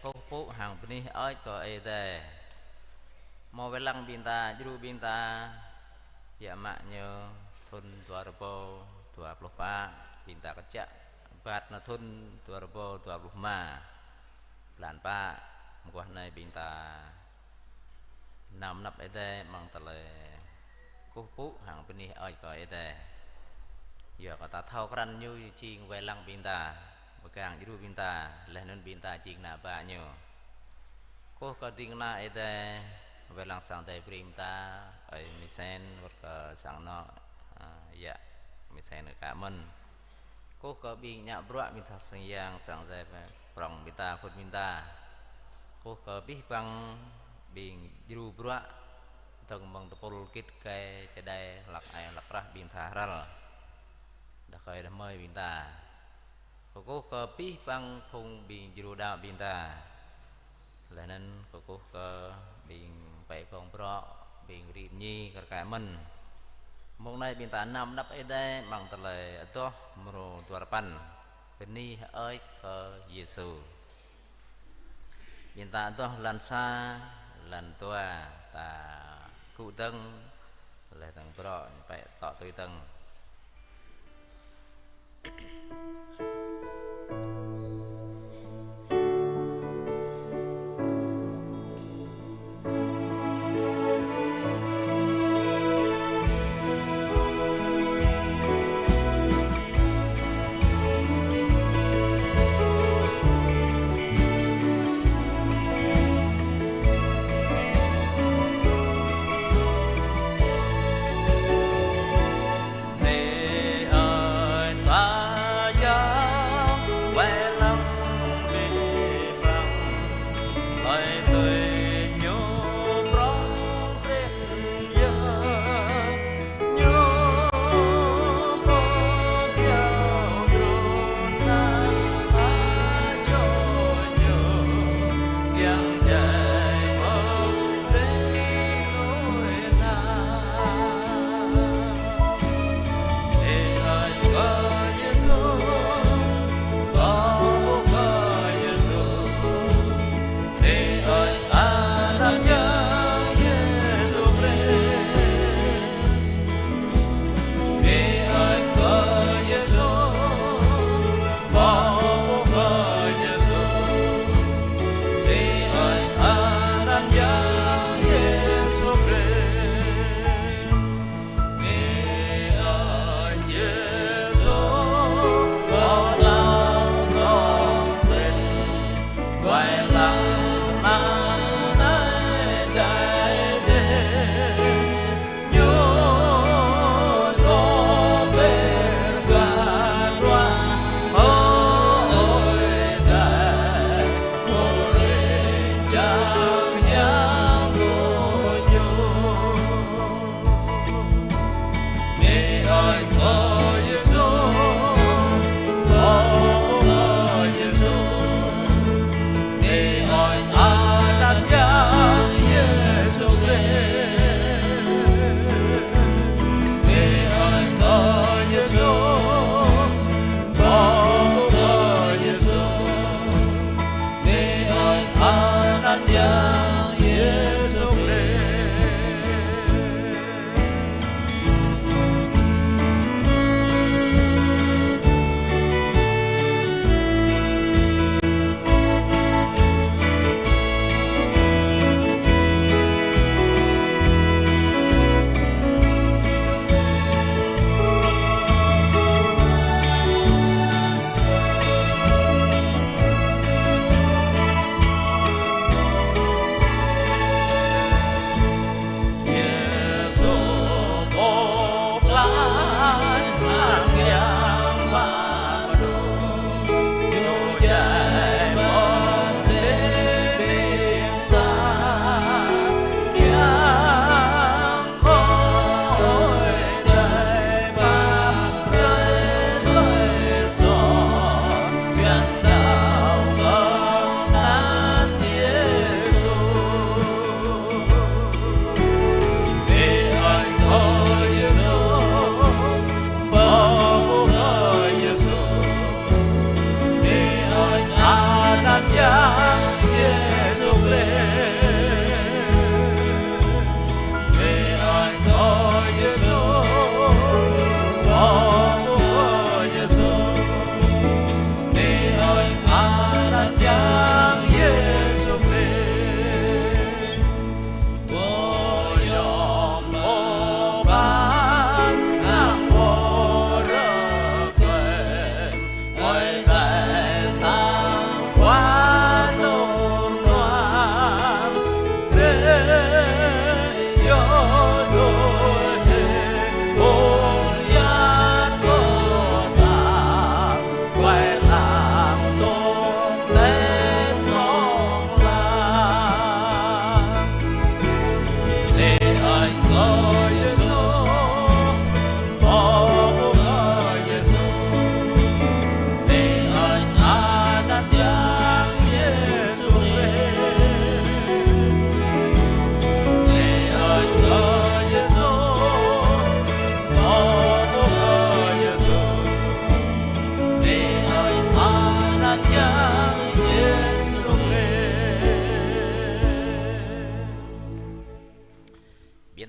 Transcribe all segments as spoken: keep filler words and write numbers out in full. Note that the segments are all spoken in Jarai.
Kơkuh pơpŭ hăng bơni hơơč kơ Ơi Adai. Hmâo wai lăng ƀing ta, djru ƀing ta, biă mă ñu thŭn dua rơbâo dua pluh pă, ƀing ta kơčăk rơbat nao thŭn dua rơbâo dua pluh rơma. Blan pă, mơguah anai ƀing ta nao mơnăp Ơi Adai amăng tơlơi kơkuh pơpŭ hăng bơni hơơč kơ Ơi Adai. Yua kơ ta thâo krăn ñu jing wai lăng ƀing ta, pơgang djru ƀing ta, laih anŭn ƀing ta jing ană bă ñu. Kơkuh kơ ding kơna Ơi Adai, wai lăng sang Ơi Adai brơi ƀing ta, ơi Misen, wơ̆t kơ sang anŏ, a, yă, Misen kơ kă mơ̆n. Kơkuh kơ ƀing ngă bruă ƀing ta sang yang, sang Ơi Adai prŏng ƀing ta, phŭn ƀing ta. Kơkuh kơ abih bang ƀing djru bruă, dơ̆ng mơ̆ng tơpul git gai čơđai hlăk ai hlăk rah ƀing ta hrăl. Đah kơi đah mơi ƀing ta. Kơkuh kơ abih bang phung ƀing djru đaŏ ƀing ta. Laih anŭn kơkuh kơ ƀing pĕ gong brŏ, ƀing rĭm ñi kơ kă mơ̆n. Mông anai ƀing ta nao mơnăp Ơi Adai amăng tơlơi adoh mrô dua rơpăn. Bơni hơơč kơ Yêsu. Ƀing ta adoh lăn sa, lăn dua, ta gŭ dơ̆ng, laih dơ̆ng brŏ, pĕ tŏ tui dơ̆ng.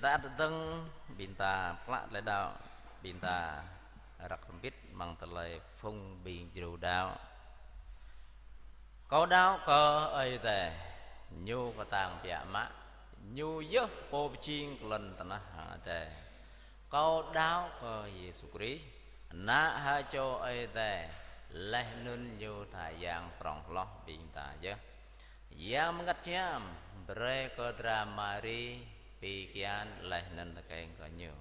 Ăt dơ̆ng ƀing ta pơklă tơlơi đaŏ, ƀing ta răk hrŏm hơbĭt amăng tơlơi phung ƀing djru đaŏ. Kâo đaŏ kơ Ơi Adai, Ñu kơtang biă mă, Ñu yơh Pô pơjing kơ lŏn tơnah hăng adai. Kâo đaŏ kơ Yêsu Krist, Ană ha čô Ơi Adai, laih anŭn Ñu tha Yang prŏng hloh ƀing ta yơh. Yang Bơngăt Hiam brơi kơ dra Mari pi kian laih anŭn tơkeng kơ Ñu.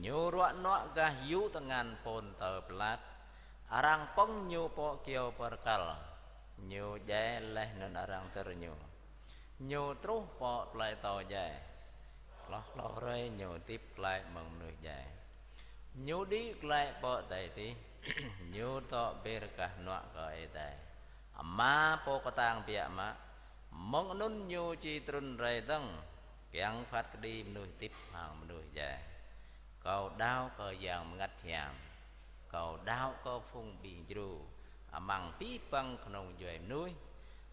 Ñu ruă nuă gah yŭ tơngan Pôntơ Pilat, arăng pơ̆ng Ñu pơ kyâo bơrkal. Ñu djai laih anŭn arăng dơr Ñu. Ñu truh pơ plơi atâo djai. Hloh klâo hrơi Ñu hơdip glaĭ mơ̆ng mơnuih djai. Ñu đĭ glaĭ pơ adai adih. Ñu dŏ ber gah hnuă kơ Ơi Adai Ama Pô kơtang biă mă. Mơ̆ng anŭn Ñu či trŭn rai dơ̆ng, kiăng phat kơđi mơnuih hơdip hăng mơnuih djai. Kâo đaŏ kơ Yang Bơngăt Hiam. Kâo đaŏ kơ phung ƀing djru amăng abih bang kơnung djuai mơnuih.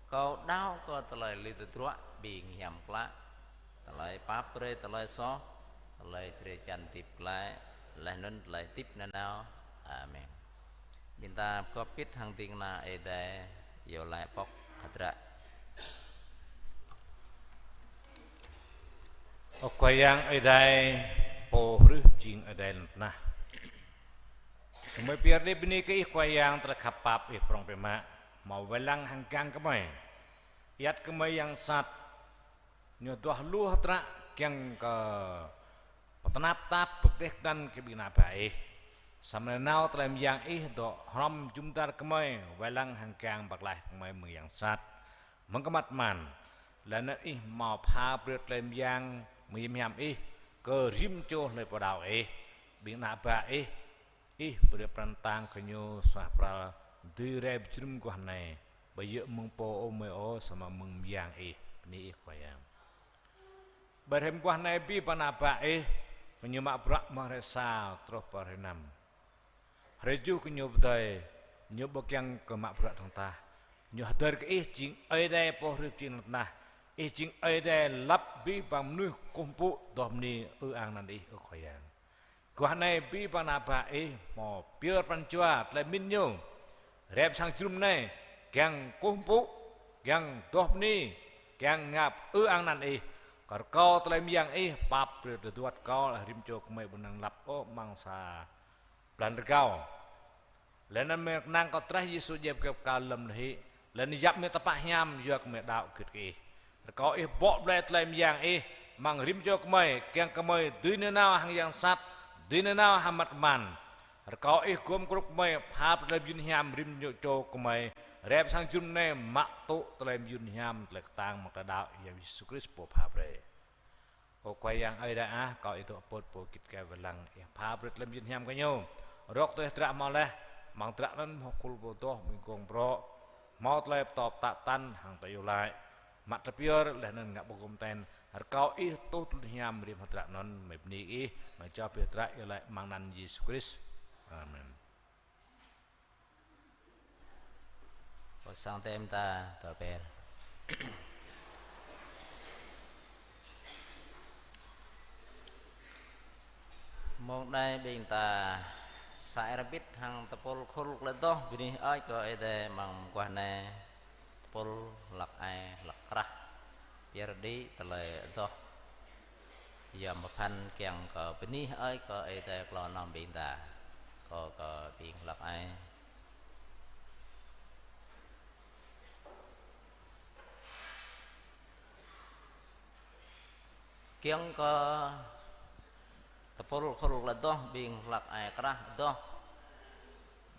Kâo đaŏ kơ tơlơi lui tơdruă ƀing hiam klă, tơlơi pap brơi tơlơi soh, tơlơi drơi jan hơdip glaĭ, laih anŭn tơlơi hơdip nanao. Amen. Ƀing ta pơgop hơbĭt hăng ding kơna Ơi Adai, iâu laĭ pŏk hơdră. Ơ Khua Yang Ơi Adai, Pô hrih pơjing adai lŏn tơnah. Gơmơi pơyơr đĭ bơni kơ Ih Khua Yang tơlơi khăp pap Ih prŏng biă mă, hmâo wai lăng hăng kiăng gơmơi. Iăt gơmơi yang sat, ñu duah lu hơdră kiăng kơ pơtơnap tap pơkơđeh kơđăn kơ ƀing ană bă Ih. Samơ̆ nanao tơlơi mơyang Ih dŏ hrŏm jum dar gơmơi, wai lăng hăng kiăng pơklaih gơmơi mơ̆ng yang sat, mơ̆ng kơ măt man. Laih anŭn Ih hmâo pha brơi tơlơi mơyang mơyim hiam Ih kơ rĭm čô hlơi pô đaŏ Ih. Ƀing ană bă Ih, Ih brơi pran kơtang kơ ñu suaih pral dưi rai pơjrŭm guah anai. Ƀu djơ̆ mơ̆ng pô ôh, mơi ôh, samơ̆ mơ̆ng mơyang Ih, bơni Ih Khua Yang. Ƀơi hrơi mơguah anai abih bang ană bă Ih, kơ ñu mă bruă mơ̆ng hrơi sa truh pơ hrơi năm. Hrơi tơjuh kơ ñu pơdơi, ñu ƀu kiăng kơ mă bruă dơ̆ng tah. Ñu hơdơr kơ Ih jing Ơi Adai Pô hrih pơjing lŏn tơnah. Ih jing Ơi Adai lăp abih bang mơnuih kơkuh pơpŭ, adoh bơni ư ang anăn Ih, ơ Khua Yang. Guah anai abih bang ană bă Ih hmâo pơyơr pran jua tơlơi pơmĭn ñu. Rai pơ sang jơnum anai, kiăng kơkuh pơpŭ, kiăng adoh bơni, kiăng ngă ư ang anăn Ih. Kơ rơkâo tơlơi mơyang Ih pap brơi tơduăt kâo, laih rĭm čô gơmơi ƀu năng lăp ôh amăng sa blan rơgao. Laih anŭn mơi kơnang kơ drah Yêsu djai ƀơi kơyâo bơrkal lơ̆m lơhĭ. Laih anŭn yap mơi tơpă hiam yua kơ mơi đaŏ gưt kơ Ih. Rơkâo Ih bŏ blai tơlơi mơyang Ih amăng rĭm čô gơmơi, kiăng kơ gơmơi dưi nanao hăng yang sat, dưi nanao hăng măt man. Rơkâo Ih gum krŭp gơmơi, pha brơi tơlơi mơyun hiam rĭm čô gơmơi, rai pơ sang jơnum anai mă tŭ tơlơi mơyun hiam, tơlơi kơtang mơ̆ng tơlơi đaŏ, Yang Yêsu Krist Pô pha brơi. Ơ Khua Yang Ơi Adai ah, rơkâo Ih dŏ pơ̆t pô git gai wai lăng, Ih pha brơi tơlơi mơyun hiam kơ ñu. Rŏk tui hơdră hmâo laih, amăng hơdră anŭn hmâo khul pô adoh, ƀing gong brŏ, hmâo tơlơi pơtô pơtă tăn hăng tơlơi iâu laĭ, mă tơlơi pơyơr laih anŭn ngă ƀơ̆ng gum ten. Rơkâo Ih tuh tơlơi hiam rĭm hơdră anŭn, mơi bơni Ih, mơi čoh abih hơdră iâu laĭ amăng anăn Yêsu Krist. Amen. Pơ sang tơm ta tơ ber. Mông anai ƀing ta sa ai rơbit hăng tơpul khul tơlơi adoh bơni hơơč kơ Ơi Adai amăng mơguah anai. Tơpul hlăk ai hlăk krah. Pơyơr đĭ tơlơi adoh. Yom pơphan kiăng kơ bơni hơơč kơ Ơi Adai klâo năm ƀing ta. Kâo kơ ƀing hlăk ai. Kiăng kơ tơpul khul tơlơi adoh, ƀing hlăk ai krah adoh,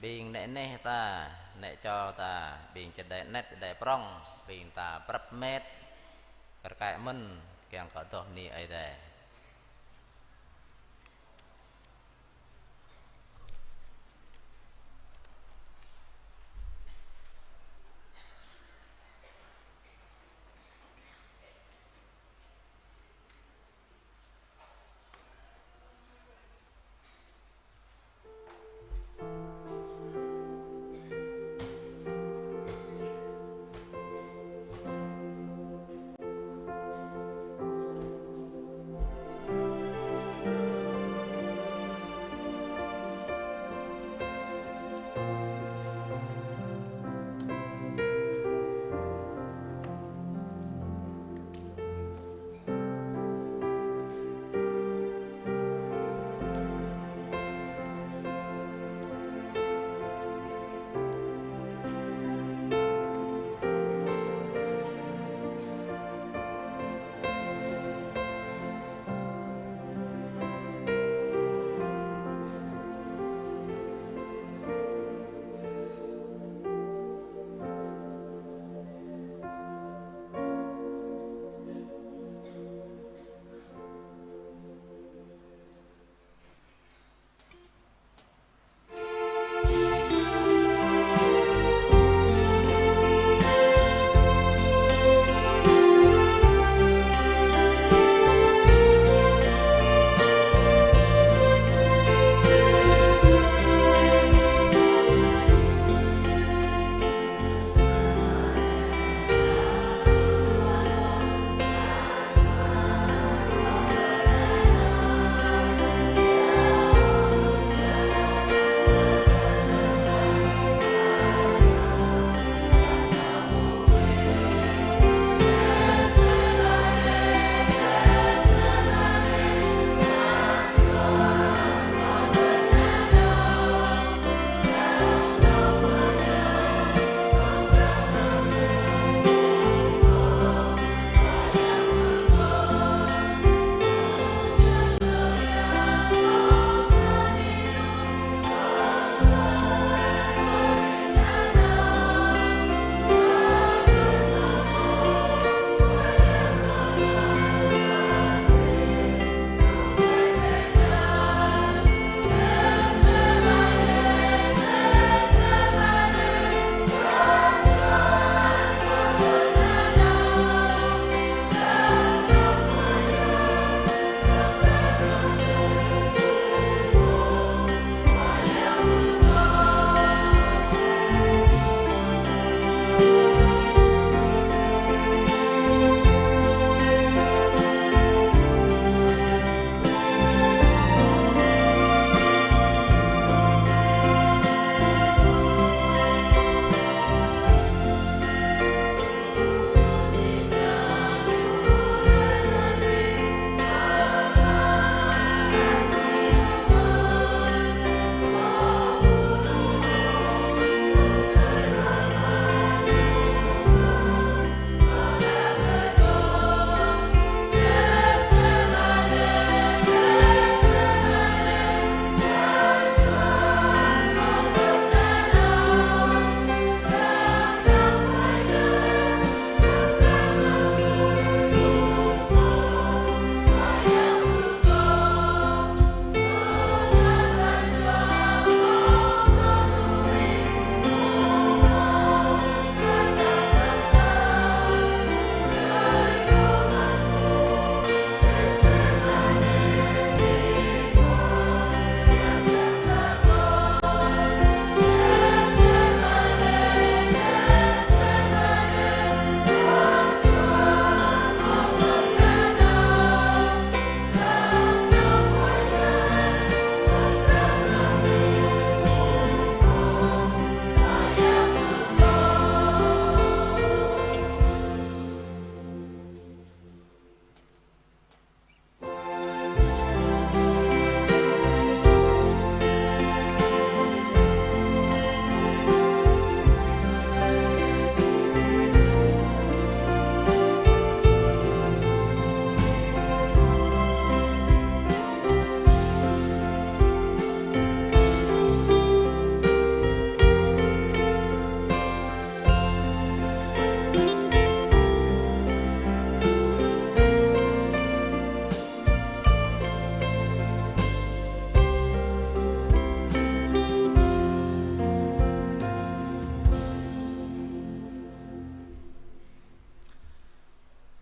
ƀing nĕ neh ta, nĕ čô ta, ƀing čơđai anet čơđai prŏng, ƀing ta prăp met, kơrkai mơ̆n, kiăng kơ adoh bơni Ơi Adai.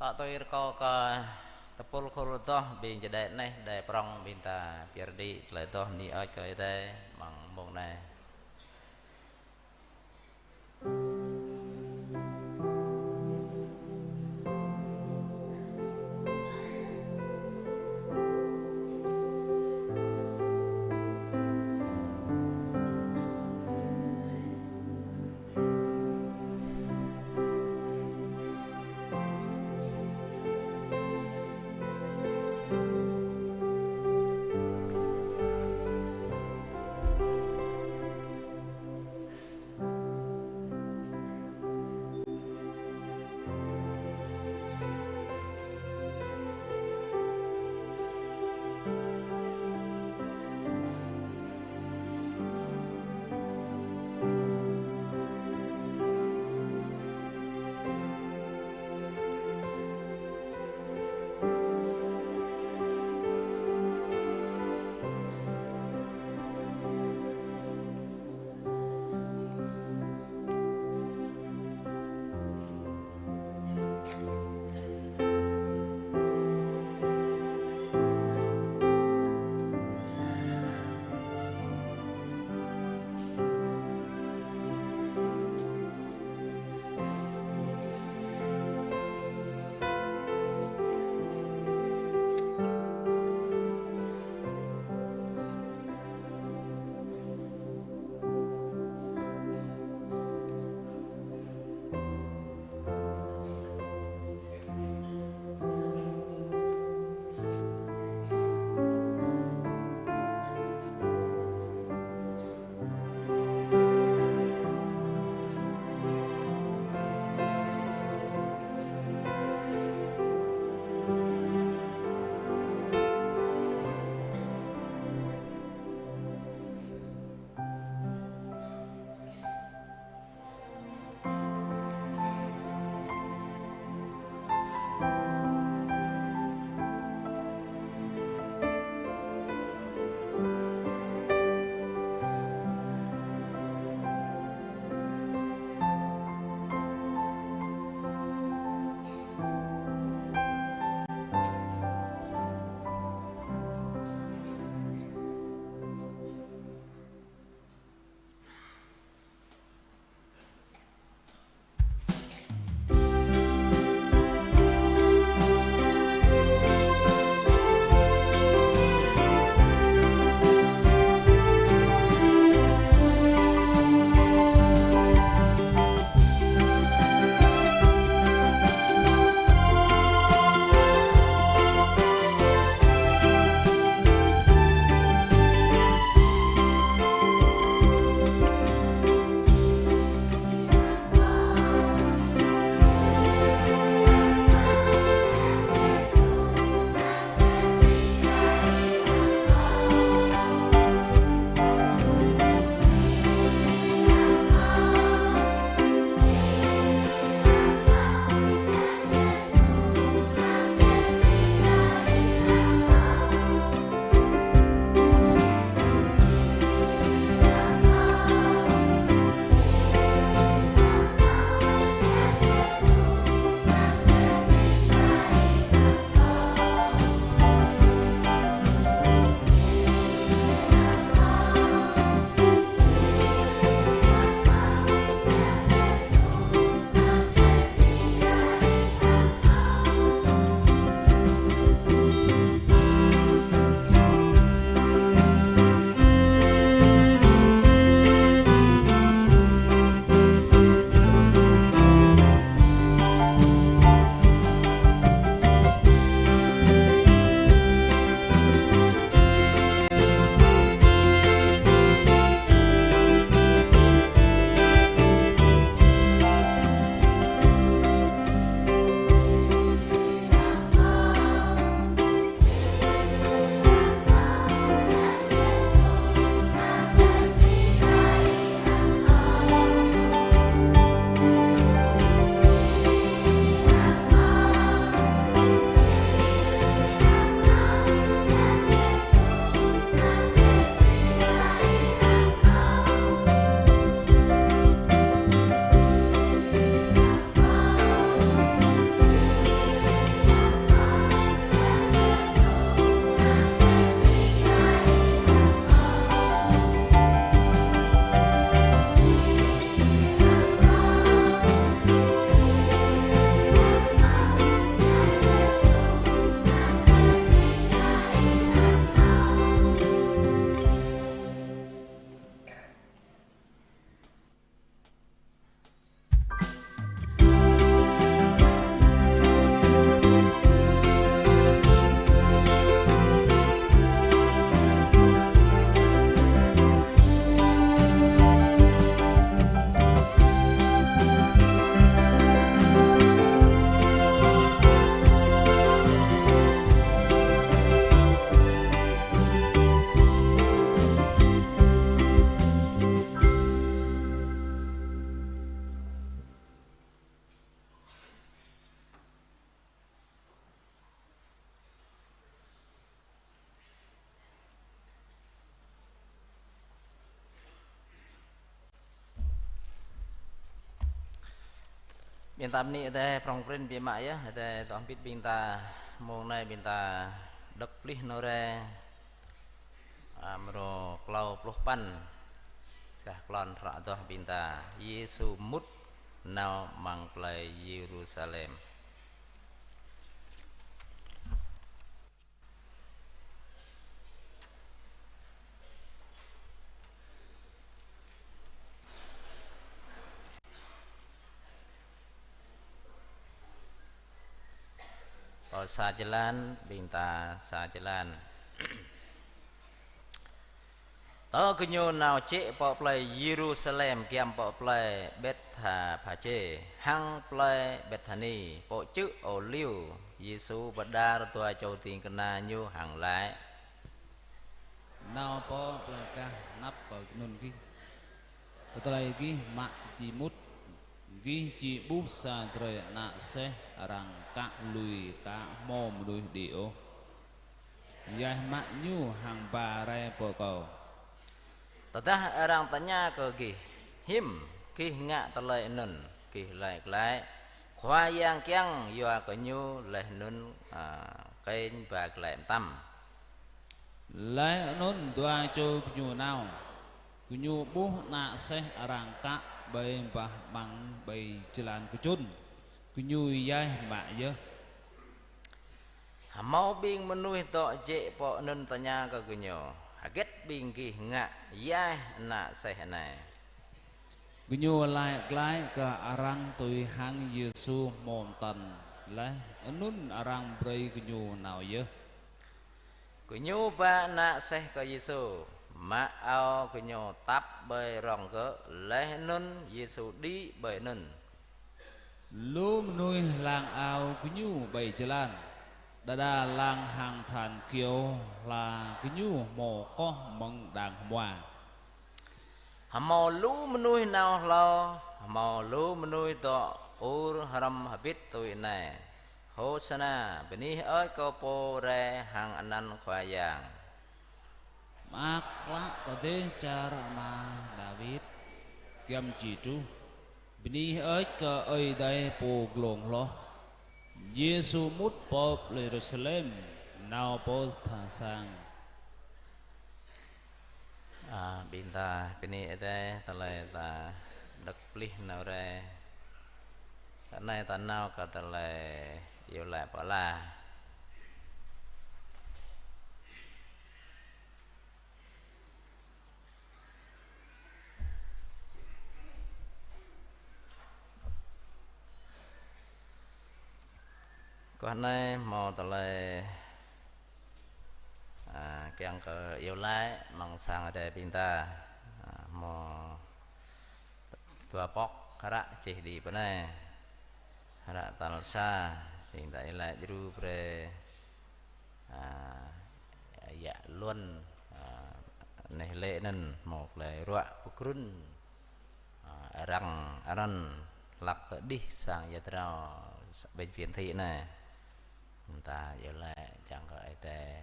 Ăt tui rơkâo kơ tơpul khul adoh ƀing čơđai anai, đai prŏng ƀing ta pơyơr đĭ tơlơi adoh bơni hơơč kơ Ơi Adai amăng mông anai. Ƀing ta bơni Ơi Adai prŏng prin biă mă yơh, Ơi Adai dŏ hơbĭt ƀing ta mông anai ƀing ta đŏk plih nao rai, a, mrô klâo pluh păn, kah klon hră adoh ƀing ta Yêsu mŭt nao amăng plei Yêrusalem. Pô sa jơlan, ƀing ta sa jơlan. Tơ gơñu nao jĕ pơ plei Yêrusalem giăm pơ plei Bêtphagê hăng plei Bêthani, pơ čư̆ Ôliu, Yêsu pơđar dua čô ding kơna Ñu hăng laĭ: Nao pơ plei gah anăp kơ anŭn gih. Tơlơi gih mă či mŭt, gih či ƀuh sa drơi ană seh arăng kă lui, aka hmâo mơnuih đĭ ôh. Yaih mă ñu hăng ba rai pơ Kâo. Tơdah arăng tơña kơ gih: Hiư̆m gih ngă tơlơi anŭn? Gih laĭ glaĭ: Khua Yang kiăng yua kơ ñu, laih anŭn, a, kơnh ba glaĭ mơtam. Laih anŭn dua čô gơñu nao. Gơñu ƀuh ană seh arăng kă ƀơi bah amăng ƀơi jơlan kơčŭn. Gơñu yaih mă yơh. Hmâo ƀing mơnuih dŏ jĕ pơ anŭn tơña kơ gơñu: Hơget ƀing gih ngă yaih ană seh anai? Gơñu laĭ glaĭ kơ arăng tui hăng Yêsu hmâo mơtăn, laih anŭn arăng brơi gơñu nao yơh. Gơñu ba ană seh kơ Yêsu, mă ao gơñu tap ƀơi rŏng gơ̆, laih anŭn Yêsu đĭ ƀơi anŭn. Lu mơnuih lăng ao gơñu ƀơi jơlan, đơđa lăng hăng than kyâo hla gơñu hmâo koh mơ̆ng đang hmua. Hmâo lu mơnuih nao hlâo, hmâo lu mơnuih dŏ ur hrŏm hơbĭt tui anai: Hôsana, bơni hơơč kơ Pô rai hăng anăn Khua Yang. Mơak klă kơ dêh čar ama Dawid. Giăm či truh: Bơni hơơč kơ Ơi Adai Pô glông hloh. Yêsu mŭt pơ Yêrusalem, nao pơ tha sang. A, ƀing ta bơni Ơi Adai, tơlơi ta đŏk plih nao rai. Ră anai ta nao kơ tơlơi iâu laĭ pơala. Kơ anai hmâo tơlơi, a, kiăng kơ iâu laĭ amăng sang Ơi Adai ƀing ta, a, hmâo dua pŏk hră čih đĭ pơ anai. Hră tal sa, ƀing ta iâu laĭ djru brơi, a, yă Luân, a, neh lĕ anŭn hmâo tơlơi ruă pơgrŭn, a, arăng anŭn hlăk tơ đih sang ia drao, bệnh viện thị anai. Ta iâu laĭ čang kơ Ơi Adai,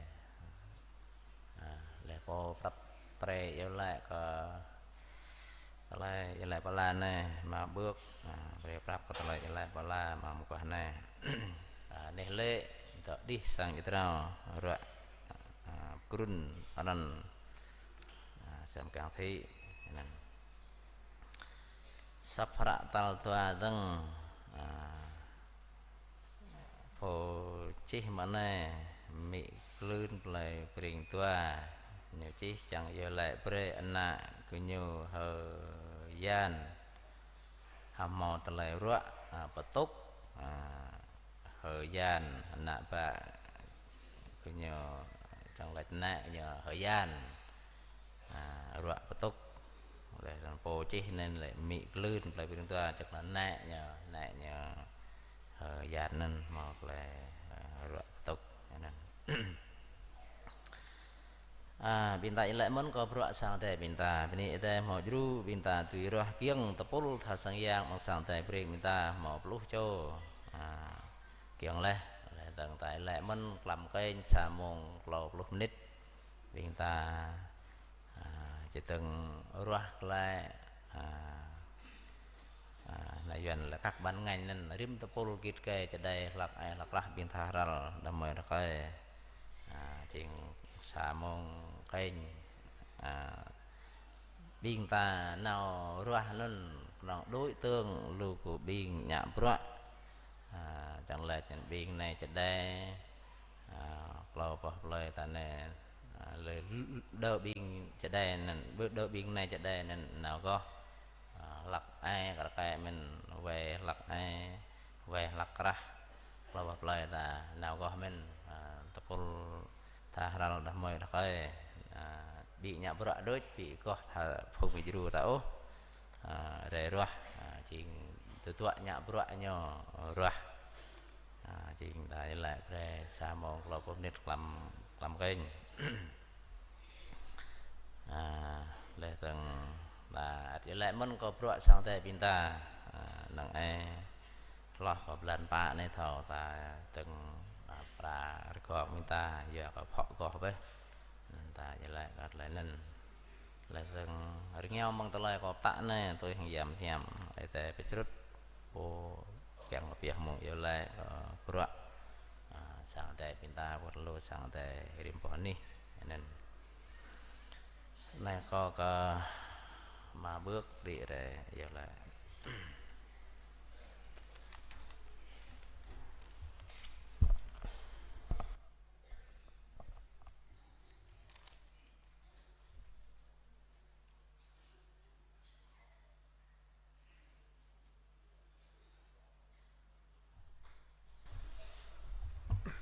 a, laih pô prăp pre iâu laĭ kơ tơlơi iâu laĭ pơala anai, mă ƀơ̆k, a, pre prăp kơ tơlơi iâu laĭ pơala mă mơguah anai. A, neh lĕ dŏ đih sang ia drao ruă, a, pơgrŭn anŭn, a, sang Cang Thị anŭn. Săp hră tal dua dơ̆ng, a, pô čih mă anai: Amĭ klưn plei Breng Dua, ñu čih čang iâu laĭ brơi ană gơñu H'Yan. Hmâo tơlơi ruă, a, pơtŭk, a, H'Yan, ană bă gơñu čang laĭ ană ñu H'Yan. A, ruă pơtŭk. Laih anŭn pô čih anŭn lĕ amĭ klưn plei Breng Dua, čang laĭ ană ñu, ană ñu, a, H'Yan anŭn hmâo tơlơi, a, ruă pơtŭk anŭn. A, ƀing ta iâu laĭ mơ̆n kơ bruă sang Ơi Adai ƀing ta. Bơni Ơi Adai hmâo djru ƀing ta dưi ruah kiăng tơpul tha sang yang amăng sang Ơi Adai Breng ƀing ta hmâo pluh čô. A, kiăng laih, laih dơ̆ng ta iâu laĭ mơ̆n klăm kơnh sa mông klâo pluh mơnit. Ƀing ta, a, čơdơ̆ng ruah glaĭ, a, a, Yuan lĕ kăk ban ngăn anŭn rĭm tơpul git gai čơđai hlăk ai hlăk rah ƀing tha hrăl đah kơmơi đah kơmơi. A, jing sa mông kơnh. A, ƀing ta nao ruah anŭn kơnơ̆ng đuaĭ tơ̆ng lu kơ ƀing ngă bruă. A, čang lĕ čang ƀing anai čơđai. A, klâo boh plơi ta anai, a, lĕ đơ ƀing čơđai anŭn, ƀơ đơ ƀing anai čơđai anŭn nao goh. A, hlăk ai kar kaĭ mơ̆n, wai hlăk ai, wai hlăk rah. Klâo boh plơi ta nao goh mơ̆n, a, tơpul tha hrăl đah kơmơi đah kơmơi. A, ƀing ngă bruă đôč, ƀing goh tha phung ƀing djru ta ôh. A, rai ruah, a, jing tơduă ngă bruă ñu ruah. A, jing ta lĕ brơi sa mông klâo pluh mơnit klăm, klăm kơnh. A, leh tơ̆ng ta ăt yơh lĕ mơ̆n kơ bruă sang Ơi Adai ƀing ta. A, năng ai hloh kơ blan pă anai thâo ta tơ̆ng, a, pơkra rơgoh ƀing ta, yua kơ phŏ goh bĕ. Anŭn ta yơh lĕ kơ tơlơi anŭn. Leh tơ̆ng rơngiao mơ̆ng tơlơi kâo pơtă anai, tui hăng yăm hiam, Ơi Adai pơčrŭt, pô kiăng kơ pioh mơ̆ng iâu laĭ, ơ, bruă, a, sang Ơi Adai ƀing ta, wơ̆t lu sang Ơi Adai rĭm boh anih. Anŭn. Anai kâo kơ mă ƀơ̆k đĭ rai iâu laĭ.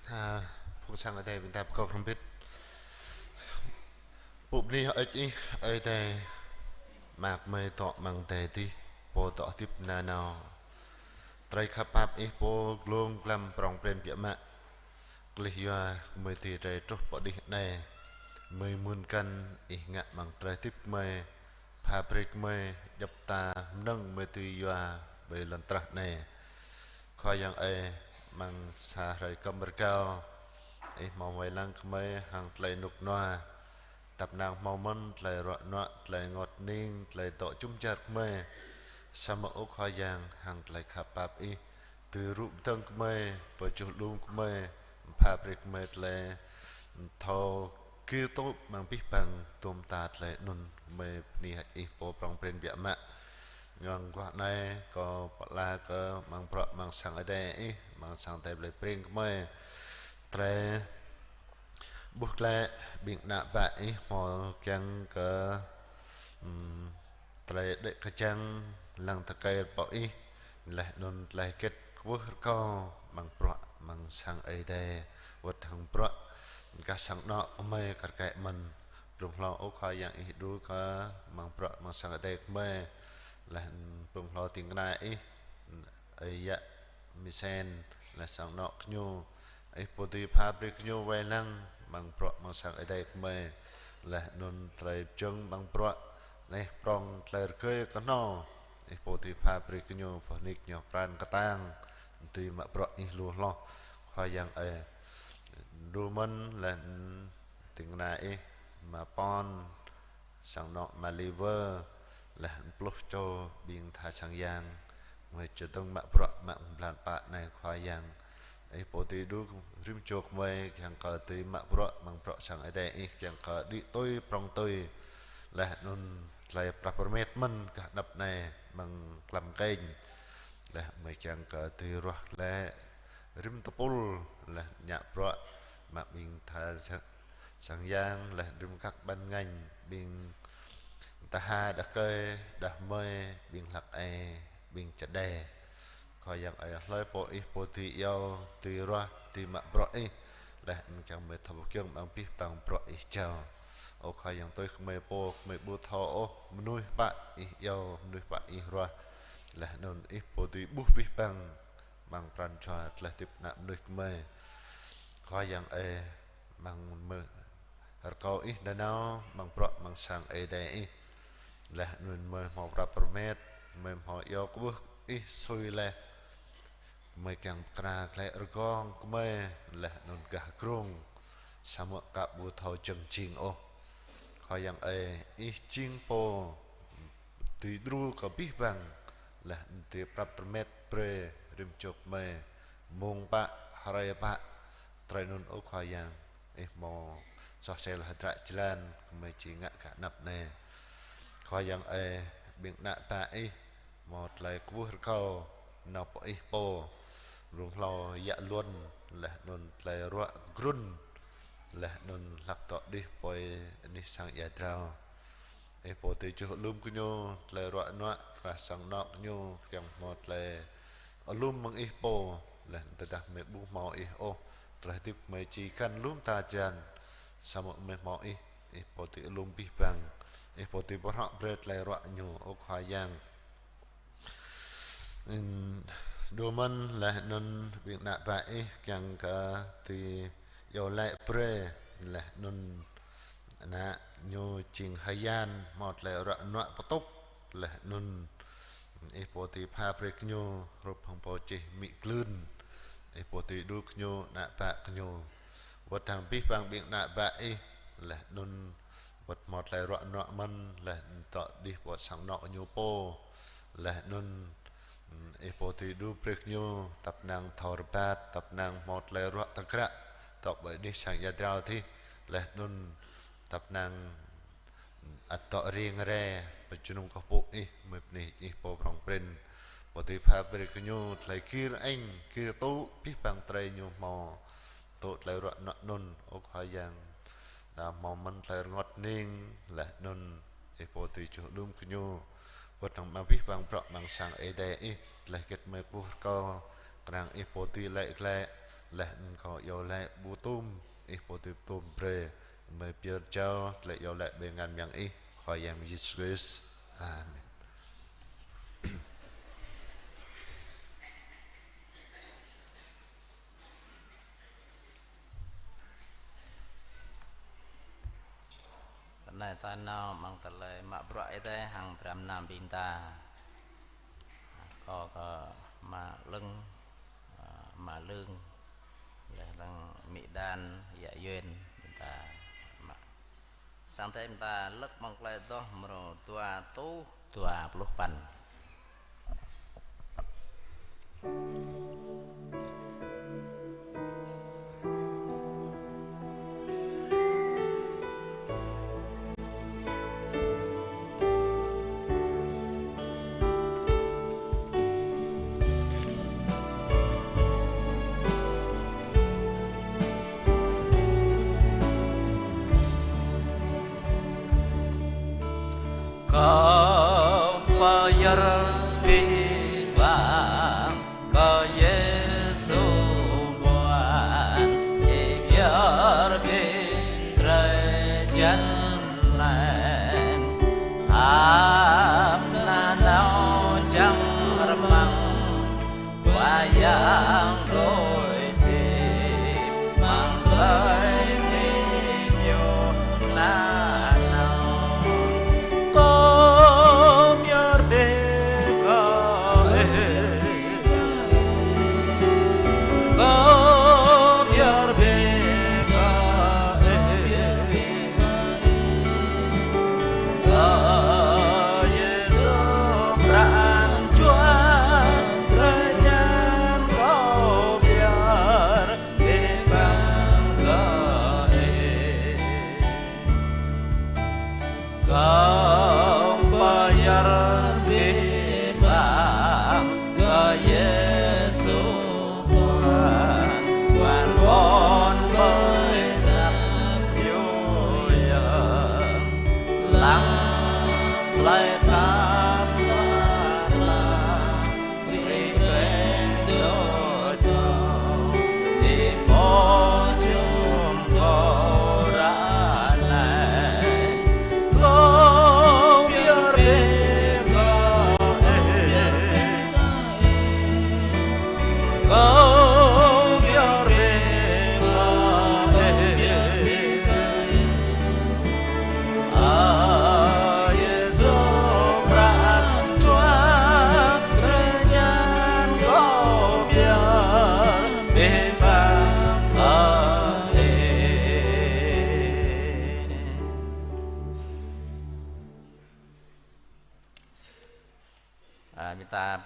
Ha, phung sang Ơi Adai ƀing ta pơkŏp hrŏm hơbĭt. Pŭ bơni hơơč Ih, Ơi Adai, Ama gơmơi dŏ amăng adai adih, Pô dŏ hơdip nanao. Drơi khăp pap Ih Pô glông glăm prŏng prin biă mă. Gleh yua gơmơi dưi rai truh pơ anih anai. Gơmơi mưn găn Ih ngă amăng drơi hơdip gơmơi, pha brơi kơ gơmơi djŏp ta mơnơ̆ng gơmơi dưi yua ƀơi lŏn tơnah anai. Khua Yang ơi, amăng sa hrơi kơm rơgao, Ih hmâo wai lăng kơ gơmơi hăng tơlơi rơnŭk rơnua. Tăp năng hmâo mơ̆n tơlơi ruă nuă, tơlơi rơngot hning, tơlơi dŏ jum dar kơ gơmơi. Samơ̆ ơ Khua Yang hăng tơlơi khăp pap Ih, dưi rŭ pơdơ̆ng kơ gơmơi, pơčuh lum kơ gơmơi, pha brơi kơ gơmơi tơlơi thâo kơ tŭ amăng abih bang tôm ta tơlơi anŭn. Gơmơi bơni hơơč Ih Pô prŏng prin biă mă. Mơguah anai kâo pơala kơ amăng bruă amăng sang Ơi Adai Ih, amăng sang Ơi Adai blơi prin kơ gơmơi. Drơi ƀuh glaĭ ƀing ană bă Ih hmâo kiăng kơ, ưm, tơlơi đĕ kơčăng lăng tơkai pơ Ih, laih anŭn tơlơi hơget kwưh rơkâo amăng bruă amăng sang Ơi Adai, wơ̆t hăng bruă gah sang anŏ gơmơi kar kaĭ mơ̆n. Blung hlâo ơ Khua Yang Ih đru kơ amăng bruă amăng sang Ơi Adai gơmơi, laih blung hlâo ding kơna Ih, ơi yă Misen, laih sang anŏ kơ ñu. Ih Pô dưi pha brơi kơ ñu wai lăng amăng bruă amăng sang Ơi Adai gơmơi. Laih anŭn tơlơi pơjing amăng bruă, laih prŏng tơlơi rơgơi kơhnâo. Ih Pô dưi pha brơi kơ ñu boh nik ñu pran kơtang, dưi mă bruă Ih lu hloh. Khua Yang ơi, đru mơ̆n laih ding kơna Ih, Ama Pon, sang anŏ Ama Liver, laih pluh čô ƀing tha sang yang, gơmơi čơdơ̆ng mă bruă mơ̆ng blan pă anai Khua Yang. Ih Pô dưi đru rĭm čô gơmơi kiăng kơ dưi mă bruă amăng bruă sang Ơi Adai Ih kiăng kơ đĭ tui prŏng tui. Laih anŭn tơlơi prăp rơmet mơ̆n gah anăp anai amăng klăm kênh. Laih gơmơi kiăng kơ dưi ruah glaĭ rĭm tơpul, laih ngă bruă mă ƀing tha sa-, sang yang, laih rĭm kăk ban ngăn ƀing tha đah kơi, đah kơmơi, ƀing hlăk ai, ƀing čơđai. Khua Yang ơi, hlơi pô Ih Pô dưi iâu, dưi ruah, dưi mă bruă Ih, laih anŭn kiăng gơmơi thâo pơgiŏng amăng abih bang bruă Ih jao. Ơ Khua Yang, tui gơmơi pô, gơmơi ƀu thâo ôh mơnuih pă Ih iâu, mơnuih pă Ih ruah, laih anŭn Ih Pô dưi ƀuh abih bang amăng pran jua tơlơi hơdip ană mơnuih gơmơi. Khua Yang ơi, amăng mơ̆ rơkâo Ih nanao amăng bruă amăng sang Ơi Adai Ih. Laih anŭn gơmơi hmâo prăp rơmet, gơmơi hmâo iâu kwưh Ih sui laih. Gơmơi kiăng pơkra glaĭ rơgong gơmơi, laih anŭn gah grông, samơ̆ aka ƀu thâo jơ̆ng jing ôh. Khua Yang ơi, Ih jing Pô dưi đru kơ abih bang laih anŭn tơlơi prăp pơmet brơi rĭm čô gơmơi, mông pă, hrơi pă, tơlơi anŭn ơ Khua Yang, Ih hmâo soh sel hơdră jơlan, gơmơi či ngă gah anăp anai. Khua Yang ơi, ƀing ană bă Ih, hmâo tơlơi kwưh rơkâo, nao pơ Ih pô, rŭng hlâo yă luôn, laih anŭn tơlơi ruă grŭn, laih anŭn hlăk dŏ đih pơ anih sang ia drao. Ih pô dưi čuh alum gơñu, tơlơi ruă nuă, krah sang anŏ gơñu, kiăng hmâo tơlơi alum mơ̆ng Ih pô, laih tơdah gơmơi ƀu hmâo Ih ôh, tơlơi hơdip gơmơi či găn lŏm ta jăn, samơ̆ gơmơi hmâo Ih, Ih pô dưi alum abih bang, Ih pô dưi pơhrŏ brơi tơlơi ruă ñu, ơ Khua Yang. Ơ, đua mơ̆n laih anŭn ƀing ană bă Ih kiăng kơ dưi iâu laĭ brơi, laih anŭn ană ñu jing hơyan hmâo tơlơi ruă nuă pơtŭk, laih anŭn Ih pô dưi pha brơi gơñu, hrup hăng pô čih mĭ glưn, Ih pô dưi đu gơñu, ană bă gơñu. Wơ̆t hăng abih bang ƀing ană bă Ih, laih anŭn wơ̆t hmâo tơlơi ruă nuă mơ̆n, laih anŭn dŏ đih pơ sang anŏ ñu pô, laih anŭn, ơ, Ih pô dưi đu brơi gơñu, tăp năng thâo rơbat, tăp năng hmâo tơlơi ruă tơgră, dŏ ƀơi anih sang ia drao adih, laih anŭn tăp năng ăt dŏ ring re pơ jơnum kơkuh pơpŭ Ih, gơmơi bơni Ih pô prŏng prin, pô dưi pha brơi gơñu tơlơi gir eng, gir tŭ, abih bang tơlơi ñu hmâo tŭ tơlơi ruă nuă anŭn, ơ Khua Yang. Đa hmâo mơ̆n tơlơi rơngot hning, laih anŭn Ih pô dưi čuh alum gơñu. Wơ̆t hăng abih bang bruă amăng sang Ơi Adai Ih, tơlơi hơget gơmơi kwưh rơkâo, kơnang Ih pô dưi laĭ glaĭ, laih anŭn kâo iâu laĭ ƀu tŭm, Ih pô dưi pơtŭm brơi, gơmơi pơyơr jao tơlơi iâu laĭ ƀơi angan mơyang Ih, Khua Yang Yêsu Krist. Amen. Bơnai ta nao amăng tơlơi mă bruă Ơi Adai hăng dram mơnam ƀing ta. Kâo kơ Ama Lưng, a, Ama Lưng, laih dơ̆ng Mĭ Đan, Yă Yuen, ƀing ta mă. Sang Ơi Adai ƀing ta lơ̆k amăng tơlơi adoh mrô dua rơtuh dua pluh păn. Kâo pơyơr abih bang, kâo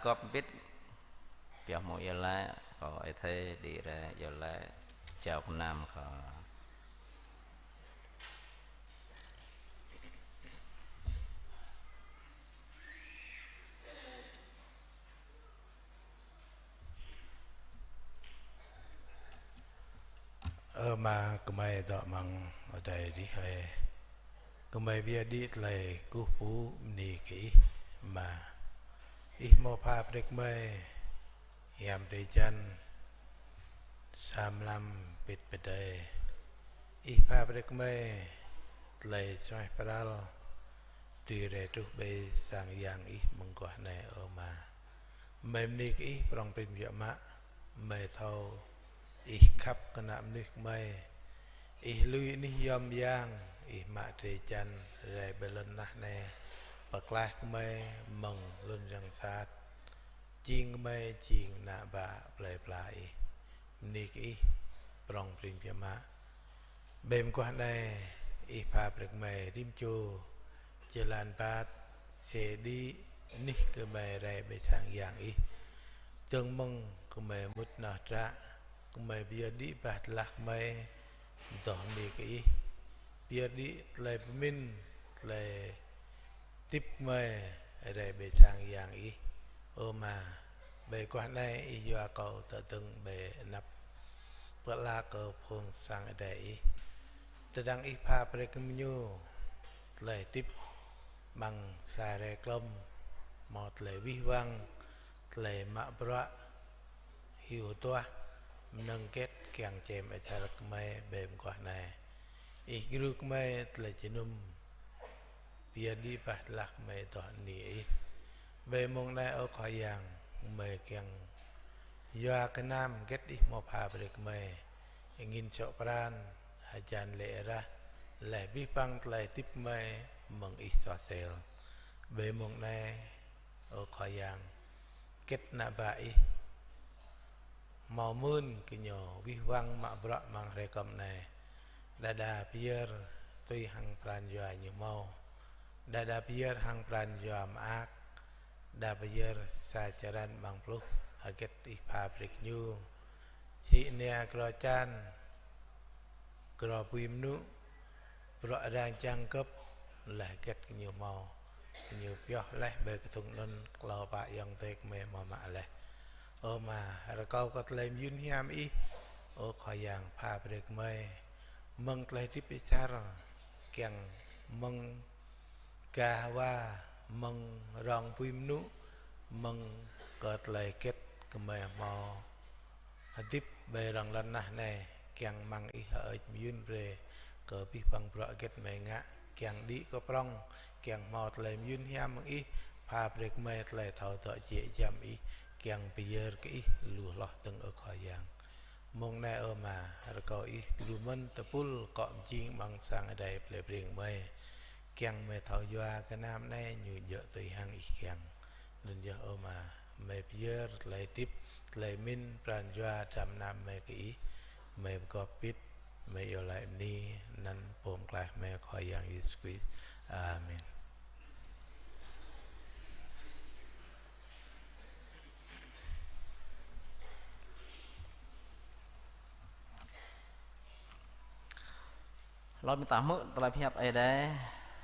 Gop bit, pioh mơ̆ng iâu laĭ, kơ Ơi Adai đĭ rai iâu laĭ, jao gơnam kơ. Ơ Ama, gơmơi dŏ amăng adai adih hơi. Gơmơi pơyơr đĭ tơlơi kơkuh pơpŭ bơni kơ Ih, Ama. Ih hmâo pha brơi kơ gơmơi hiam drơi jăn, sa mlam pĭt pơdơi. Ih pha brơi kơ gơmơi tơlơi suaih pral, dưi rai truh ƀơi sang yang Ih mơguah anai, ơ Ama. Gơmơi bơni kơ Ih prong prin biă mă, gơmơi thâo Ih khăp kơ ană mơnuih gơmơi. Ih lui anih yom yang, Ih mă drơi jăn rai ƀơi lŏn tơnah anai, pơklaih gơmơi mơ̆ng lŏn yang sat. Jing gơmơi jing ană bă plơi pla Ih. Bơni kơ Ih prong prin biă mă. Ƀơi mơguah anai, Ih pha brơi kơ gơmơi rĭm čô, jơlan bat, sĕ đĭ, anih gơmơi rai ƀơi sang yang Ih. Dơ̆ng mơ̆ng gơmơi mŭt nao tră, gơmơi pơyơr đĭ bah tơlah gơmơi, adoh bơni kơ Ih. Pơyơr đĭ tơlơi pơmĭn, tơlơi hơdip gơmơi rai ƀơi sang yang Ih. Ơ Ama, ƀơi guah anai Ih yua kâo tơdơ̆ng ƀơi anăp pơala kơ phung sang Ơi Adai Ih. Tơdang Ih pha brơi kơ gơñu tơlơi hơdip amăng sa hrơi klŏm, hmâo tơlơi wih wăng, tơlơi mă bruă, hyu hơduah, mơnơ̆ng hơget kiăng čem asar gơmơi ƀơi mơguah anai. Ih djru gơmơi tơlơi jơnum, pơyơr đĭ bah tơlah gơmơi adoh bơni Ih. Ƀơi mông anai, ơ Khua Yang, gơmơi kiăng yua gơnam hơget Ih hmâo pha brơi kơ gơmơi, angin sŏ pran, hơjan lê̆ rah, laih abih bang tơlơi hơdip gơmơi mơ̆ng Ih soh sel. Ƀơi mông anai, ơ Khua Yang, hơget ană bă Ih hmâo mơ̆n gơñu wih wăng mă bruă amăng hrơi kơm anai. Đa đa pơyơr tui hăng pran jua ñu hmâo. Đa đa pơyơr hăng pran jua mơak. Đa pơyơr sa črăn amăng pluh hơget Ih pha brơi kơ ñu. Sĭ nia kro čan, kro bui mơnŭ, bruă arăng čang gơ̆p, laih hơget gơñu hmâo, gơñu pioh laih ƀơi kơthŭng anŭn, klâo pă ayŏng adơi gơmơi hmâo mă laih. Ơ Ama, rơkâo kơ tơlơi mơyun hiam Ih, ơ Khua Yang, pha brơi kơ gơmơi mơ̆ng tơlơi hơdip asar, kiăng mơ̆ng gah wa, mơ̆ng rong bui mơnŭ, mơ̆ng kơ tơlơi hơget gơmơi hmâo hơdip ƀơi rŏng lŏn tơnah anai, kiăng mơ̆ng Ih hơơč mơyun brơi kơ abih bang bruă hơget gơmơi ngă, kiăng đĭ kơ prŏng, kiăng hmâo tơlơi mơyun hiam mơ̆ng Ih, pha brơi kơ gơmơi tơlơi thâo dŏ jĕ giăm Ih, kiăng pơyơr kơ Ih lu hloh dơ̆ng, ơ Khua Yang. Mông anai, ơ Ama, rơkâo Ih djru mơ̆n tơpul akŏ mơjing amăng sang Ơi Adai plei Breng gơmơi, kiăng gơmơi thâo yua gơnam anai ñu djơ̆ tui hăng Ih kiăng. Anŭn yơh, ơ Ama, gơmơi pơyơr tơlơi hơdip, tơlơi pơmĭn, pran jua, dram gơnam gơmơi kơ Ih, gơmơi pơgop bit, gơmơi iâu laĭ bơni anăn Pô Pơklaih gơmơi, Khua Yang Yêsu Krist. Amen. Lơ̆m ta hmư̆ tơlơi pơhiăp Ơi Adai,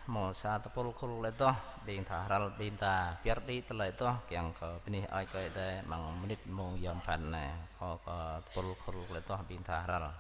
hmâo sa tơpul khul tơlơi adoh, ƀing ta hrăl ƀing ta pơyơr đĭ tơlơi adoh, kiăng kơ bơni hơơč kơ Ơi Adai amăng mơnit mông yom pơphan anai, kơ, kơ tơpul khul tơlơi adoh ƀing ta hrăl.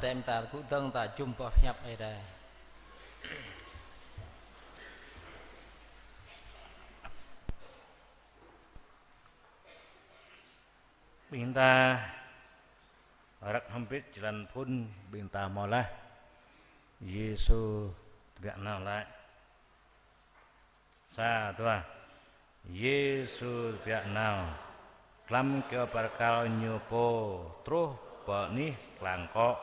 Em ta gŭ dơ̆ng ta jum pơhiăp Ơi Adai. Ƀing ta răk hơbĭt jơlan phŭn, ƀing ta hmâo laih: Yêsu tơbiă nao laĭ. Sa, dua. Yêsu tơbiă nao, glăm kơyâo bơrkal Ñu pô truh pơ anih klang kŏ,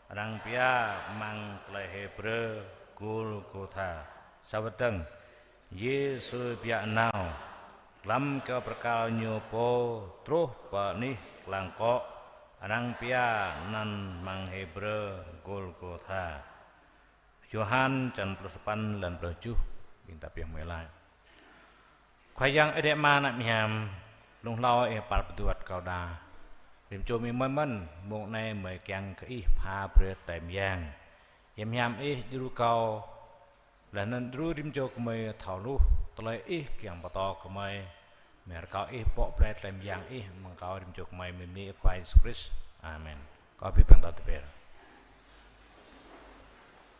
arăng pia amăng tơlơi Hêbrơ Gôlgôtha. Sa wơ̆t dơ̆ng. Yêsu tơbiă nao, glăm kơyâo bơrkal Ñu pô truh pơ anih klang kŏ, arăng pia anăn amăng Hêbrơ Gôlgôtha. Yôhan čăn pluh sapăn, lan pluh tơjuh, ƀing ta pioh mơi laĭ. Khua Yang Ơi Adai Ama ană mơhiam, blung hlâo Ih păl pơduăt kâo đa. Rĭm čô mơi mơ̆n, mông anai mơi kiăng kơ Ih pha brơi tơlơi mơyang. Hiam hiam Ih djru kâo, laih anŭn djru rĭm čô gơmơi thâo hluh tơlơi Ih kiăng pơtô kơ gơmơi. Mơ̆ rơkâo Ih pŏk brơi tơlơi mơyang Ih amăng kâo rĭm čô gơmơi, mơ̆ng anăn Khua Yêsu Krist. Amen. Kâo pi păng tơ tơpĕr.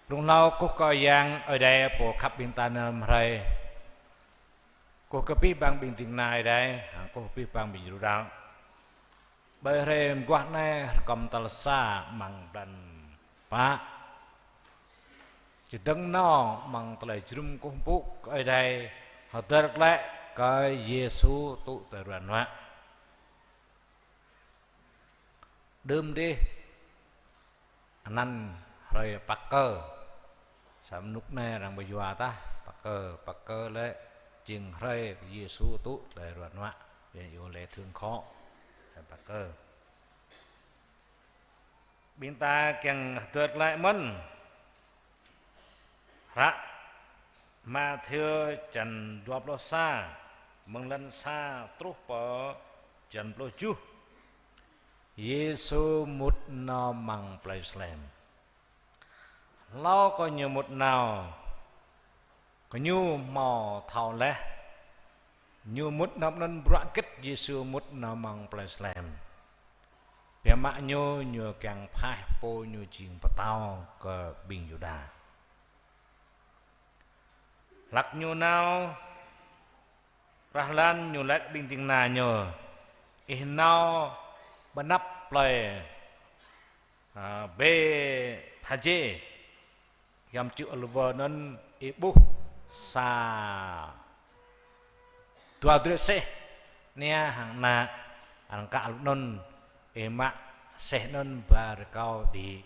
Blung hlâo kơkuh kơ Yang Ơi Adai pô khăp ƀing ta nao hrơi. Kơkuh kơ abih bang ƀing ding kơna Ơi Adai, hăng kơkuh abih bang ƀing djru đaŏ. Ƀơi hrơi mơguah anai, rơkâo tal sa amăng blan pă. Čơdơ̆ng nao amăng tơlơi jơnum kơkuh pơpŭ kơ Ơi Adai, hơdơr glaĭ kơ Yêsu tŭ tơlơi ruă nuă. Đưm dih anăn hrơi Păk Kơ. Samơ̆ rơnŭk anai arăng ƀu yua tah Păk Kơ. Păk Kơ lĕ jing hrơi Yêsu tŭ tơlơi ruă nuă. Ƀing ta iâu lĕ Thượng Khổ, hrơi Păk Kơ. Ƀing ta kiăng hơdơr glaĭ mơ̆n. Hră Mathiơ čăn dua pluh sa, mơ̆ng lan sa truh pơ čăn pluh tơjuh. Yêsu mŭt nao amăng plơi Salem. Hlâo kơ Ñu mŭt nao, gơñu hmâo thâo laih. Ñu mŭt nao anŭn bruă hơget Yêsu mŭt nao amăng plơi Salem. Biă mă Ñu, Ñu kiăng phaih pô Ñu jing pơtao kơ ƀing Yuđa. Hlăk Ñu nao, prah lan Ñu laĭ ƀing ding kơna Ñu: Ih nao ƀơi anăp plơi, a, Bêtphazê, giăm čư̆ Ôliwơ anŭn, ih ƀuh sa dua drơi aseh, ania hăng ană, arăng kă lŏm anŭn, ih mă aseh anŭn ba rơkâo đĭ.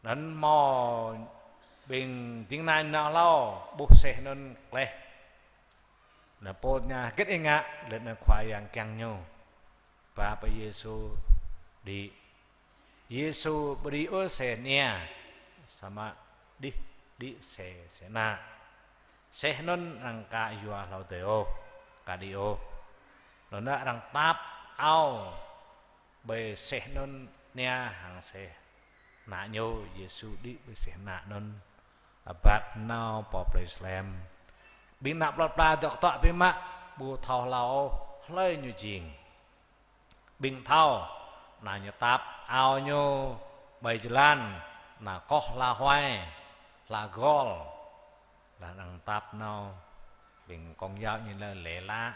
Anŭn hmâo ƀing ding kơna nao hlâo, ƀuh aseh anŭn, kleh. Anŭn pô tơña: Hơget ih ngă? Laih anŭn Khua Yang kiăng ñu ba pơ Yêsu đĭ. Yêsu ƀu đĭ ôh aseh ania, samơ̆ đih đĭ aseh, aseh ană. Aseh anŭn arăng ka yua hlâo adơi ôh, ka đĭ ôh. Anŭn arăng tap ao ƀơi aseh anŭn, ania hăng aseh ană ñu. Yêsu đĭ ƀơi aseh ană anŭn, abat nao pơ plơi Salem. Ƀing ană plơi pla dŏ kơtŏk biă mă, ƀu thâo hlâo ôh hlơi ñu jing. Ƀing thâo, ană ñu tap ao ñu ƀơi jơlan, ană koh hla huai, hla gol. Laih anŭn tap nao, ƀing kông yao ñu lĕ lĕ lă,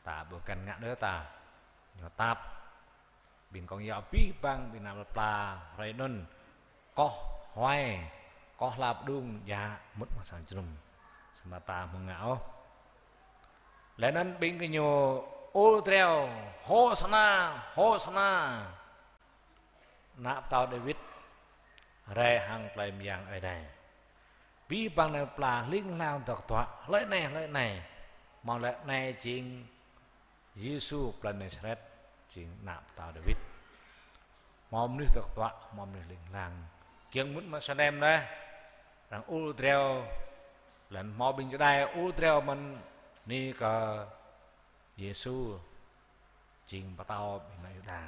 ta ƀu kăn ngă đơi ta. Ñu tap, ƀing kông yao abih bang ƀing ană plơi pla hrơi anŭn koh huai, koh hla pơđung, djă mŭt amăng sang jơnum. Samơ̆ ta ƀu ngă ôh. Laih anŭn ƀing gơñu ur driâo: Hôsana, Hôsana! Ană pơtao Dawid, rai hăng tơlơi mơyang Ơi Adai. Abih bang ană plơi pla hling hlang dŏ kơtŏk: Hlơi anai, hlơi anai? Hmâo laĭ: Anai jing Yêsu plơi Nasaret, jing ană pơtao Dawid. Hmâo mơnuih dŏ kơtŏk, hmâo mơnuih hling hlang. Kiăng mŭt amăng Salem laih, arăng ur driâo, laih anŭn hmâo ƀing čơđai ur driâo mơ̆n, bơni kơ Yêsu, jing pơtao ƀing ană Yuđa.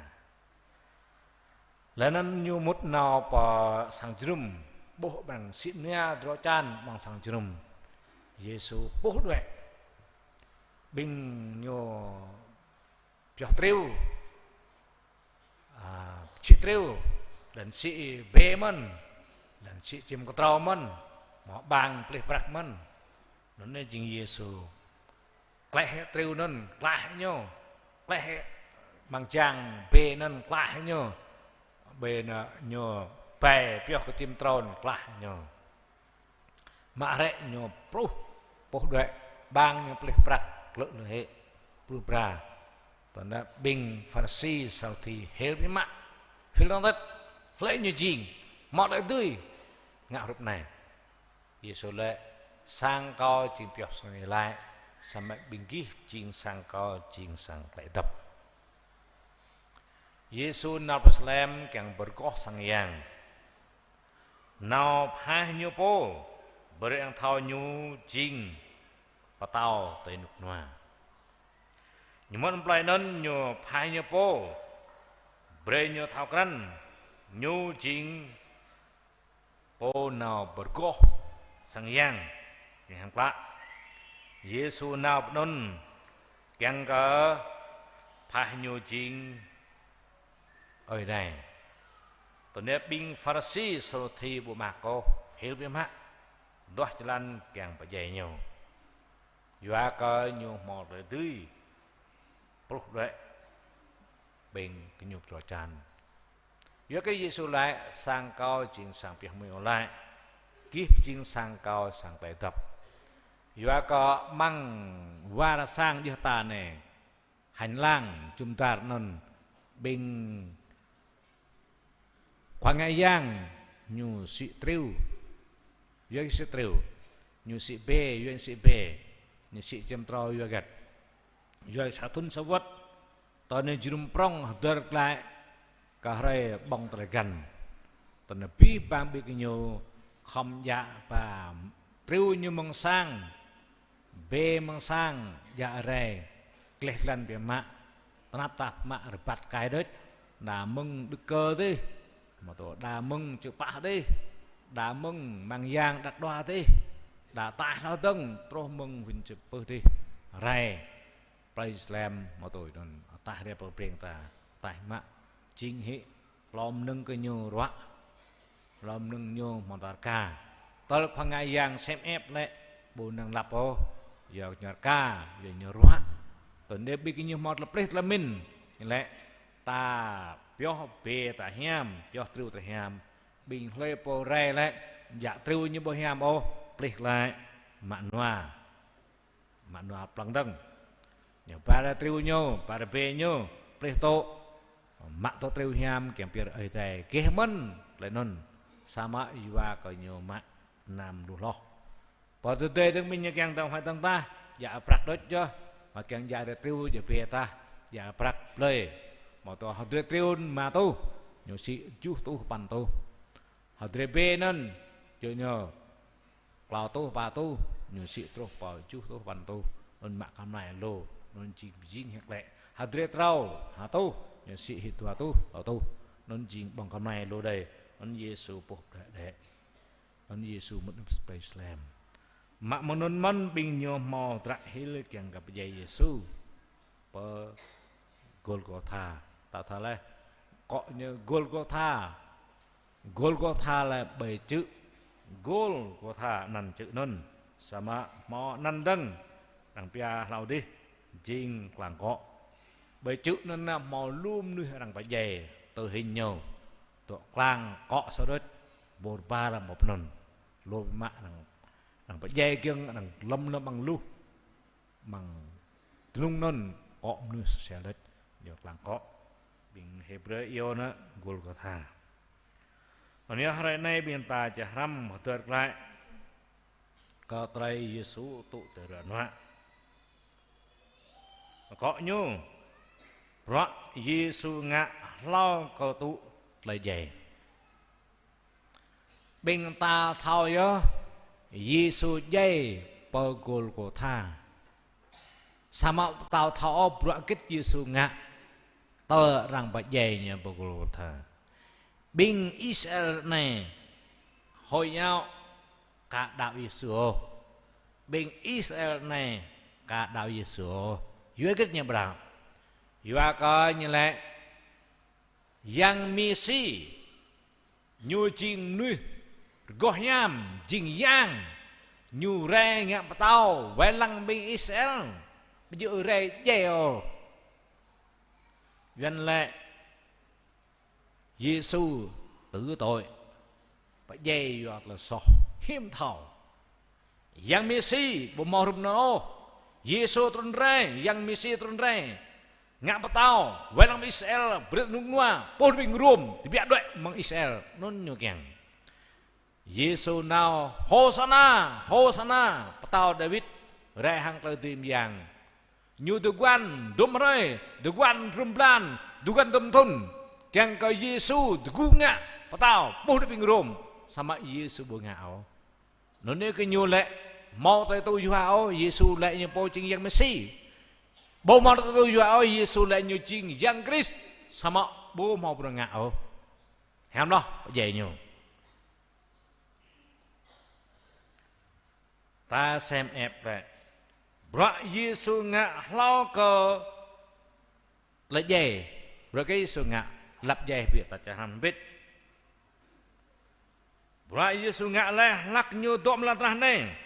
Laih anŭn ñu mŭt nao pơ sang jơnum, ƀuh arăng sĭ mơnia drơi čan amăng sang jơnum. Yêsu puh đuaĭ. Ƀing ñu pioh triu, a, sĭ triu, đăn sĭ bê mơ̆n, đăn sĭ čim kơtrâo mơ̆n, hmâo ƀang plih prăk mơ̆n. Anŭn anai jing Yêsu klĕ hĭ triu anŭn, klă hĭ ñu, klĕ hĭ amăng jang bê anŭn, klă hĭ ñu, bê anŭn ñu pai pioh kơ čim kơtrâo anŭn, klă hĭ ñu. Mă hrĕ ñu pruh, puh đuaĭ, ƀang ñu plih prăk, klơ̆ lui hĭ, pruh bra. Tơdah ƀing Pharisi, Saduki hil biă mă, hil tơ̆ng tĕt, hlơi ñu jing, hmâo tơlơi dưi ngă hrup anai. Yêsu laĭ: Sang Kâo jing pioh sang rai laĭ, samơ̆ ƀing gih jing sang Kâo jing sang klĕ dăp. Yêsu nao pơ Yêrusalem kiăng pơrơgoh sang yang. Nao phaih ñu pô, brơi arăng thâo ñu jing pơtao tơnuk nua. Ñu mŭt plơi anŭn, ñu phaih ñu pô, brơi ñu thâo krăn ñu jing pô nao pơrơgoh sang yang, sang yang klă. Yêsu nao pơ anŭn kiăng kơ phaih ñu jing Ơi Adai. Tơdah ƀing Pharisi, Saduki ƀu mă kôh, hil biă mă, duah jơlan kiăng pơdjai ñu. Yua kơ ñu hmâo tơlơi dưi pruh đuaĭ ƀing gơñu pơtrô čan. Yua kơ Yêsu laĭ: Sang Kâo jing sang pioh mơ̆ng hlơi? Gih jing sang Kâo sang klĕ dăp. Yua kơ amăng war sang djuai ania, hành lang, jum dar anŭn, ƀing khua ngă yang ñu sĭ triu. Yua sĭ triu, ñu sĭ bê, yua sĭ bê, ñu sĭ čim kơtrâo yua hơget? Yua sa thŭn sa wơ̆t, tơl ñu jơnum prŏng hơdơr glaĭ kơ hrơi ƀơ̆ng tơlơi găn. Tơl ñu abih bang ƀing gơñu khŏm djă ba triu ñu mơ̆ng sang, bê mơ̆ng sang, djă rai, gleh glan biă mă, tơnap tap mă rơbat kai đôč, đa mơ̆ng Đức Cơ dih, hmâo tŭ đa mơ̆ng Čư̆ Pah dih, đa mơ̆ng amăng yang đăt đua dih, đa ataih hlâo dơ̆ng, truh mơ̆ng huyện Čư̆ Pưh dih, rai plơi Yêrusalem, hmâo tŭ anŭn, ataih rai plơi Breng ta, ataih mă, jing hĭ, hlŏm mơnơ̆ng kơ ñu ruă, hlŏm mơnơ̆ng ñu hmâo tơlơi rơka. Tơl khua ngă yang sem ĕp lĕ, ƀu năng lăp ôh, yua ñu rơka, yua ñu ruă. Tơdah ƀing gơñu hmâo tơlơi plih tơlơi pơmĭn, lĕ ta pioh bê ta hiam, pioh triu ta hiam. Ƀing hlơi pô rai lĕ, djă triu ñu ƀu hiam ôh, plih glaĭ, mă nua. Mă nua plăng dơ̆ng. Ñu ba rai triu ñu, ba rai bê ñu, plih tŭ. Mă tŭ triu hiam kiăng pơyơr Ơi Adai. Geh mơ̆n, tơlơi anŭn. Samơ̆ yua kơ ñu mă anăm lu hloh. Pơ tơdơi dơ̆ng ƀing ñu kiăng dơ̆ng huai dơ̆ng tah, djă prăk đôč yơh. Mă kiăng djă rai triu, djă bê tah, djă prăk blơi. Hmâo tŭ hơdrơi triu rơma rơtuh, ñu sĭ tơjuh rơtuh păn rơtuh. Hơdrơi bê anŭn, yua ñu klâo rơtuh, pă rơtuh, ñu sĭ truh pơ tơjuh rơtuh păn rơtuh, anŭn mă kơmlai lu, anŭn jing, jing hĭ klĕ. Hơdrơi trâo, ha rơtuh, ñu sĭ hĭ dua rơtuh, klâo rơtuh, anŭn jing ƀơ̆ng kơmlai lu đơi, anŭn Yêsu pŏk đĕ đĕ. Anŭn Yêsu mŭt pơ Yêrusalem. Mă mơ̆ng anŭn mơ̆n ƀing ñu hmâo dră hil kiăng kơ pơdjai Yêsu pơ Gôlgôtha. Ta thâo laih, akŏ ñu Gôlgôtha. Gôlgôtha lĕ ƀơi čư̆. Gôlgôtha anăn čư̆ anŭn. Samơ̆ hmâo anăn dơ̆ng, arăng pia hlâo dih, jing klăng akŏ. Ƀơi čư̆ anŭn hmâo lu mơnuih arăng pơdjai, tơ hĭn ñu. Dŏ klăng akŏ sa đôč, ƀôr ƀar hmâo pơ anŭn. Lu biă mă arăng, arăng pơdjai giŏng, arăng lŏm lŏm amăng luh. Amăng dlông anŭn akŏ mơnuih sel đôč, ñu klăng akŏ. Ƀing Hêbrơ iâu anŭn Gôlgôtha. Anŭn yơh hrơi anai ƀing ta čơhrăm hơdơr glaĭ kơ tơlơi Yêsu tŭ tơlơi ruă nuă. Akŏ ñu, bruă Yêsu ngă hlâo kơ tŭ tơlơi djai. Ƀing ta thâo yơh, Yêsu djai pơ Gôlgôtha. Samơ̆ ta thâo ôh bruă hơget Yêsu ngă, tơl arăng pơdjai ñu pơ Gôlgôtha. Ƀing Israel anai, hơi yao ka đaŏ Yêsu ôh. Ƀing Israel anai ka đaŏ Yêsu ôh. Yua hơget ñu ƀră? Yua kơ ñu laĭ, Yang Mêsi, ñu jing mơnuih rơgoh hiam, jing yang, ñu rai ngă pơtao wai lăng ƀing Israel, ƀu djơ̆ rai djai ôh. Yuan laĭ Yêsu tử tội, pơdjai yua tơlơi soh, hiư̆m thâo. Yang Mêsi ƀu hmâo hrup anŭn ôh. Yêsu trŭn rai, Yang Mêsi trŭn rai, ngă pơtao wai lăng Israel, brơi rơnŭk rơnua, puh ƀing Rôm, tơbiă đuaĭ mơ̆ng Israel, anŭn ñu kiăng. Yêsu nao: Hôsana, Hôsana, pơtao Dawid, rai hăng tơlơi dưi mơyang. Ñu dơguan hơdôm hrơi, dơguan hơdôm blan, dơguan hơdôm thŭn, kiăng kơ Yêsu tơgŭ ngă pơtao, puh đuaĭ ƀing Rôm, samơ̆ Yêsu ƀu ngă ôh. Anŭn yơh kơ ñu laĭ hmâo tơlơi tŭ yua ôh, Yêsu laĭ ñu pô jing Yang Mêsi. Ƀu hmâo tơlơi tŭ yua ôh, Yêsu laĭ ñu jing Yang Krist, samơ̆ ƀu hmâo pơrơngat ôh. Hiam hloh pơdjai ñu. Ta sem ĕp lĕ. Bruă Yêsu ngă hlâo kơ tơlơi djai. Bruă kơ Yêsu ngă lăp djai ƀiă ta čang hrăm hơbĭt. Bruă Yêsu ngă laih hlăk ñu dŏ amăng lŏn tơnah anai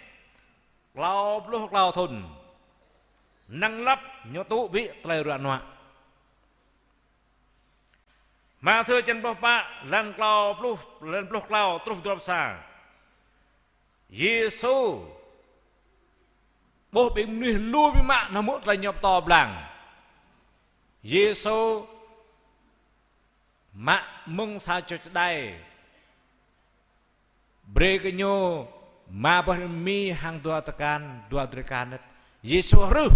klâo pluh klâo thŭn. Năng lăp ñu tŭ ƀiă tơlơi ruă nuă. Mathiơ črăn pluh pă, lăn klâo pluh, lăn pluh klâo truh dua pluh sa. Yêsu ƀuh ƀing mơnuih lu biă mă nao hmư̆ tơlơi ñu pơtô blang. Yêsu mă mơ̆ng sa čô čơđai, brơi kơ ñu rơma boh bánh mì hăng dua drơi akan, dua drơi akan đôč. Yêsu hrưh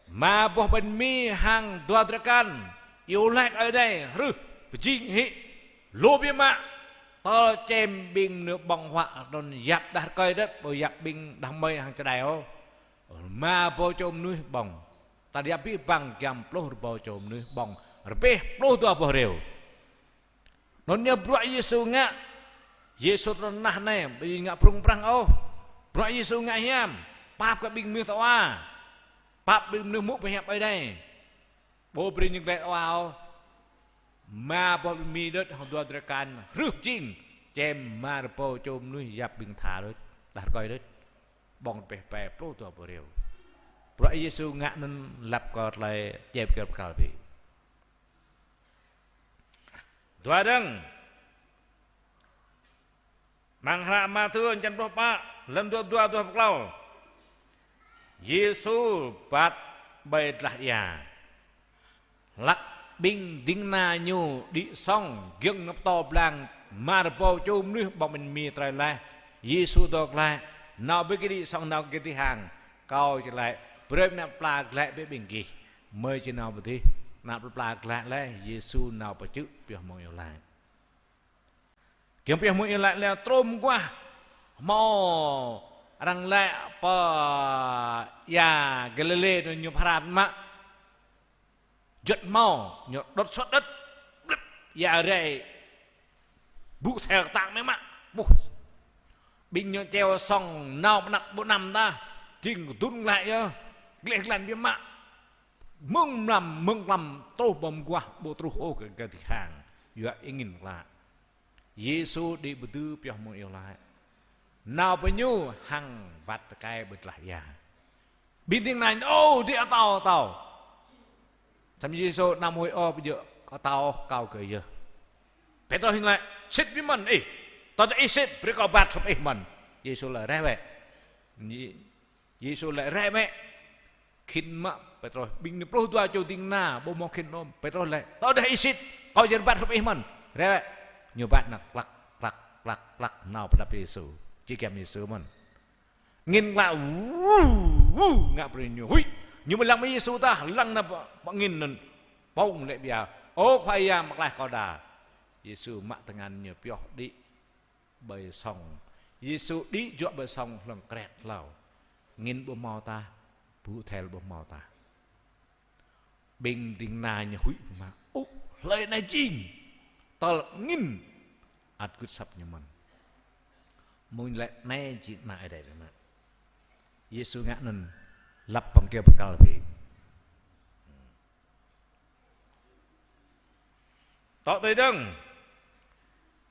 rơma boh bánh mì hăng dua drơi akan, iâu laĭ kơ Ơi Adai, hrưh, pơjing hĭ, lu biă mă, tơl čem ƀing mơnuih ƀơ̆ng huă anŭn yap đah rơkơi đôč, ƀu yap ƀing đah kơmơi hăng čơđai ôh. Rơma rơbâo čô mơnuih ƀơ̆ng. Ta yap abih bang giăm pluh rơbâo čô mơnuih ƀơ̆ng, rơbêh pluh dua boh rêu. Anŭn yơh bruă Yêsu ngă. Yêsu trŭn tơnah anai, ƀu ngă prŭng prăng ôh. Bruă Yêsu ngă hiam, pap kơ ƀing mơnuih tơwa, pap ƀing mơnuih hmư̆ pơhiăp Ơi Adai. Ƀu brơi ñu glaĭ tơwa ôh. Rơma boh bánh mì đôč hăng dua drơi akan hrưh pơjing, čem rơma rơbâo čô mơnuih yap ƀing tha đôč, đah rơkơi đôč. Ƀơ̆ng rơbêh pe pluh dua boh rêu. Bruă Yêsu ngă anŭn lăp kơ tơlơi djai pơkăl pơkăl ƀiă. Dua dơ̆ng. Amăng hră Mathiơ črăn pluh pă, lăn dua pluh dua, dua pluh klâo. Yêsu bat ƀơi dlah ia. Hlăk ƀing ding kơna ñu đĭ sŏng, giŏng nao pơtô blang, rơma rơbâo čô mơnuih ƀơ̆ng bánh mì trơi laih. Yêsu dŏ glaĭ, nao ƀơi kơ đĭ sŏng, nao kơ adih hăng. Kâo či laĭ, brơi ană pla glaĭ bĕ ƀing gih. Gơmơi či nao pơ adih. Ană pla glaĭ laih, Yêsu nao pơčư̆ pioh mơ̆ng iâu laĭ. Giŏng pioh mơ̆ng iâu laĭ lĕ truh mơguah, hmâo arăng laĭ pơ ia Galilê anŭn ñu phara mă. Juăt hmâo, ñu đŏt suăt đĕt, blĭp, ia rai, ƀu thel kơtang mơ̆ mă. Ƀuh. Ƀing ñu čeo sŏng nao pơ anăp ƀu anăm tah, jing kơdŭn glaĭ yơh, gleh glan biă mă. Mơ̆ng mlam, mơ̆ng mlam truh pơ mơguah, ƀu truh ôh kơ, kơ adih hăng. Yua angĭn klă. Yêsu đĭ pơdư̆ pioh mơ̆ng iâu laĭ. Nao pơ ñu hăng wơ̆t tơkai ƀơi dlah ia. Ƀing ding kơna ñu, ô, đĭ atâo, atâo. Samơ̆ Yêsu anăm huĭ ôh, ƀu djơ̆ atâo ôh, kâo gơ̆ yơh. Pêtrôs ñu laĭ, sĭt biă mơ̆n ih. Tơdah ih sĭt, brơi kâo bat hrup ih mơ̆n. Yêsu laĭ, rai bĕ. Yê-, Yêsu laĭ, rai bĕ. Khĭn mă Pêtrôs, ƀing pluh dua čô ding kơna, ƀu hmâo khĭn ôh. Pêtrôs laĭ, tơdah ih sĭt, kâo či bat hrup ih mơ̆n. Rai bĕ. Ñu bat nao klăk, klăk, klăk, klăk, nao pơ anăp Yêsu. Či giăm Yêsu mơ̆n. Angĭn klă, wu, wu, ngă brơi ñu huĭ. Ñu ƀu lăng mơ̆ng Yêsu tah, lăng nao pơ, pơ angĭn anŭn. Pŏng laĭ biă. Ơ Khua Yang, pơklaih kâo đa. Yêsu mă tơngan ñu pioh đĭ ƀơi sŏng. Yêsu đĭ juă ƀơi sŏng hlŏng kret hlâo. Angĭn ƀu hmâo tah, ƀu thel ƀu hmâo tah. Ƀing ding kơna ñu huĭ mă. Ơ, hlơi anai jing. Tơl angĭn ăt gưt asăp ñu mơ̆n. Mơ̆ng laĭ anai jing Ană Ơi Adai biă mă. Yêsu ngă anŭn lăp pơngkĕ pơkăl ƀiă. Tŏ tui dơ̆ng,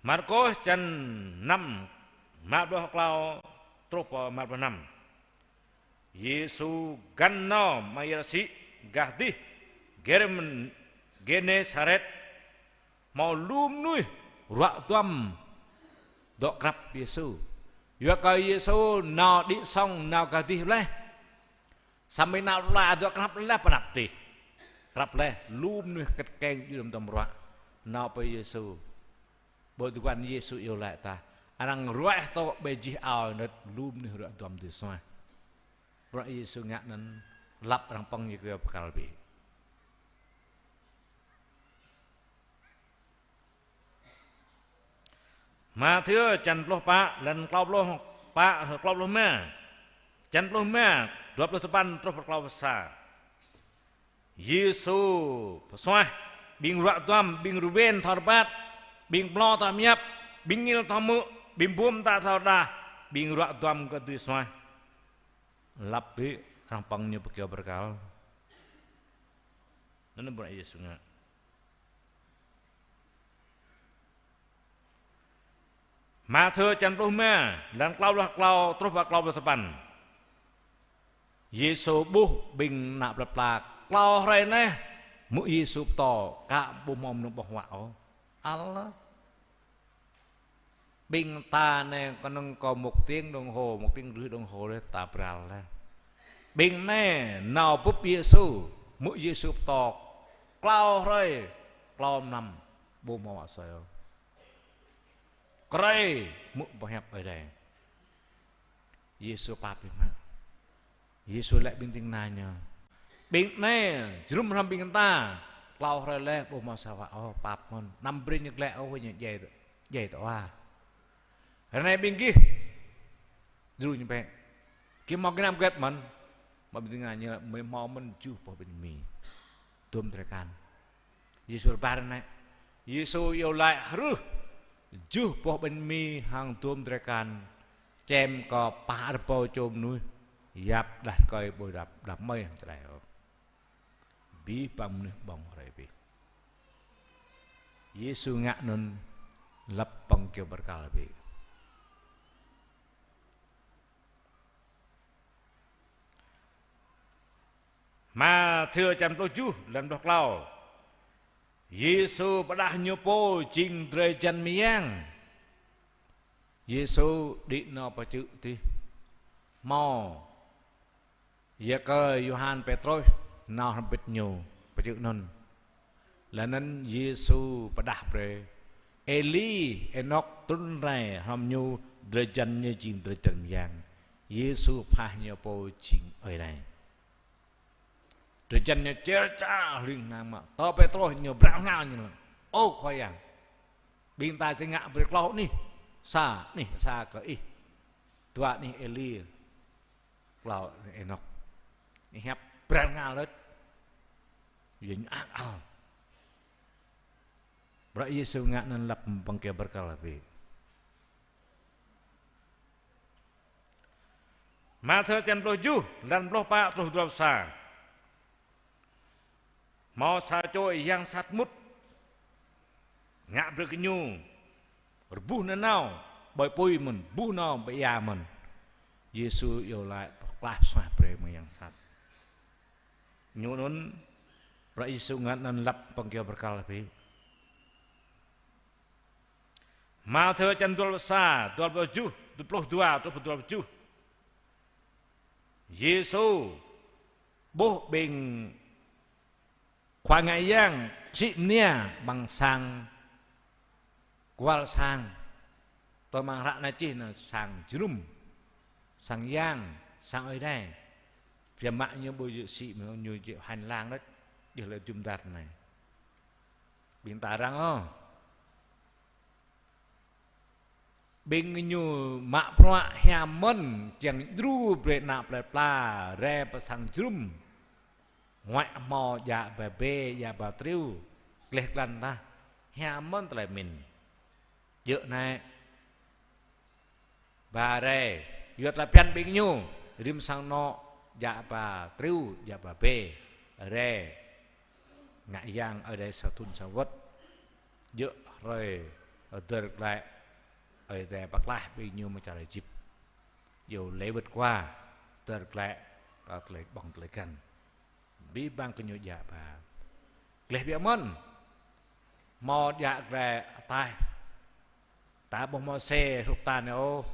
Markôs čăn năm, mă pluh klâo truh pơ mă pluh năm. Yêsu găn nao amăng ia rơsĭ gah dih Gêrem-, Gênêsaret, hmâo lu mơnuih ruă duam dŏ krăp Yêsu. Yua kơ Yêsu nao đĭ sŏng, nao gah dih laih. Samơ̆ ană plơi pla dŏ krăp laih pơ anăp dih. Krăp laih, lu mơnuih kĕt keng djru duam ruă. Nao pơ Yêsu. Ƀơi tơguan Yêsu iâu laĭ tah: Arăng ruaih tŏ ƀơi jih ao anŭn, lu mơnuih ruă duam dưi suaih. Bruă Yêsu ngă anŭn lăp arăng pơ̆ng ñu kơ pơkăl bĕ. Mathiơ čăn pluh pă, lăn klâo pluh pă, klâo pluh rơma. Čăn pluh rơma, dua pluh tơpăn truh pơ klâo pluh sa. Yêsu pơsuaih ƀing ruă duam, ƀing rơwen thâo rơbat, ƀing pơmlô thâo pơhiăp, ƀing ngil thâo hmư̆, ƀing bum ta thâo rơđah, ƀing ruă duam kơ dưi suaih. Lăp bĕ arăng pơ̆ng ñu pơ kyâo bơrkal. Anŭn bruă Yêsu ngă. Mathiơ čăn pluh rơma, lăn klâo pluh klâo truh pơ klâo pluh tơpăn. Yêsu ƀuh ƀing ană plơi pla klâo hrơi laih hmư̆ Yêsu pơtô, ka ƀu hmâo mơnơ̆ng ƀơ̆ng huă ôh. Allah. Ƀing ta anai kơnơ̆ng kơ một tiếng đồng hồ, một tiếng rưỡi đồng hồ laih ta pral laih. Ƀing anai nao bưp Yêsu, hmư̆ Yêsu pơtô klâo hrơi, klâo mlam, ƀu hmâo huă soi ôh. Krơi hmư̆ pơhiăp Ơi Adai. Yêsu pap biă mă. Yêsu laĭ ƀing ding kơna ñu: Ƀing anai jơnum hrŏm ƀing ta, klâo hrơi laih ƀu hmâo sa huă ôh, pap mơ̆n. Anăm brơi ñu glaĭ ôh, ñu djai, djai tơ wa. Hrơi anai ƀing gih djru ñu bĕ. Gih hmâo gơnam hơget mơ̆n? Mă ƀing ding kơna ñu laĭ: Mơi hmâo mơ̆n tơjuh boh bánh mì, dôm drơi akan. Yêsu rơbat rai anai. Yêsu iâu laĭ hrưh tơjuh boh bánh mì hăng dôm drơi akan čem kơ pă rơbâo čô mơnuih, yap đah rơkơi ƀu đăp, đah mơi hăng čơđai ôh. Abih bang mơnuih ƀơ̆ng rai abih. Yêsu ngă anŭn lăp pơ̆ng kyâo bơrkal bĕ. Mathiơ čăn pluh tơjuh, lăn pluh klâo. Yêsu pơđah ñu pô jing drơi jan mơyang. Yêsu đĭ nao pơ čư̆ dih. Hmâo Yakơ, Yôhan, Pêtrôs nao hrŏm hơbĭt ñu pơ čư̆ anŭn. Laih anŭn Yêsu pơđah brơi Êli, Ênôk trŭn rai hrŏm ñu, drơi jan ñu jing drơi jan mơyang. Yêsu pơhaih ñu pô jing Ơi Adai. Drơi jan ñu čer čar hling hlang mă. Tơ Pêtrôs ñu brăng hơngal ñu laĭ: Ơ Khua Yang, ƀing ta či ngă brơi klâo anih sa, anih sa kơ Ih, dua anih Êli, klâo Ênôk. Ñu hiăp brăng hơngal đôč. Yua ñu ăh kơăl. Bruă Yêsu ngă anŭn lăp pơ̆ng kyâo bơrkal bĕ. Mathiơ čăn pluh tơjuh, lăn pluh pă truh dua pluh sa. Hmâo sa čô yang sat mŭt ngă brơi kơ ñu rơbuh nanao ƀơi apui mơ̆n, rơbuh nanao ƀơi ia mơ̆n. Yêsu iâu laĭ pơklaih pơsuaih brơi mơ̆ng yang sat. Ñu anŭn, bruă Yêsu ngă anŭn lăp pơ̆ng kyâo bơrkal bĕ. Mathiơ čăn dua pluh sa, dua pluh tơjuh, dua pluh dua, dua pluh tơjuh. Yêsu ƀuh ƀing khua ngă yang sĭ mơnia amăng sang kual sang. Tơ amăng hră anai čih anŭn sang jơnum, sang yang, sang Ơi Adai. Biă mă ñu ƀu djơ̆ sĭ mơ̆, ñu djơ̆ hành lang đôč, djơ̆ lĕ jum dar anai. Ƀing ta arăng ôh. Ƀing ñu mă bruă hiam mơ̆n, kiăng djru brơi ană plơi pla rai pơ sang jơnum. Ngoaĭ hmâo djă ba bê, djă ba triu, gleh glan tah. Hiam mơ̆n tơlơi pơmĭn. Djơ̆ anai, ba rai, yua tơlơi phiăn ƀing ñu, rĭm sang anŏ djă ba triu, djă ba bê, rai ngă yang Ơi Adai sa thŭn sa wơ̆t. Djơ̆ hrơi dơr glaĭ, Ơi Adai pơklaih ƀing ñu mơ̆ng čar Êjip. Yua lĕ wơ̆t kua dơr glaĭ, ta tơlơi ƀơ̆ng tơlơi găn. Abih bang gơñu djă ba. Gleh biă mơ̆n. Hmâo djă glaĭ ataih. Ta ƀuh Môsê hrup ta anai ôh.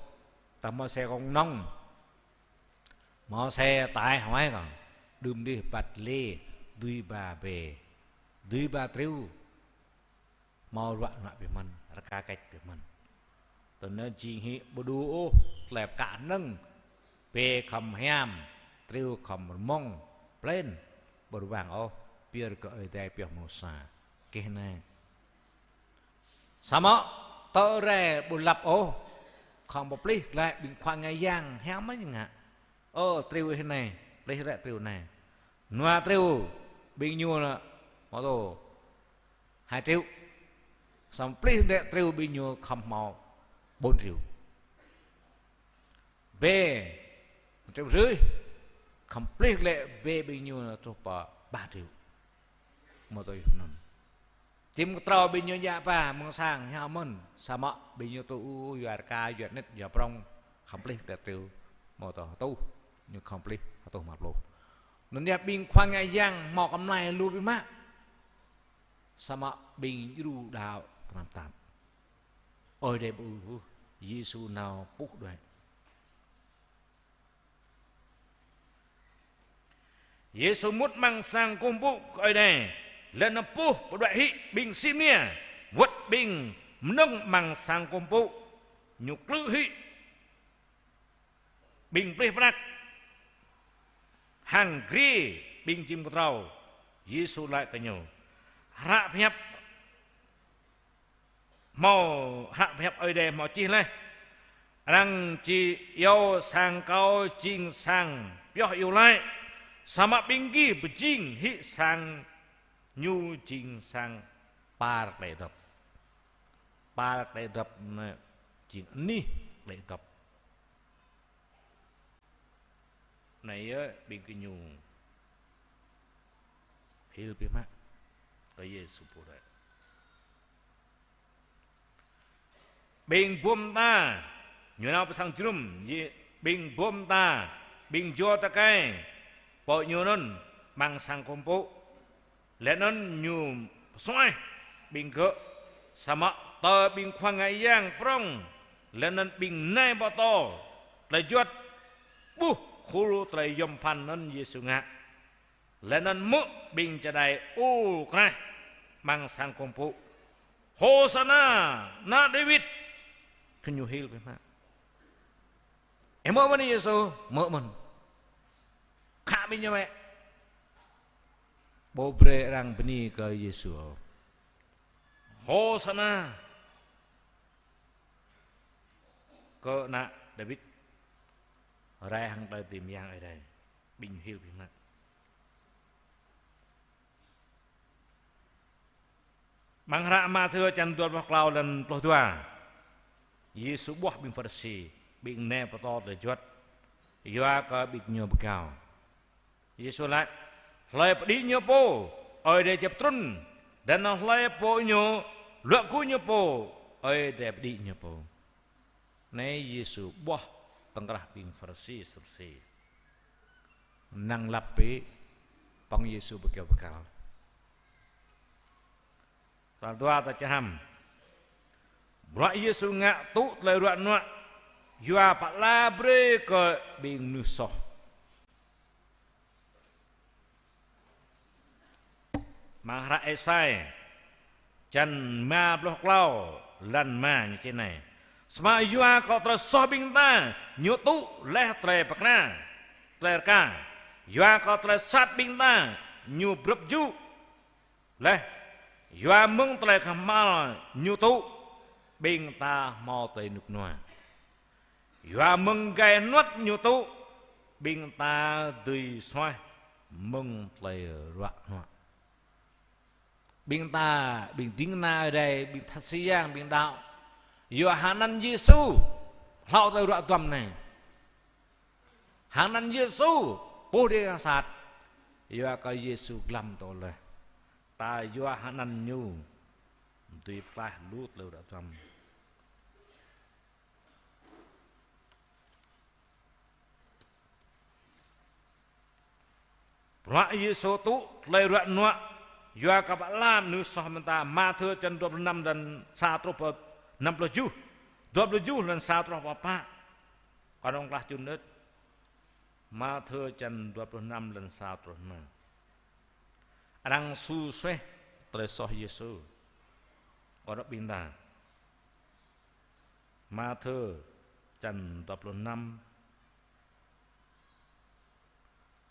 Ta Môsê kông nong. Môsê ataih hmâo kơ. Đưm đih bat lê, dui ba bê. Dui ba triu. Hmâo ruă nuă biă mơ̆n, rơka kĕč biă mơ̆n. Tơnă jing hĭ ƀu đu ôh, tơlơi pơkă hơnơ̆ng, bê khŏm hiam, triu khŏm rơmông, plên, ƀu rơwang ôh, pơyơr kơ Ơi Adai pioh Môsê. Keh anai. Samơ̆ tơ rai ƀu lăp ôh, khŏm pơplih glaĭ ƀing khua ngă yang, hiam mơ̆n ngă. Ơ, triu ih anai, plih ră triu anai. Nua triu, ƀing ñu lă, hmâo tô. Hai triệu. Samơ̆ plih lĕ triu ƀing ñu khŏm hmâo bốn triệu. Bê, một triệu rưỡi. Khŏm plih lĕ bê ƀing ñu truh pơ ba triệu. Hmâo tô yơh anŭn. Čim kơtrâo ƀing ñu djă ba mơ̆ng sang hiam mơ̆n. Samơ̆ ƀing ñu tŭ yua rơka, yua anet, yua prŏng. Khŏm plih lĕ triu. Hmâo tô hơtuh. Ñu khŏm plih hơtuh rơma pluh. Anŭn yơh ƀing khua ngă yang hmâo kơmlai lu biă mă. Samơ̆ ƀing djru đaŏ tơnap tap. Ơi Adai ƀu ƀuh, Yêsu nao puh đuaĭ. Yêsu mŭt amăng sang kơkuh pơpŭ kơ Ơi Adai, laih anŭn puh pơđuaĭ hĭ ƀing sĭ mơnia, wơ̆t ƀing mơnơ̆ng amăng sang kơkuh pơpŭ, ñu klư̆ hĭ ƀing plih prăk hăng gri ƀing čim kơtrâo. Yêsu laĭ kơ ñu: Hră pơhiăp hmâo, hră pơhiăp Ơi Adai hmâo čih laih: Arăng či iâu sang Kâo jing sang pioh iâu laĭ, samơ̆ ƀing gih pơjing hĭ sang ñu jing sang Paraclet dŏp. Paraclet dŏp anai jing anih klĕ dŏp. Anai yơh ƀing gơñu hil biă mă kơ Yêsu pô rai. Ƀing bum ta, ñu nao pơ sang jơnum, ƀing bum ta, ƀing juă tơkai, pô ñu anŭn amăng sang kơkuh pơpŭ. Laih anŭn ñu pơsuaih ƀing gơ̆, samơ̆ tơl ƀing khua ngă yang prŏng, laih anŭn ƀing nai pơtô tơlơi juăt ƀuh khul tơlơi yom pơphan anŭn Yêsu ngă. Laih anŭn hmư̆ ƀing čơđai ur kraih amăng sang kơkuh pơpŭ: Hôsana, ană Dawid! Gơñu hil biă mă. Ih hmư̆ mơ̆n Yêsu? Hmư̆ mơ̆n. Khă ƀing ñu wơ̆t. Ƀu brơi arăng bơni kơ Yêsu. Hôsana kơ ană Dawid. Rai hăng tơlơi dưi mơyang Ơi Adai. Ƀing hil biă mă. Amăng hră Mathiơ čăn dua pluh klâo lăn pluh dua. Yêsu ƀuah ƀing Pharisi, ƀing nai pơtô tơlơi juăt, yua kơ ƀing ñu pơgao. Yêsu laĭ: Hlơi pơđĭ ñu pô, Ơi Adai či pơtrŭn, laih anŭn hlơi pô ñu, luă gŭ ñu pô, Ơi Adai pơđĭ ñu pô. Anai Yêsu ƀuah tơkrah ƀing Pharisi, Sadusi. Năng lăp bĕ, pŏng Yêsu pơgao pơgao. Tal dua ta čơhrăm. Bruă Yêsu ngă tŭ tơlơi ruă nuă, yua pơala brơi kơ ƀing mơnuih soh. Amăng hră Êsai, čăn rơma pluh klâo, lăn rơma ñu čih anai: Samơ̆ yua kơ tơlơi soh ƀing ta, ñu tŭ laih tơlơi pơkra, tơlơi rơka. Yua kơ tơlơi sat ƀing ta, ñu brưp jŭ laih. Yua mơ̆ng tơlơi kơhma̱l ñu tŭ, ƀing ta hmâo tơlơi rơnŭk rơnua. Yua mơ̆ng gai hơnuăt ñu tŭ, ƀing ta dưi suaih mơ̆ng tơlơi ruă nuă. Ƀing ta, ƀing ding kơna Ơi Adai, ƀing that si yang, ƀing đaŏ, yua hơnăn Yêsu hlâo tơlơi ruă duăm anai. Hơnăn Yêsu puh đĭ hăng sat, yua kơ Yêsu glăm tơlơi. Ta yua hơnăn ñu Dui pơklaih lu tơlơi ră tăm. Bruă Yêsu tŭ tơlơi ruă nuă yua kơ pơala mơnuih soh mơta. Mathiơ črăn dua pluh năm, lăn sa truh pơ năm pluh tơjuh. Dua pluh tơjuh lăn sa truh pơ pă. Kâo nao klah čun đôč. Mathiơ črăn dua pluh năm lăn sa truh rơma. Arăng su sueh tơlơi soh Yêsu. Kâo đŏk ƀing ta. Mathiơ črăn dua pluh năm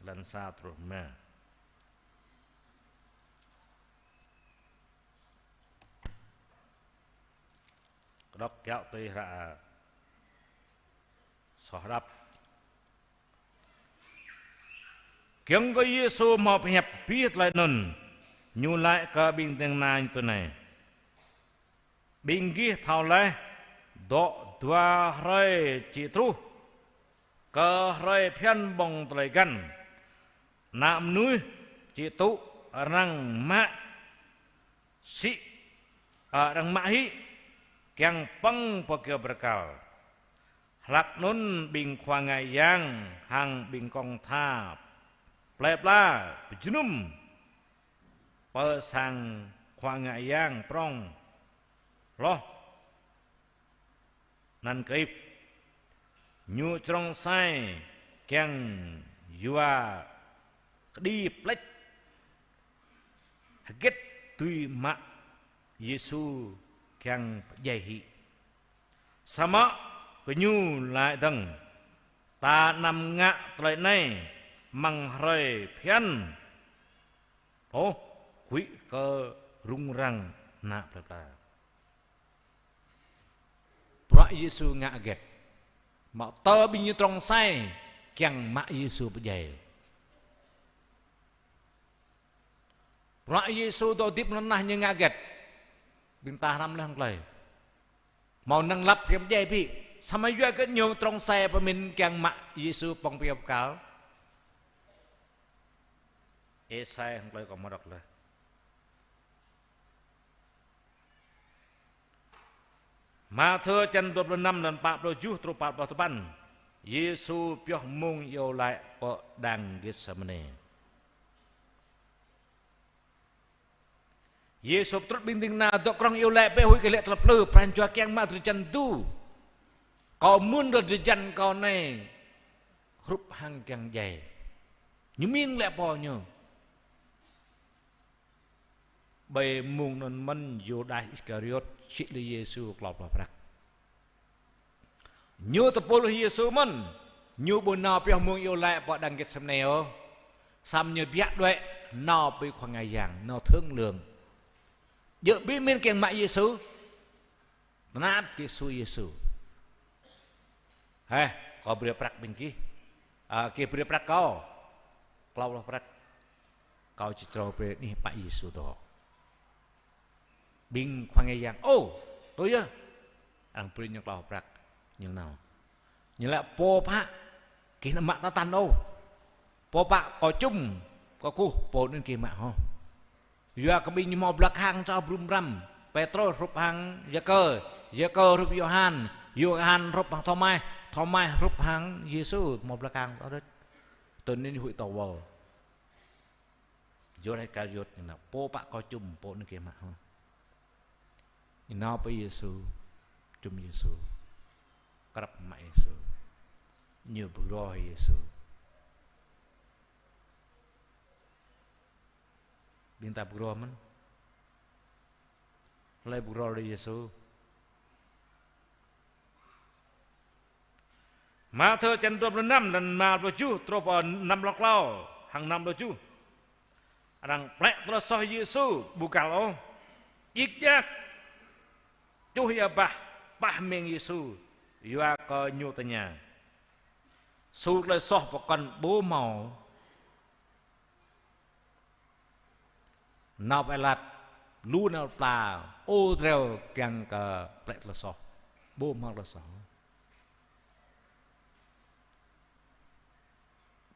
lăn sa truh rơma. Kâo đŏk kiaŏ tui hră Soh Hơđăp. Giŏng kơ Yêsu hmâo pơhiăp abih tơlơi anŭn, Ñu laĭ kơ ƀing ding kơna Ñu tui anai: Ƀing gih thâo laih, dŏ dua hrơi či truh, kơ hrơi phiăn ƀơ̆ng tơlơi găn, Ană mơnuih či tŭ arăng mă sĭ, ơ, arăng mă hĭ, kiăng pơ̆ng pơ kơyâo bơrơkal. Hlak anŭn ƀing khua ngă yang hăng ƀing kông tha plơi pla pơjơnum pơ sang khua ngă yang prŏng hloh anăn kơip. Ñu črông sai kiăng yua kơđi pleč hơget dưi mă Yêsu kiăng pơdjai hĭ. Samơ̆ kơ ñu laĭ dơ̆ng: Ta anăm ngă tơlơi anai amăng hrơi phiăn ôh, huĭ kơ rŭng răng ană plơi pla. Bruă Yêsu ngă hơget? Mă tơ ƀing ñu črông sai kiăng mă Yêsu pơdjai. Bruă Yêsu dŏ hơdip lŏn tơnah Ñu ngă hơget? Ƀing ta hrăm laih hăng tơlơi. Hmâo năng lăp kiăng pơdjai ƀĭ. Samơ̆ yua hơget ñu črông sai pơmĭn kiăng mă Yêsu pơ̆ng pơ kơyâo bơrơkal? Êsai hăng tơlơi kâo hmâo đŏk laih. Mathiơ črăn dua pluh năm, lăn pă pluh tơjuh truh pă pluh tơpăn. Yêsu pioh mông iâu laĭ pơ đang Gêtsêmanê. Yêsu pơtrŭt ƀing ding kơna dŏ krŏng iâu laĭ: Bĕ huĭ kơ lĕ tơlơi plư, pran jua kiăng mă drơi jan tơdu. Kâo mưn rai drơi jan kâo anai hrup hăng kiăng djai. Ñu mĭn lĕ pô ñu. Ƀơi mông anŭn mơ̆n Yuđas Iskariôt sĭ lui Yêsu klâo pluh prăk. Ñu tơpul Yêsu mơ̆n, ñu ƀu nao pioh mông iâu laĭ pơ đang Gêtsêmanê ôh. Samơ̆ ñu biă đuaĭ nao ƀơi khua ngă yang, nao thương lượng. Djơ̆ ƀĭ mĭn kiăng mă Yêsu. Tơnap kơ Yêsu, Yêsu: Heh, kâo brơi prăk ƀing gih. Ơ, gih brơi prăk kâo klâo pluh prăk. Kâo či črâo brơi anih pă Yêsu dŏ. Ƀing khua ngă yang: Ơ, tui yơh. Arăng brơi ñu klâo prăk, ñu nao. Ñu laĭ: Pô pă, gih anăm mă tơtăn ôh. Pô pă kâo čum, kâo kơkuh, pô anŭn gih mă hŏ. Yua kơ ƀing ñu hmâo blak hăng čô brum bram. Pêtrôs hrup hăng Yakơ, Yakơ hrup Yôhan, Yôhan hrup hăng Thômas, Thômas hrup hăng Yêsu, hmâo blak hăng čô đôč. Tui anŭn huĭ tơwơl. Yuđas Iskariôt ñu laĭ: Pô pă kâo čum, pô anŭn gih mă hŏ. Ñu nao pơ Yêsu, čum Yêsu, krăp mă Yêsu, ñu pơgro Yêsu. Ƀing ta pơgro mơ̆n? Hlơi pơgro lui Yêsu? Mathiơ črăn dua pluh năm, lăn rơma pluh tơjuh truh pơ năm pluh klâo hăng năm pluh tơjuh. Arăng plĕ tơlơi soh Yêsu ƀu găl ôh. Djik djak čuh ia bah, pah meng Yêsu, yua kơ ñu tơña: Su tơlơi soh pơkŏn ƀu hmâo? Nao pơ Pilat, lu nao pla, ô dreo kiăng kơ plĕ tơlơi soh. Ƀu hmâo tơlơi soh.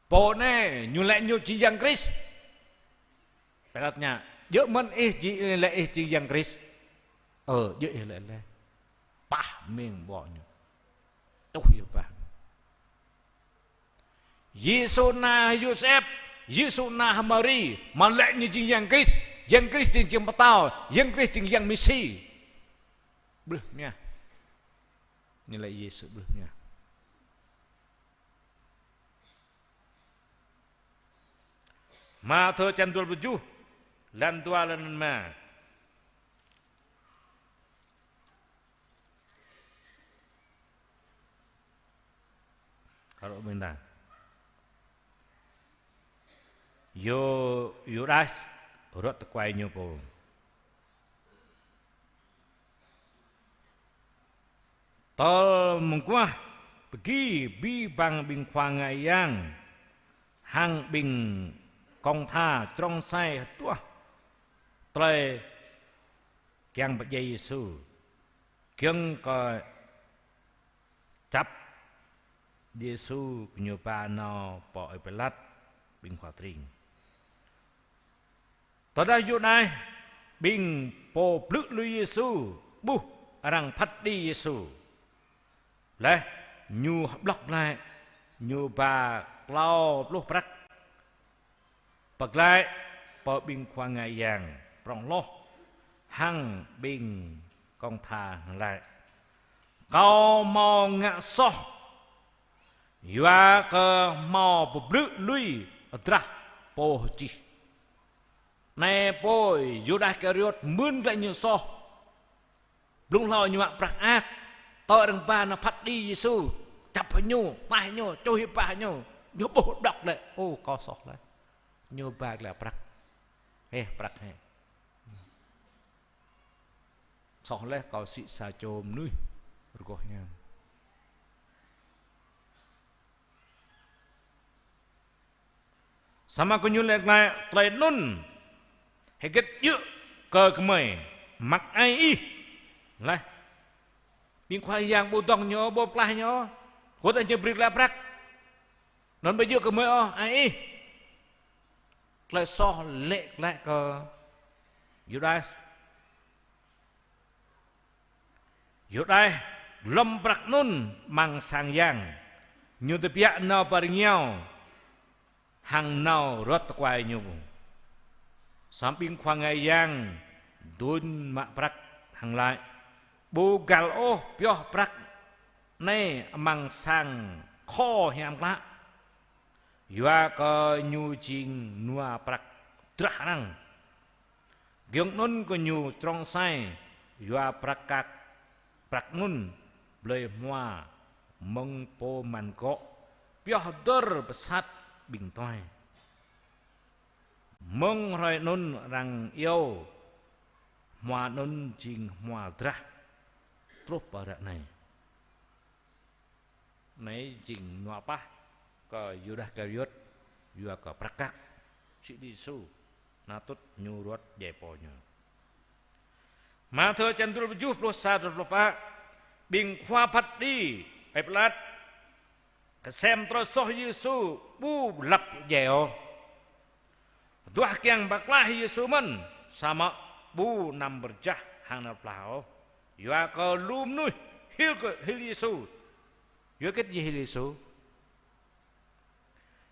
Pô anai, ñu laĭ ñu či Yang Krist. Pilat tơña: Djơ̆ mơ̆n ih či laĭ ih či Yang Krist? Ơ, djơ̆ ih lĕ lĕ. Pah meng ƀô̆ ñu. Tuh yơh pah. Yêsu ană Yôsep, Yêsu ană Mari, mă lĕ ñu jing Yang Krist, Yang Krist jing, jing pơtao, Yang Krist jing Yang Mêsi. Blưh mơ̆n. Ñu lĕ Yêsu blưh mơ̆n. Mathiơ čăn dua pluh tơjuh, lan dua, lan rơma. Kơ rŏ ƀing ta. Yô-, Yuđas ruăt tơkuai ñu pô. Tơl mơguah pơgi abih bang ƀing khua ngă yang hăng ƀing kông tha črông sai hơduah tơlơi kiăng pơdjai Yêsu. Giŏng kơ čăp Yêsu, gơñu ba nao pơ ơi Pilat, ƀing khua tring. Tơdah Yuđas, ƀing pô blư̆ lui Yêsu, ƀuh arăng phat đĭ Yêsu. Laih ñu hơblŏk glaĭ, ñu ba klâo pluh prăk. Pơglaĭ pơ ƀing khua ngă yang prŏng hloh hăng ƀing kông tha hăng laĭ: Kâo hmâo ngă soh, yua kơ hmâo pơblư̆ lui drah pô hơčih. Anai pô Yuđas Iskariôt mưn glaĭ ñu soh. Blung hlâo ñu mă prăk ak, tơl arăng ba nao phat đĭ Yêsu, čăp hĭ ñu, taih hĭ ñu, čuh hĭ bah hĭ ñu, ñu ƀuh hơblŏk lĕ, ô, kâo soh laih. Ñu ba glaĭ prăk. Hĕ, prăk hĕ. Soh laih kâo sĭ sa čô mơnuih rơgoh hiam. Samơ̆ gơñu laĭ glaĭ tơlơi anŭn hơget djơ̆ kơ gơmơi, măk ai ih. Laih ƀing khua yang ƀu dŏng ñu, ƀu pơklaih ñu, huĭ dah ñu brơi glaĭ prăk. Anŭn ƀu djơ̆ kơ gơmơi ôh, ai ih. Tơlơi soh lĕ glaĭ kơ Yuđas. Yuđas glŏm prăk anŭn amăng sang yang, ñu tơbiă nao pơ rơngiao hăng nao ruăt tơkuai ñu. Samơ̆ ƀing khua ngă yang dŭn mă prăk hăng laĭ: Ƀu găl ôh pioh prăk anai amăng sang kho hiam klă, yua kơ ñu jing nua prăk drah arăng. Giŏng anŭn gơñu črông sai yua prăk kăk prăk anŭn blơi hmua mơ̆ng pô man gŏ pioh dơr pơsat ƀing tuai. Mơ̆ng hrơi anŭn arăng iâu hmua anŭn jing hmua drah truh pơ ră anai. Anai jing nua pah kơ Yuđas Iskariôt, yua kơ prăk kăk sĭ đĭ Yêsu, anŭn tŭ ñu ruăt djai pô ñu. Mathiơ čăn dua pluh tơjuh, pluh sa truh pluh pă, ƀing khua phat đĭ ơi Pilat kơsem tơlơi soh Yêsu ƀu lăp djai ôh. Hơduah kiăng pơklaih Yêsu mơ̆n, samơ̆ ƀu anăm pơrơjah hăng ană pơklaih ôh. Yua kơ lu mơnuih hil kơ, hil Yêsu. Yua hơget ñu hil Yêsu?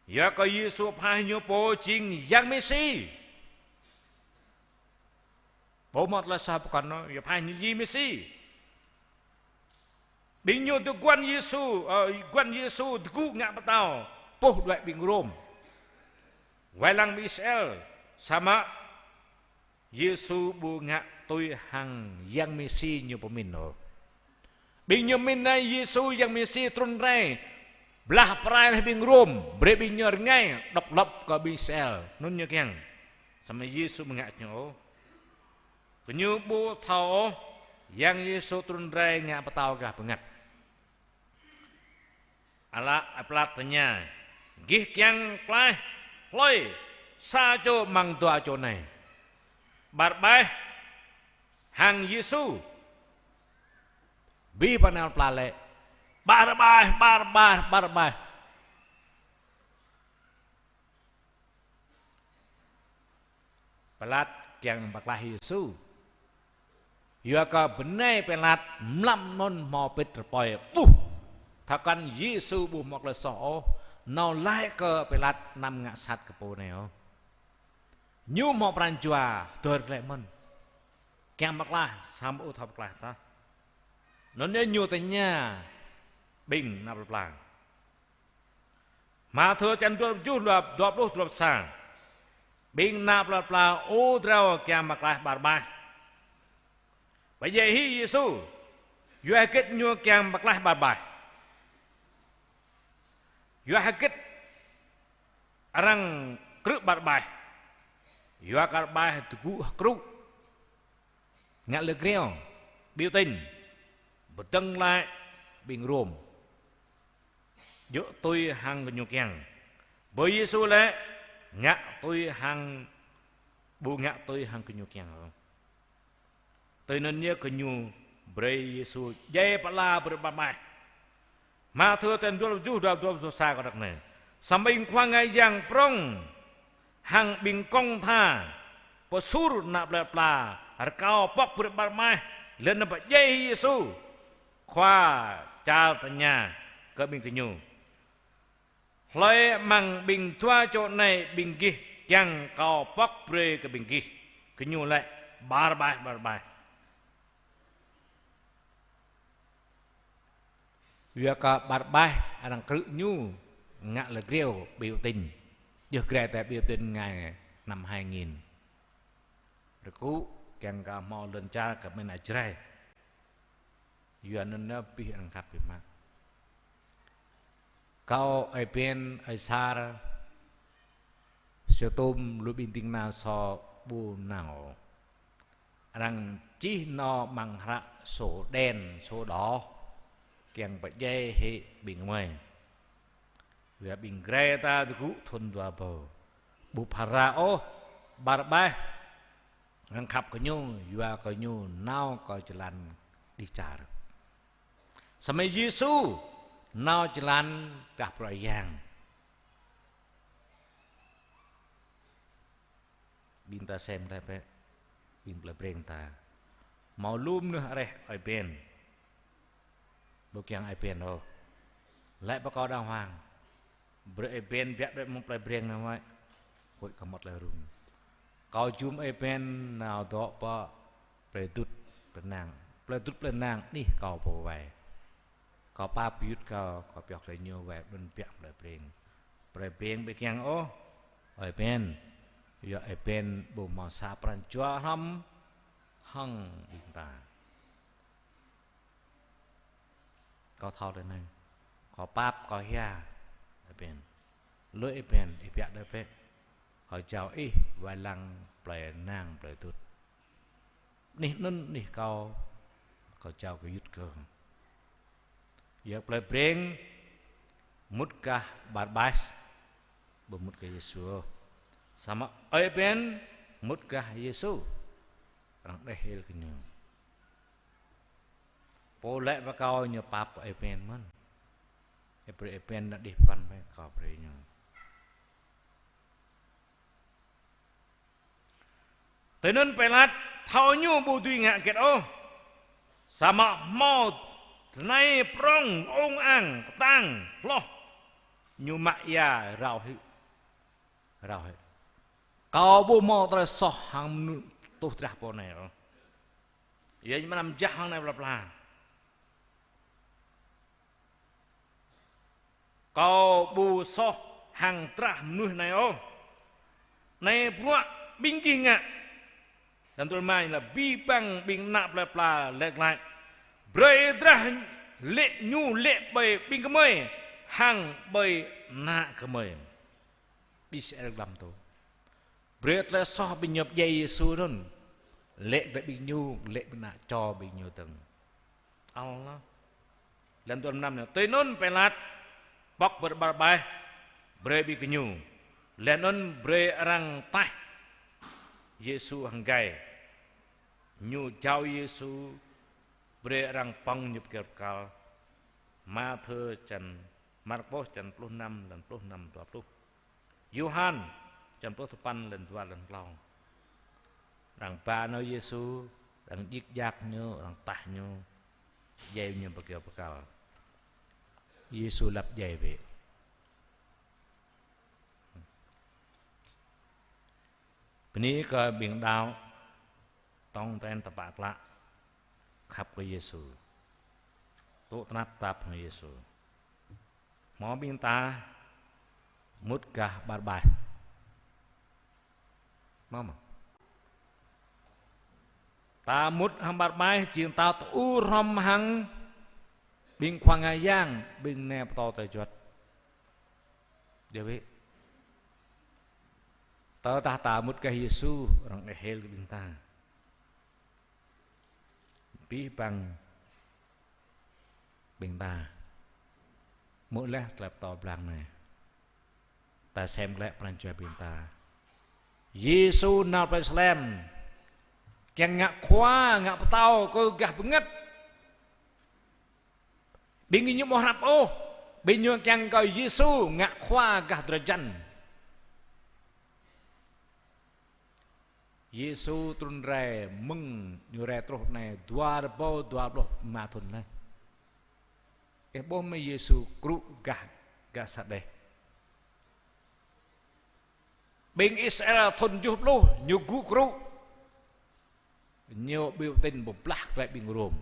Yua kơ Yêsu pơhaih ñu pô jing Yang Mêsi. Pô mă tơlơi soh pơkŏn ñu, yua pơhaih ñu jing Mêsi. Ƀing ñu tơguan Yêsu, ơ, guan Yêsu tơgŭ ngă pơtao, pôh đuaĭ ƀing Rôm. Wai lăng ƀing Israel, samơ̆ Yêsu ƀu ngă tui hăng Yang Mêsi ñu pơmĭn ôh. Ƀing ñu mĭn anai Yêsu Yang Mêsi trŭn rai, blah pơrai laih ƀing Rôm, brơi ƀing ñu rơngai, độc lập kơ ƀing Israel. Anŭn ñu kiăng. Samơ̆ Yêsu ƀu ngă ñu ôh. Gơñu ƀu thâo ôh, Yang Yêsu trŭn rai ngă pơtao gah bơngăt. Ala Pilat tơña: Gih kiăng klaih hlơi sa čô amăng dua čô anai? Barabas hăng Yêsu? Abih bang ană pơklaih laĭ: Barabas, Barabas, Barabas. Pilat kiăng pơklaih Yêsu. Yua kơ bơnai Pilat mlam anŭn hmâo pĭt rơpơi ƀuh. Thâo kăn Yêsu ƀu hmâo tơlơi soh ôh, nao laĭ kơ Pilat anăm ngă sat kơ pô anai ôh. Ñu hmâo pran jua dơr glaĭ mơ̆n. Kiăng pơklaih, samơ̆ ƀu thâo pơklaih tah. Anŭn yơh ñu tơña ƀing ană plơi pla. Mathiơ čăn dua pluh tơjuh, dua pluh, dua pluh sa. Ƀing ană plơi pla ur drao kiăng pơklaih Barabas. Pơdjai hĭ Yêsu. Yua hơget ñu kiăng pơklaih Barabas? Yua hơget arăng krư̆ Barabas? Yua kơ Barabas tơgŭ hơkrŭ, ngă lơ griâo, biểu tình, pơdơ̆ng glaĭ ƀing Rôm, djơ̆ tui hăng gơñu kiăng. Bơ Yêsu lĕ ngă tui hăng, ƀu ngă tui hăng gơñu kiăng ôh. Tui anŭn yơh gơñu brơi Yêsu djai pơala brơi Barabas. Mathiơ čăn dua pluh tơjuh, dua pluh, dua pluh sa kơ ră anai. Samơ̆ ƀing khua ngă yang prŏng hăng ƀing kông tha pơsur ană plơi pla rơkâo pŏk brơi Barabas, laih anŭn pơdjai Yêsu. Khua čar tơña kơ ƀing gơñu: Hlơi amăng ƀing dua čô anai ƀing gih kiăng kâo pŏk brơi kơ ƀing gih? Gơñu laĭ: Barabas, Barabas. Yua kơ Barabas arăng krư̆ ñu ngă lơ griâo, biểu tình. Djơ̆ grai ta biểu tình ngày năm hai nghìn. Rơkŭ kiăng kơ hmâo lŏn čar kơ ƀing ană Jrai. Yua anŭn yơh abih arăng khăp biă mă. Kâo Ơi Pen, Ơi Sar, Sôdôm, lu ƀing ding kơna sô ƀu nao. Arăng čih nao amăng hră sổ đen, sổ đỏ, kiăng pơdjai hĭ ƀing gơmơi. Yua ƀing grai ta tơgŭ thŭn dua rơbâo. Ƀu phara ôh, Barabas arăng khăp kơ ñu, yua kơ ñu nao kơ jơlan đĭ čar. Samơ̆ Yêsu nao jơlan drah pơrơyang. Ƀing ta sem tơlơi bĕ, ƀing plei Breng ta. Hmâo lu mơnuih areh Ơi Pen. Ƀu kiăng Ơi Pen ôh. Laĭ pơ kâo đàng hoàng. Brơi Ơi Pen biă đuaĭ mơ̆ng plei Breng anai wơ̆t. Huĭ kâo mơ̆t tơlơi rŭng. Kâo jum Ơi Pen nao dŏ pơ plei Dŭt, plei Nang. Plei Dŭt, plei Nang anih kâo pơ wai. Kâo pap gơyut kâo, kâo pioh tơlơi ñu wai, đun biă plei Breng. Plei Breng ƀu kiăng ôh Ơi Pen. Yua Ơi Pen ƀu hmâo sa pran jua hrŏm hăng ƀing ta. Kâo thâo tui anai. Kâo pap, kâo hia Ơi Pen. Lui Ơi Pen, ih biă đơi bĕ. Kâo jao ih wai lăng plei Nang, plei Dŭt. Anih anŭn anih kâo, kâo jao gơyut kơ. Yua plei Breng mŭt gah Barabas, ƀu mŭt gah Yêsu. Samơ̆ Ơi Pen mŭt gah Yêsu. Arăng đeh hil kơ ñu. Pô laĭ pơ kâo ñu pap Ơi Pen mơ̆n. Ih brơi Ơi Pen nao đih pơkŏn bĕ, kâo brơi ñu. Tui anŭn Pilat thâo ñu ƀu dưi ngă hơget ôh. Samơ̆ hmâo tơnai prŏng ung ang kơtang hloh. Ñu mă ia rao hĭ. Rao hĭ. Kâo ƀu hmâo tơlơi soh hăng mơnuih tuh drah pô anai ôh. Ia ñu mơnam jah hăng anai pla pla. Kâo ƀu soh hăng drah mơnuih anai ôh. Anai bruă ƀing gih ngă. Lăm tơlơi mă ñu laĭ abih bang ƀing ană plei pla laĭ glaĭ: Brơi drah lĕ ñu lĕ ƀơi ƀing gơmơi hăng ƀơi ană gơmơi. Ƀing Israel glăm tŭ. Brơi tơlơi soh ƀing ñu pơdjai Yêsu anŭn. Lĕ glaĭ ƀing ñu, lĕ ƀing ană čô ƀing ñu dơ̆ng. Allah. Lăm tơlơi mơnam anai. Tui anŭn Pilat pŏk brơi Barabas, brơi ƀing gơñu. Laih anŭn brơi arăng taih Yêsu hăng gai. Ñu jao Yêsu, brơi arăng pŏng ñu pơ kơyâo rơkal. Mathiơ čăn, Markôs čăn pluh năm, lăn pluh năm, dua pluh. Yôhan čăn pluh tơpăn, lăn dua, lăn klâo. Arăng ba nao Yêsu, Arăng djik djak ñu, arăng tah ñu, djai ñu pơkiaŏ pơkăl. Yêsu lăp djai bĕ. Bơni kơ ƀing đaŏ, tong ten tơpă klă, khăp kơ Yêsu. Tŭ tơnap tap hăng Yêsu. Hmâo ƀing ta mŭt gah Barabas. Hmâo mơ̆? Ta mŭt hăng Barabas jing ta tơur hrŏm hăng ƀing khua ngă yang, ƀing nai pơtô tơjuăt. Djơ̆ bĕ. Tơdah ta mŭt gah Yêsu, arăng ĕh hil kơ ƀing ta. Abih bang ƀing ta. Hmư̆ laih tơlơi pơtô blang anai. Ta sem glaĭ pran jua ƀing ta. Yêsu nao pơ Yêrusalem. Kiăng ngă khua, ngă pơtao kơ gah bơngăt. Ƀing ñu ƀu hrăp ôh. Ƀing ñu kiăng kơ Yêsu ngă khua gah drơi jăn. Yêsu trŭn rai mơ̆ng ñu rai truh anai dua rơbâo dua pluh rơma thŭn laih. Ih ƀuh mơ̆ Yêsu krŭ gah, gah sa đeh. Ƀing Israel thŭn tơjuh pluh ñu gŭ krŭ. Ñu ƀu tin ƀu blah glaĭ ƀing Rôm.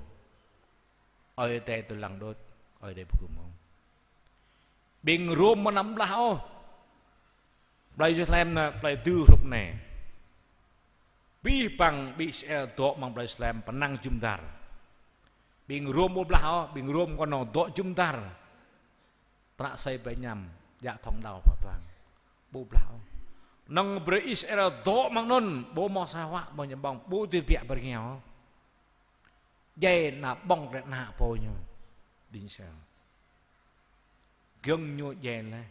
Ơi Adai tơlăng đôč, Ơi Adai ƀu gŭm ôh. Ƀing Rôm ƀu anăm blah ôh. Plei Yêrusalem anai, plei dưi hrup anai. Abih bang ƀing Israel dŏ amăng plei Yêrusalem pơnăng jum dar. Ƀing Rôm ƀu blah ôh, ƀing Rôm kơnơ̆ng dŏ jum dar. Tră asơi ƀơi añăm, djă thŏng đao pơtuang. Ƀu blah ôh. Năng brơi Israel dŏ amăng anŭn, ƀu hmâo sa huă, ƀu ñu ƀơ̆ng, ƀu dưi biă bơrngeo. Djai ană ƀơ̆ng rĕ ană pô ñu. Ƀing Israel. Giŏng ñu djai laih.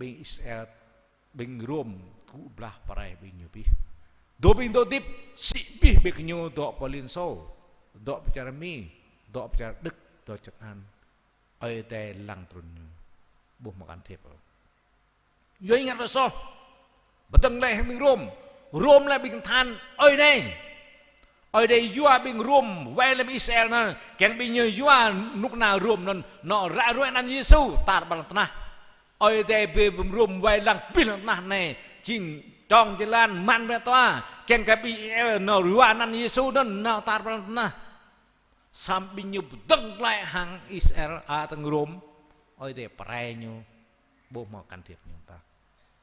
Ƀing Israel, ƀing Rôm gŭ blah pơrai ƀing ñu abih. Dŏ ƀing dŏ hơdip, sĭ abih ƀing ñu dŏ pơ Liên Xô, dŏ pơ čar Mi, dŏ pơ čar Đức, dŏ čar An. Ơi Adai lăng trŭn ñu. Ƀu hmâo can thiệp ôh. Yua ngă tơlơi soh. Pơdơ̆ng glaĭ hăng ƀing Rôm. Rôm lĕ ƀing than Ơi Adai. Ơi Adai yua ƀing Rôm wai lăng ƀing Israel anŭn, kiăng ƀing ñu yua kơnuk kơna Rôm anŭn, nao ră ruai anăn Yêsu tar ƀơi lŏn tơnah. Ơi Adai brơi ƀing Rôm wai lăng abih lŏn tơnah anai, jing čong jơlan, mơ̆n ƀơi tua, kiăng kơ ƀing Israel nao yua anăn Yêsu anŭn nao tar ƀơi lŏn tơnah. Samơ̆ ƀing ñu pơdơ̆ng glaĭ hăng Israel, a, hăng Rôm, Ơi Adai pơrai ñu, ƀu hmâo can thiệp ñu ôh.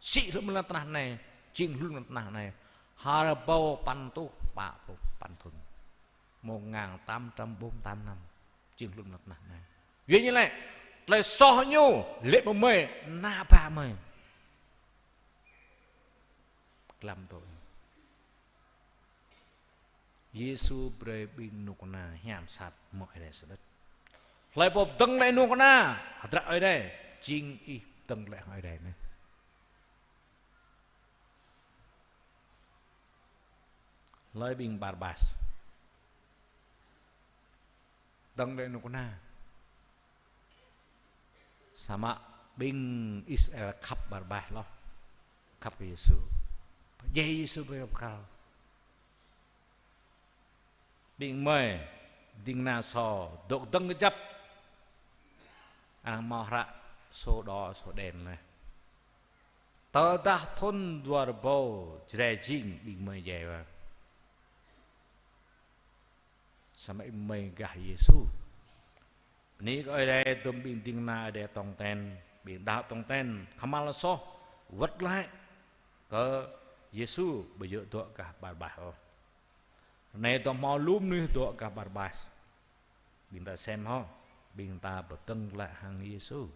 Sĭ hlŭn lŏn tơnah anai, jing hlŭn lŏn tơnah anai, ha rơbâo păn rơtuh pă pluh păn thŭn. Một ngàn tám trăm bốn mươi tám năm, jing hlŭn lŏn tơnah anai. Yua ñu lĕ, tơlơi soh ñu, lĕ mơ̆ mơi, ană bă mơi. Glăm tui. Yêsu brơi ƀing kơnuk kơna hiam sat mơ̆ Ơi Adai sơđĭt. Hlơi pô pơdơ̆ng glaĭ kơnuk kơna, hơdră Ơi Adai, jing ih pơdơ̆ng glaĭ hăng Ơi Adai anai. Hlơi ƀing Barabas. Dơ̆ng đơi kơnuk kơna. Samơ̆ ƀing Israel khăp Barabas hloh. Khăp kơ Yêsu. Djai Yêsu brơi pơkăl. Ƀing mơi, ding kơna sô, dŏ dơ̆ng kơjăp. Arăng hmâo hră sổ đỏ, sổ đen laih. Tơdah thŭn dua rơbâo Jrai jing ƀing mơi djai wa. Samơ̆ ƀing mơi gah Yêsu. Bơni kơ Ơi Adai, dôm ƀing ding kơna Ơi Adai tong ten, ƀing đaŏ tong ten, kơmăl soh, wơ̆t glaĭ kơ Yêsu, ƀu djơ̆ dŏ gah Barabas ôh. Anai dŏ hmâo lu mơnuih dŏ gah Barabas. Ƀing ta sem hŏ, ƀing ta pơdơ̆ng glaĭ hăng Yêsu.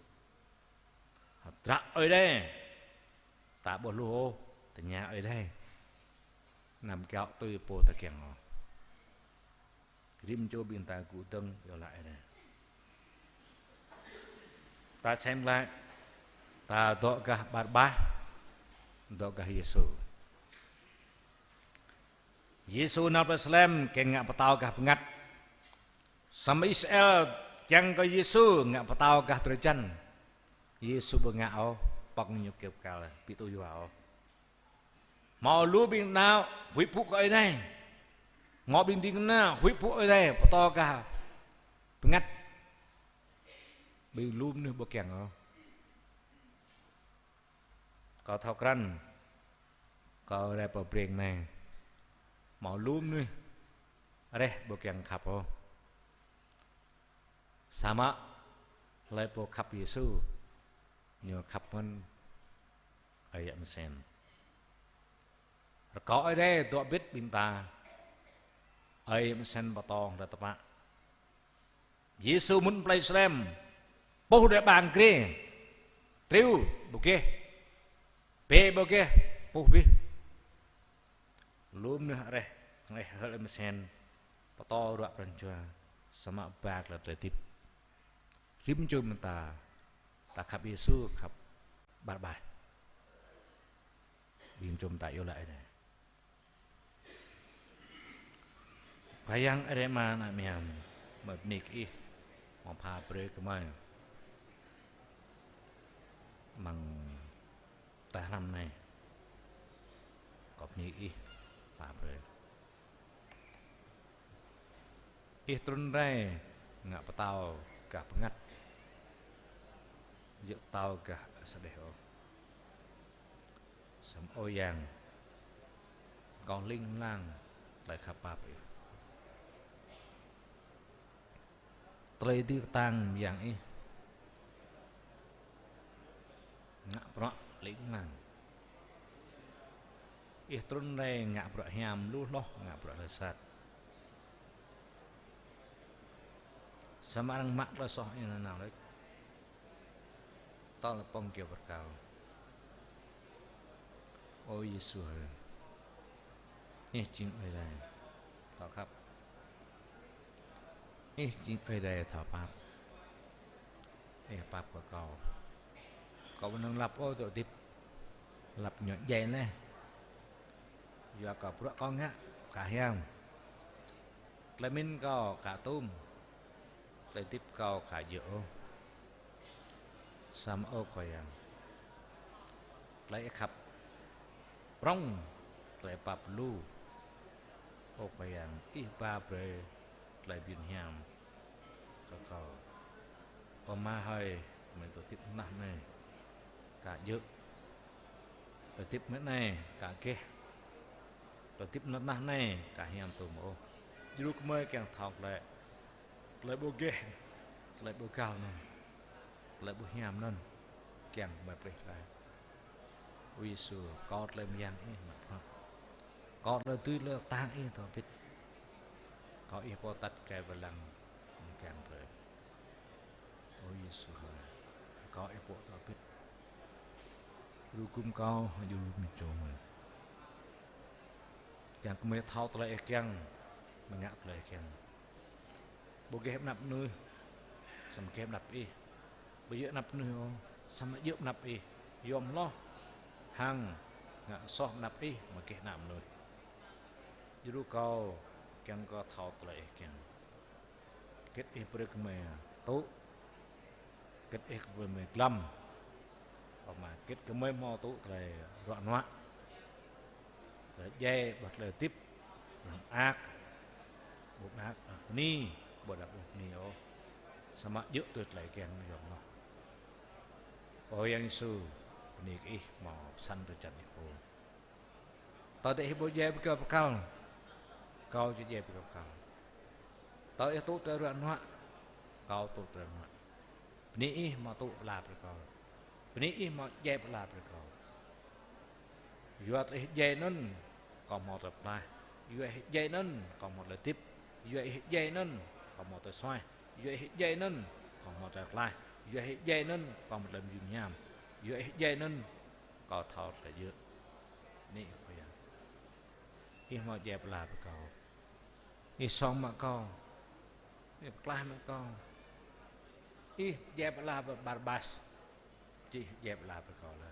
Hơdră Ơi Adai. Ta ƀu hluh ôh, tơña Ơi Adai. Anăm kiaŏ tui pô ta kiăng ôh. Rĭm čô ƀing ta gŭ dơ̆ng iâu laĭ Ơi Adai. Ta sem glaĭ, ta dŏ gah Barabas, dŏ gah Yêsu. Yêsu nao pơ Yêrusalem kiăng ngă pơtao gah bơngăt. Samơ̆ Israel kiăng kơ Yêsu ngă pơtao gah drơi jăn. Yêsu ƀu ngă ôh, pŏk ñu kơyâo pơkăl, ƀu tŭ yua ôh. Hmâo lu ƀing đaŏ huĭ pŭ kơ Ơi Adai. Hmâo ƀing ding kơna huĭ pơpŭ Ơi Adai, pơtô gah bơngăt. Ƀing lu mơnuih ƀu kiăng ôh. Kâo thâo krăn, kâo rai pơ Breng anai, hmâo lu mơnuih reh ƀu kiăng khăp ôh. Samơ̆ hlơi pô khăp Yêsu, ñu khăp mơ̆n Ơi Yă Mơsen. Rơkâo Ơi Adai dŏ bĭt ƀing ta, Ơi Yă Mơsen pơtô hlơi tơpă. Yêsu mŭt plei Salem, puh đe ƀang grê, triu ƀu geh, bê ƀu geh, puh abih. Lu mơnuih reh, reh hơ̆l Ơi Mơsen, pơtô ruă pran jua, samơ̆ ba tơlơi hơdip. Rĭm čô mơta, ta khăp Yêsu, khăp Barabas. Rĭm čô mơta iâu laĭ anai. Khua Yang Ơi Adai Ama ană mơyang, mơ̆ bơni kơ Ih, mơ̆ pha brơi kơ mơi. Amăng tơlơi hrăm anai, kâo bơni Ih, pha brơi. Ih trŭn rai ngă pơtao gah bơngăt, djơ̆ pơtao gah sa đeh ôh. Samơ̆ ơ Yang, kâo hling hlang tơlơi khăp pap Ih. Tơlơi dưi kơtang mơyang Ih. Ngă bruă hling hlang. Ih trŭn rai ngă bruă hiam, lu hloh ngă bruă tơlơi sat. Samơ̆ arăng mă tơlơi soh Ih nanao laih. Tơl pơ̆ng kiơ bơrkal. Ơ Yêsu hơi. Ih jing Ơi Adai thâo khăp. Ih jing Ơi Adai thâo pap. Ih pap kơ kâo. Kâo ƀu năng lăp ôh tơlơi hơdip. Lăp ñu djai laih. Yua kơ bruă kâo ngă ka hiam. Tơlơi pơmĭn kâo ka tŭm. Tơlơi hơdip kâo ka djơ̆ ôh. Samơ̆ ơ Khua Yang, tơlơi Ih khăp prŏng, tơlơi pap lu. Ơ Khua Yang, Ih ba brơi tơlơi bơyan hiam kơ kâo. Ơ Ama hơi, mơi tơlơi hơdip mơnah anai ka djơ̆. Tơlơi hơdip mơi anai ka geh. Tơlơi hơdip mơnah anai ka hiam tŭm ôh. Djru kơ mơi kiăng thâo tơlơi, tơlơi ƀu geh, tơlơi ƀu găl anai, tơlơi ƀu hiam anŭn, kiăng mơi brơi glaĭ. Ơ Yêsu, kâo tơlơi mơyang Ih mă bruă. Kâo tơlơi dưi tơlơi kơtang Ih dŏ bĭt. Kâo Ih pô tăt kơ wai lăng, kiăng brơi. Ơ Yêsu hơi, kâo Ih pô dŏ bĭt. Djru gum kâo, djru gum čô mơi. Kiăng kơ mơi thâo tơlơi Ih kiăng, mơi ngă tơlơi Ih kiăng. Ƀu geh anăp mơnuih, samơ̆ geh anăp Ih. Ƀu djơ̆ anăp mơnuih ôh, samơ̆ djơ̆ anăp Ih. Yom hloh, hăng ngă soh anăp Ih, mơ̆ geh anăp mơnuih. Djru kâo, kiăng kơ thâo tơlơi Ih kiăng. Hơget Ih brơi kơ mơi tŭ. Hơget Ih brơi kơ mơi glăm. Ơ Ama, hơget kơ mơi hmâo tŭ tơlơi ruă nuă. Tơlơi djai, ƀơi tơlơi hơdip, lăng ak, ƀu ƀă, bơni, ƀu đaŏ ƀu bơni ôh. Samơ̆ djơ̆ tui tơlơi kiăng Ih yơh. Ơ Yang Yêsu, bơni kơ Ih hmâo pơsăn tui čar Ih pô. Tơdah Ih ƀu djai brơi kâo bơrkal, kâo či djai brơi kâo bơrkal. Tơdah Ih tŭ tơlơi ruă nuă, kâo tŭ tơlơi ruă nuă. Bơni Ih hmâo tŭ pơala brơi kâo. Bơni Ih hmâo djai pơala brơi kâo. Yua tơlơi Ih djai anŭn, kâo hmâo tơlơi pơklaih. Yua Ih djai anŭn, kâo hmâo tơlơi hơdip. Yua Ih djai anŭn, kâo hmâo tơlơi suaih. Yua Ih djai anŭn, kâo hmâo tơlơi pơklaih. Yua Ih djai anŭn, kâo hmâo tơlơi mơyun mơyam. Yua Ih djai anŭn, kâo thâo tơlơi djơ̆. Bơni Ih Khua Yang. Ih hmâo djai pơala brơi kâo. Ih song mă kâo. Ih pơklaih mă kâo. Ih djai pơala brơi Barabas. Či Ih djai pơala brơi kâo lĕ.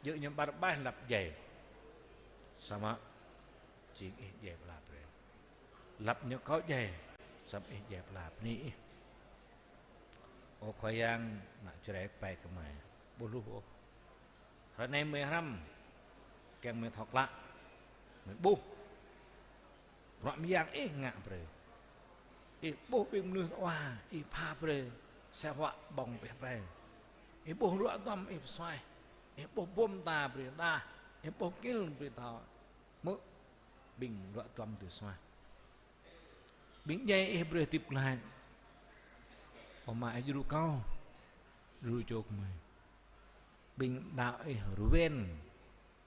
Djơ̆ ñu Barabas lăp djai. Samơ̆ jing Ih djai pơala brơi. Lăp ñu kâo djai. Samơ̆ Ih djai pơala, bơni Ih. Ơ Khua Yang, ană Jrai pai kơ mơi. Ƀu hluh ôh. Hrơi anai mơi hrăm, kiăng mơi thâo klă, mơi ƀuh. Bruă mơyang Ih ngă brơi. Ih ƀuh ƀing mơnuih tơwa, Ih pha brơi, sa huă ƀơ̆ng pĕh pai. Ih ƀuh ruă duăm, Ih pơsuaih. Ih ƀuh bum ta brơi đah. Ih ƀuh kil brơi thâo. Mơ̆ ƀing ruă duăm tui suaih. Ƀing djai Ih brơi hơdip glaĭ. Ơ Ama, Ih djru kâo, djru čô kơmơi. Ƀing đaŏ Ih rơwen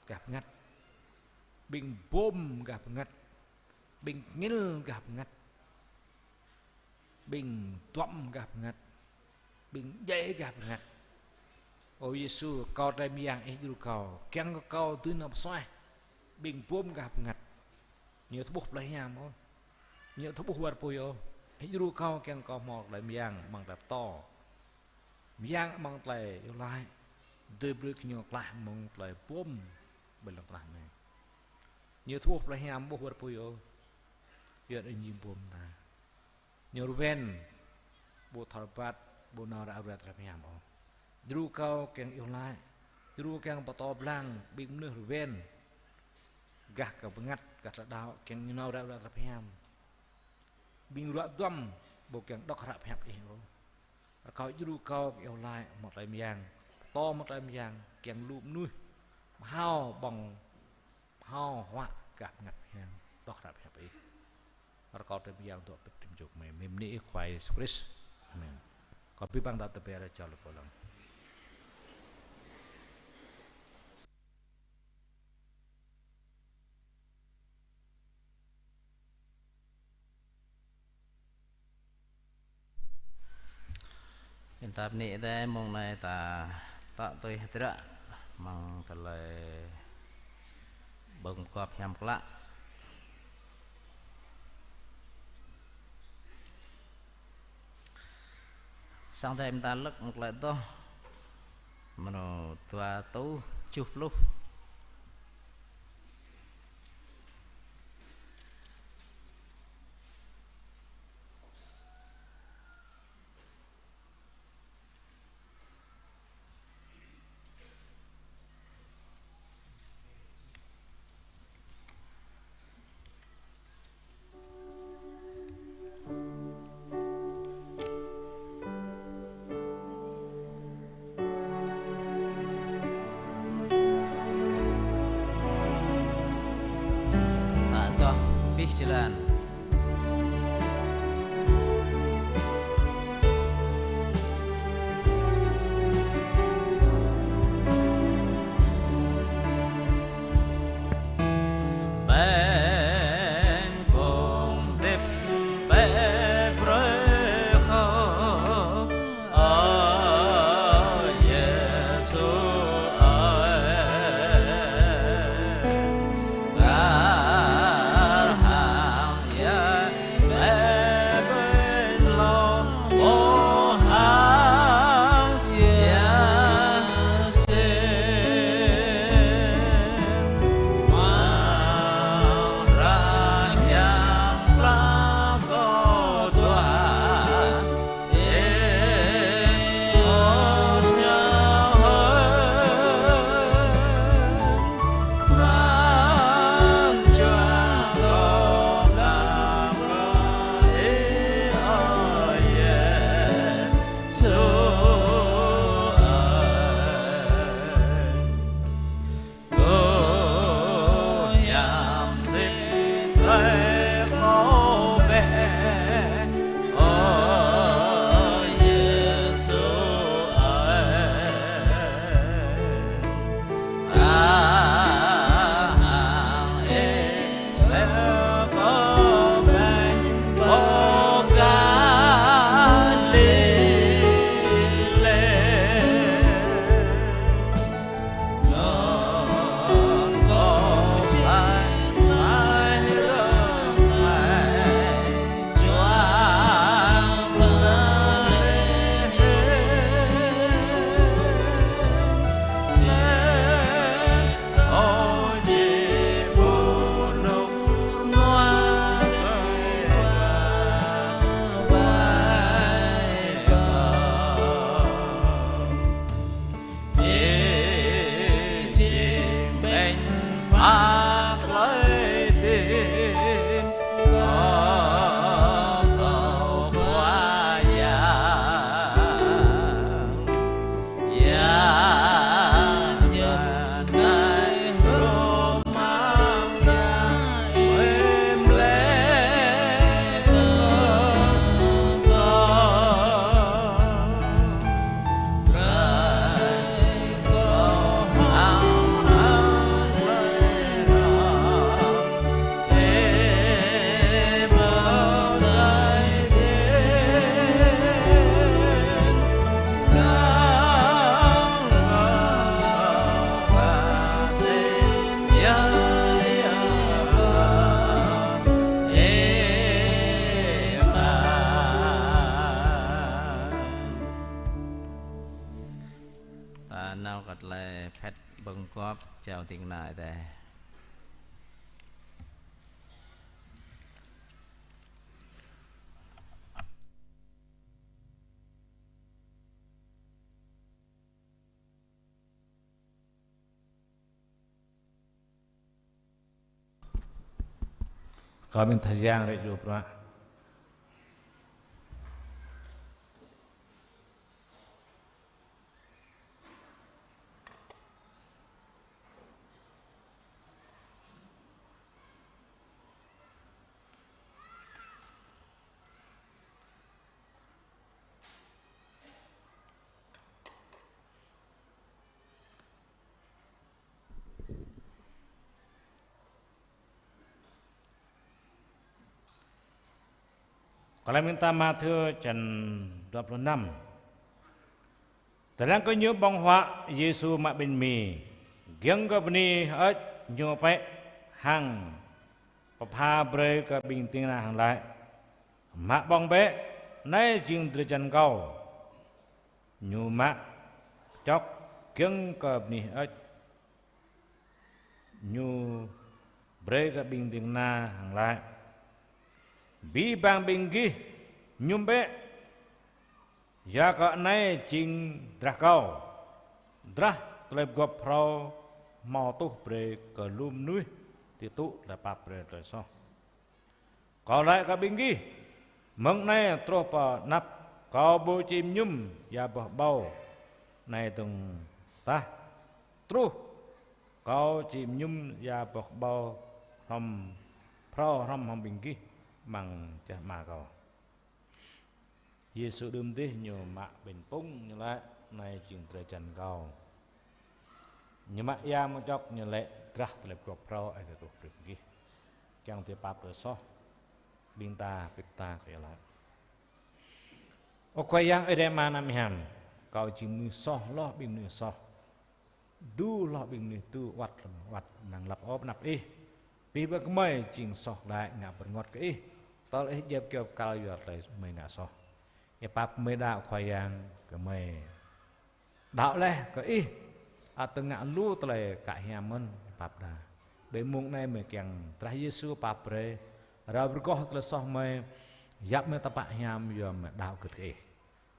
gah bơngăt. Ƀing bum gah bơngăt. Ƀing kngil gah bơngăt. Ƀing duăm gah bơngăt. Ƀing djai gah bơngăt. Ơ Yêsu, kâo tơlơi mơyang Ih djru kâo, kiăng kơ kâo dưi nao pơsuaih ƀing bum gah bơngăt. Ñu ƀu thâo ƀuh plei hiam ôh. Ñu ƀu thâo ƀuh wơr apui ôh. Ih djru kâo kiăng kâo hmâo tơlơi mơyang amăng tơlơi pơtô. Mơyang amăng tơlơi iâu laĭ. Dưi brơi kơ ñu klaih mơ̆ng tơlơi bum ƀơi lŏn tơnah anai. Ñu ƀu thâo ƀuh plei hiam, ƀuh wơr apui ôh. Yua anŭn ñu bum ta. Ñu rơwen, ƀu thâo rơbat, ƀu nao ră ruai tơlơi hiam ôh. Djru kâo kiăng iâu laĭ, djru kiăng pơtô blang, ƀing mơnuih rơwen. Gah kơ bơngăt, gah tơlơi đaŏ, kiăng ñu nao ră ruai tơlơi hiam. Ƀing ruă duăm, ƀu kiăng dŏ hră pơhiăp Ih ôh. Rơkâo djru kâo kiăng iâu laĭ, hmâo tơlơi mơyang, pơtô hmâo tơlơi mơyang, kiăng lu mơnuih, pơhao ƀơ̆ng, pơhao huă gah bơngăt hiam, dŏ hră pơhiăp Ih. Rơkâo tơlơi mơyang dŏ pĭt tơm čô kơmơi. Mơ̆ng anai Ih Khua Yêsu Krist. Amen. Kâo abih bang ta tơbiă rơčô lơ̆m pơlăng. Ƀing ta bơni Ơi Adai, mông anai ta tŏ tui hơdră amăng tơlơi ƀơ̆ng pơgop hiam klă. Sang Ơi Adai ƀing ta lơ̆k mơ̆ng tơlơi adoh mrô dua rơtuh tơjuh pluh. Ƀing ta dŏ abih jơlan. Ƀing phung hơdip bĕ brơi kâo, ơ Yêsu ơi, kar hăng Ta nao kơ tơlơi phet bơngkop jao ding kơna Ơi Adai. Kâo mĭn tha yang rĕ juh bruă. Kơ lăm ƀing ta Mathiơ čăn dua pluh năm. Tơdang kơ ñu ƀơ̆ng huă, Yêsu mă ƀing mi, giŏng kơ bơni hơơč, ñu pĕ hăng pơpha brơi kơ ƀing ding kơna hăng laĭ: Mă ƀơ̆ng bĕ, anai jing drơi jan Kâo. Ñu mă čŏk, giŏng kơ bơni hơơč, ñu brơi kơ ƀing ding kơna hăng laĭ: Abih bang ƀing gih mơñum bĕ, yua kơ anai jing drah Kâo, drah tơlơi pơgop phrâo hmâo tuh brơi kơ lu mơnuih dưi tŭ tơlơi pap brơi tơlơi soh. Kâo laĭ kơ ƀing gih, mơ̆ng anai truh pơ anăp, Kâo ƀu či mơñum ia boh ƀâo anai dơ̆ng tah. Truh Kâo či mơñum ia boh ƀâo hrŏm, phrâo hrŏm hăng ƀing gih amăng čar Ama Kâo. Yêsu đưm dih ñu mă ƀañ pŭng, ñu laĭ: Anai jing drơi jan Kâo. Ñu mă ia mơ̆ng čŏk, ñu laĭ: Drah tơlơi pơgop phrâo Ơi Adai tuh brơi kơ gih, kiăng dưi pap tơlơi soh ƀing ta, pĭt ta kơ ia laĭ. Ơ Khua Yang Ơi Adai Ama anăm hiam, kâo jing mơnuih soh hloh ƀing mơnuih soh. Dŭ hloh ƀing mơnuih dŭ, wăt hloh mơnuih wăt, năng lăp ôh pơ anăp Ih. Abih bang gơmơi jing soh glaĭ, ngă bơrơngot kơ Ih. Tơl Ih djăp kơyâo pơkăl yua tơlơi gơmơi ngă soh. Ih pap gơmơi đaŏ Khua Yang, gơmơi đaŏ laih kơ Ih, ăt tơngă lu tơlơi ka hiam mơ̆n, Ih pap đa. Ƀơi mông anai gơmơi kiăng drah Yêsu pap brơi, rao rơgoh tơlơi soh gơmơi, yap gơmơi tơpă hiam yua gơmơi đaŏ gưt kơ Ih.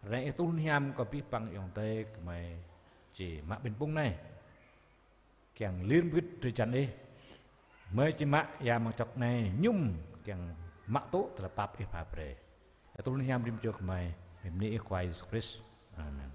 Ră anai Ih tŭ hiam kơ abih bang ayŏng adơi gơmơi či mă ƀañ pŭng anai. Kiăng lir mơgưt drơi jan Ih. Gơmơi či mă ia mơ̆ng čŏk anai mơñum kiăng mă tŭ tơlơi pap Ih pap brơi. Ih tŭ hiam rĭm čô gơmơi. Bơni Ih Khua Yêsu Krist. Amen.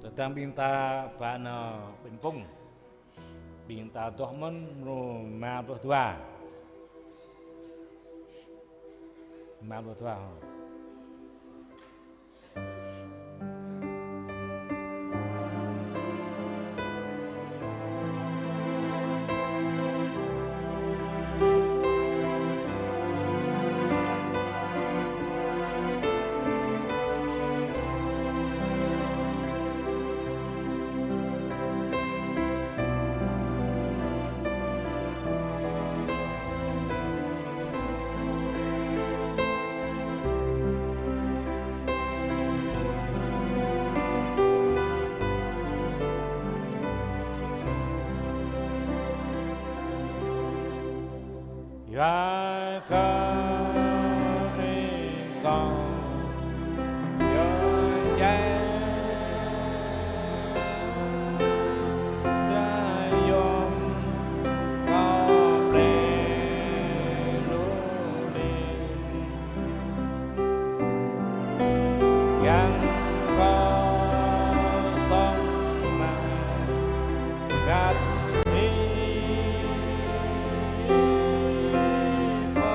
Tơdang ƀing ta ba nao ƀañ pŭng, ƀing ta adoh mơ̆n mrô rơma pluh dua. Rơma pluh dua hŏ. Yua kơ Ih kông yơh djai, ta yôm kơ ƀlĕ lu lin. Yang kơ sŏng mă găt Ih pơ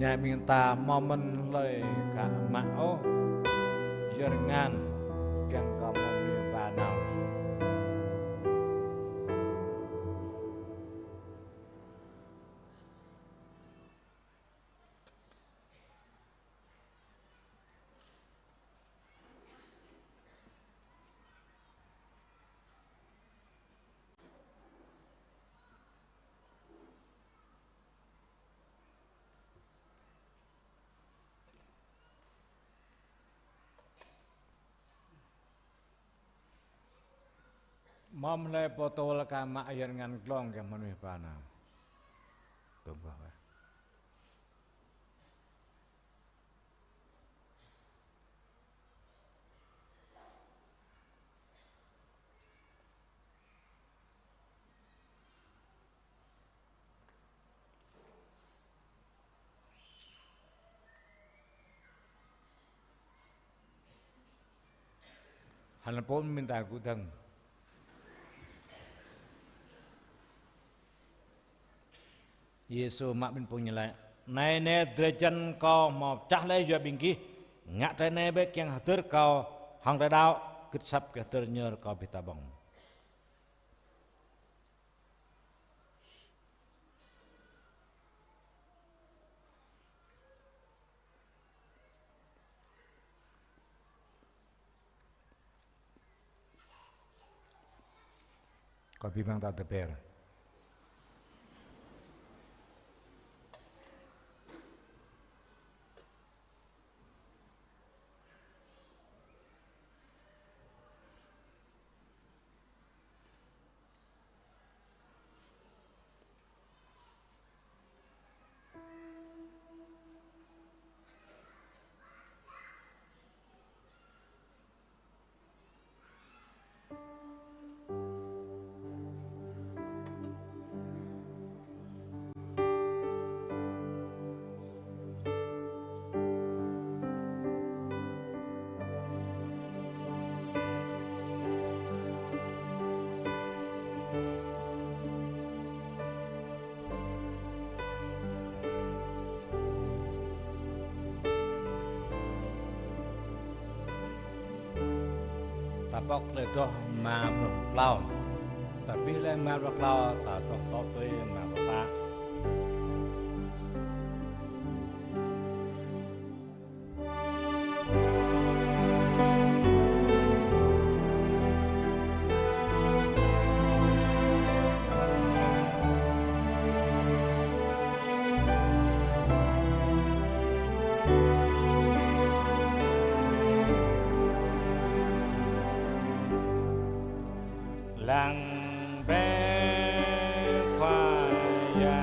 Anai ƀing ta hmâo mơ̆n hlơi aka mă ôh, yua rơngan kiăng kơ hmâo mơnuih ba nao. Hmâo mơ̆n hlơi pô tơl aka mă yua rơngan glông kiăng kơ hmâo mơnuih ba nao. Tơm bah weh. Hăng pô mơ̆n ta gŭ dơ̆ng. Yêsu mă ƀing phung ñu laĭ: Anai nê drơi jăn Kâo hmâo pơčah laih yua ƀing gih. Ngă tơlơi anai bĕ kiăng hơdơr Kâo hăng tơlơi đaŏ. Gưt asăp kiăng hơdơr ñu rơkâo abih ta ƀơ̆ng. Kâo ƀuh ƀing ta tơpĕr. Ta pŏk tơlơi adoh rơma pluh klâo. Ta abih laih rơma pluh klâo, ta adoh tŏ tui rơma pluh pă. Lăng bĕ Khua Yang.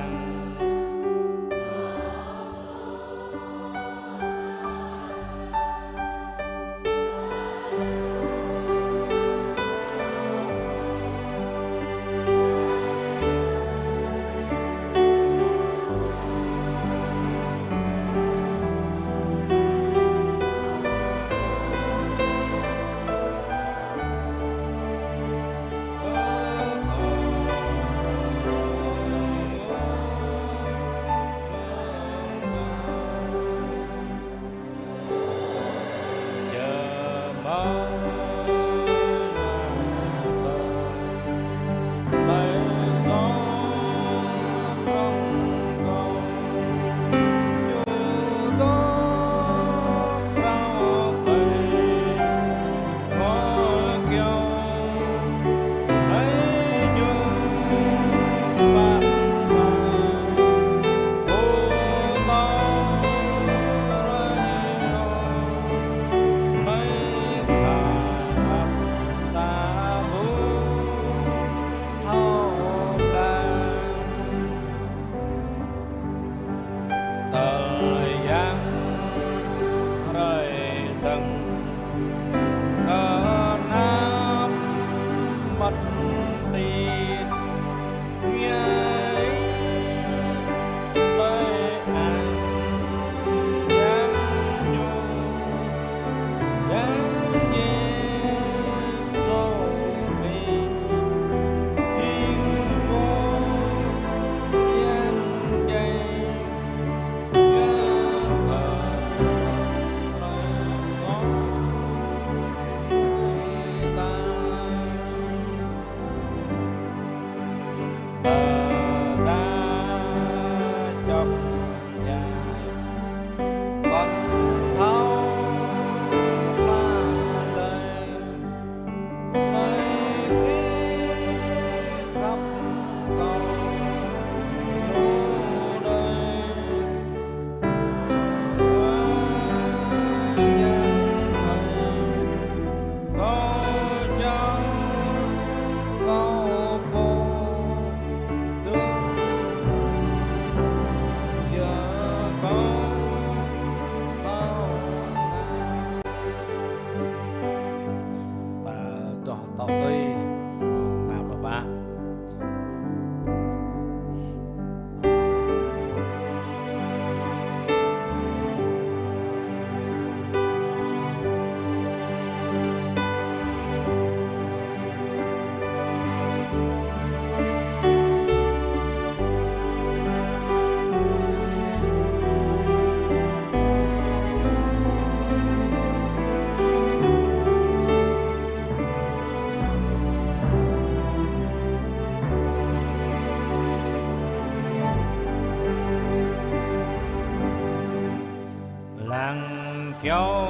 Dăng kơyâo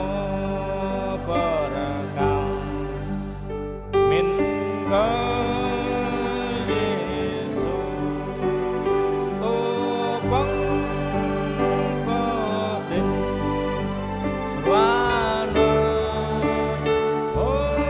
pơrơkal mĭn kơ Yêsu, tŭ pơ̆ng kơ đĭ ruă nao ơ Khua.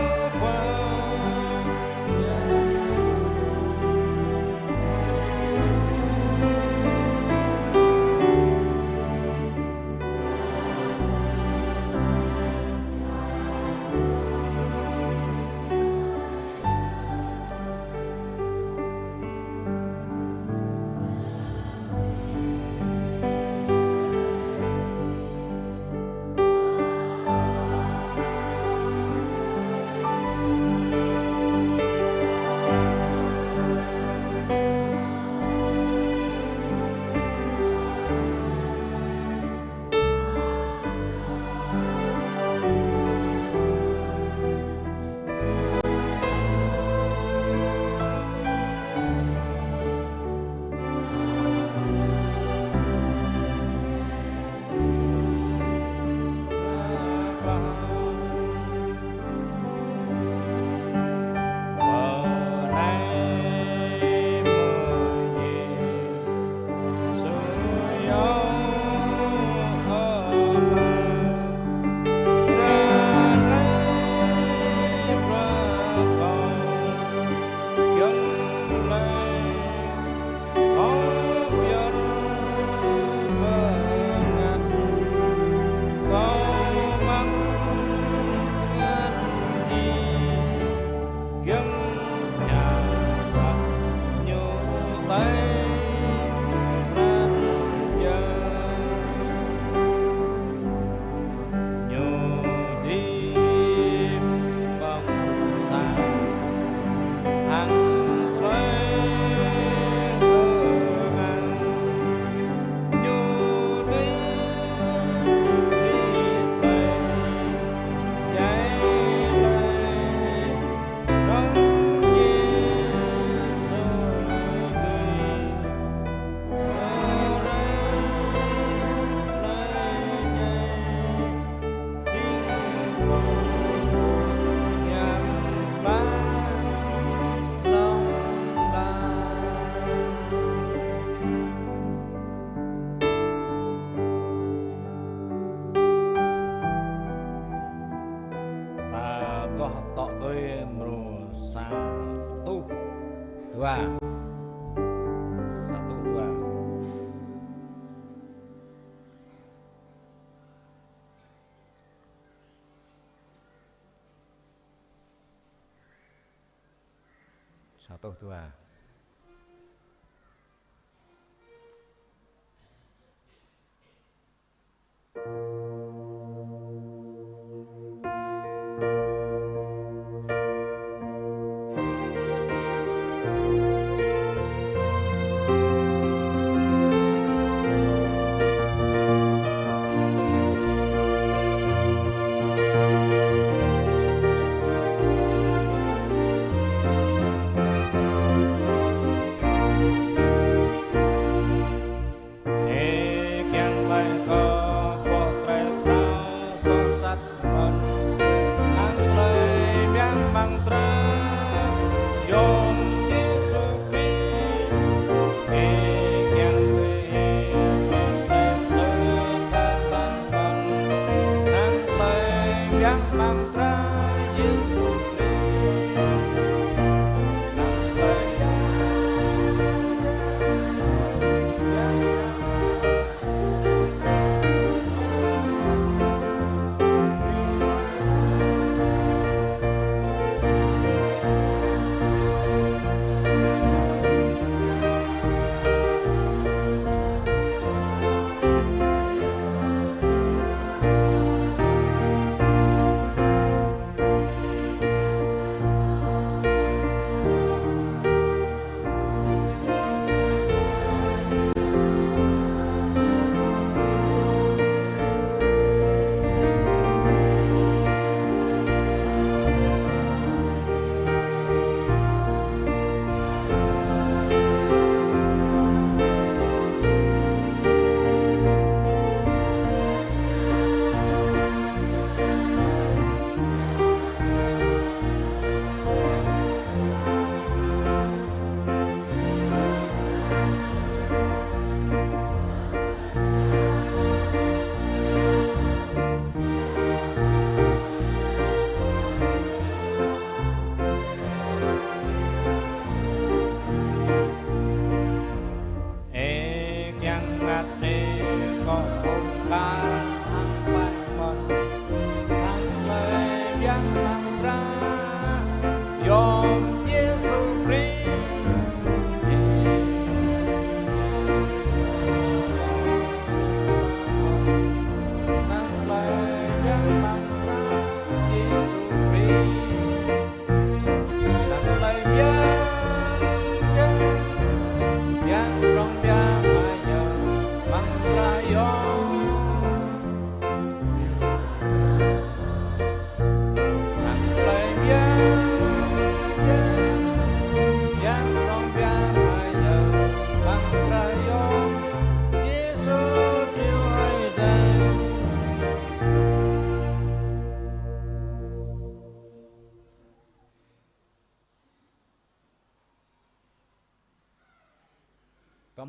Ñu đĭ ƀơ̆ng sang hăng tơlơi hơang. Ñu đĭ đĭ tơlơi djai lơi. Răng Yêsu dưi pơrai tơlơi djai jing Khua Yang Pơblang lŏng lar. Ta adoh tŏ tui mrô sa rơtuh dua. Sa rơtuh dua. Sa rơtuh dua. Ê kiăng laĭ kơ pô tơlơi pơrao soh sat mơ̆n, hăng tơlơi biang mơ̆ng dra yôm Yêsu Krist. Ê kiăng tui hĭ pơtơlơi pơrao Satan mơ̆n, hăng tơlơi biang mơ̆ng dra Yêsu Krist.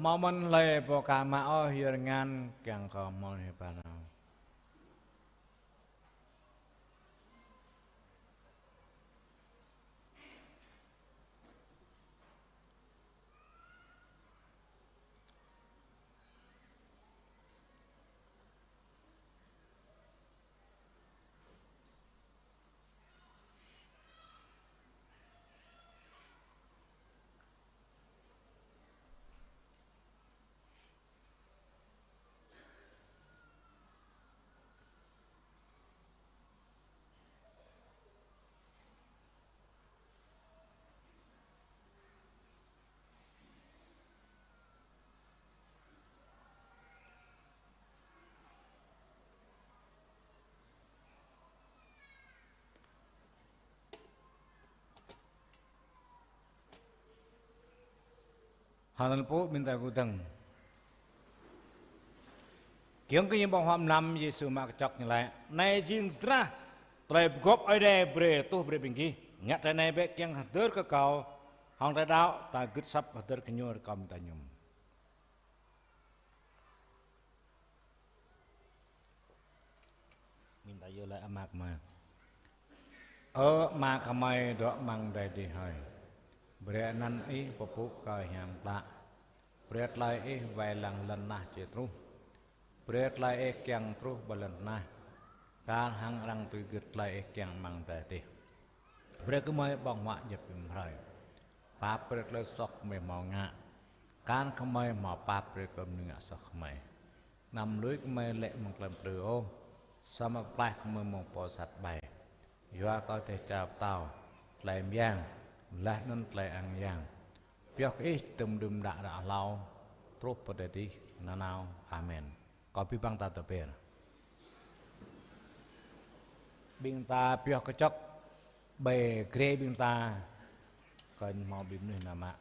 Hmâo mơ̆n hlơi pô ka mă ôh, yua rơngan kiăng kơ hmâo hĭ pơnao. Hơnăl pô ƀing ta gơ̆ dơ̆ng. Kiăng kơ ñu ƀơ̆ng huă mlam, Yêsu mă kơčŏk ñu laĭ: Anai jing drah tơlơi pơgop Ơi Adai brơi tuh brơi ƀing gih. Ngă tơlơi anai bĕ kiăng hơdơr kơ Kâo. Hăng tơlơi đaŏ ta gưt asăp hơdơr kơ Ñu rơkâo mơ̆ng ta mơñum. Ƀing ta iâu laĭ Ama gơmơi. Ơ Ama gơmơi dŏ amăng adai adih hơi. Brơi anăn Ih pơpŭ kơ hiam klă. Brơi tơlơi Ih wai lăng lŏn tơnah či truh. Brơi tơlơi Ih kiăng truh ƀơi lŏn tơnah, kar hăng arăng tui gưt tơlơi Ih kiăng amăng adai adih. Brơi gơmơi ƀơ̆ng huă djŏp rĭm hrơi. Pap brơi tơlơi soh gơmơi hmâo ngă, kar gơmơi hmâo pap brơi kơ mơnuih ngă soh gơmơi. Anăm lui gơmơi lê̆ mơ̆ng tơlơi plư ôh, samơ̆ pơklaih gơmơi mơ̆ng pô sat ƀai. Yua kơ dêh čar pơtao, tơlơi mơyang, laih anŭn tơlơi ang yang, pioh kơ Ih tơm đưm đă ră hlâo, truh pơ adai adih nanao. Amen. Kâo pi păng ta tơpĕr. Ƀing ta pioh kơčŏk ƀơi grê ƀing ta, kơnh hmâo ƀing mơnuih nao mă.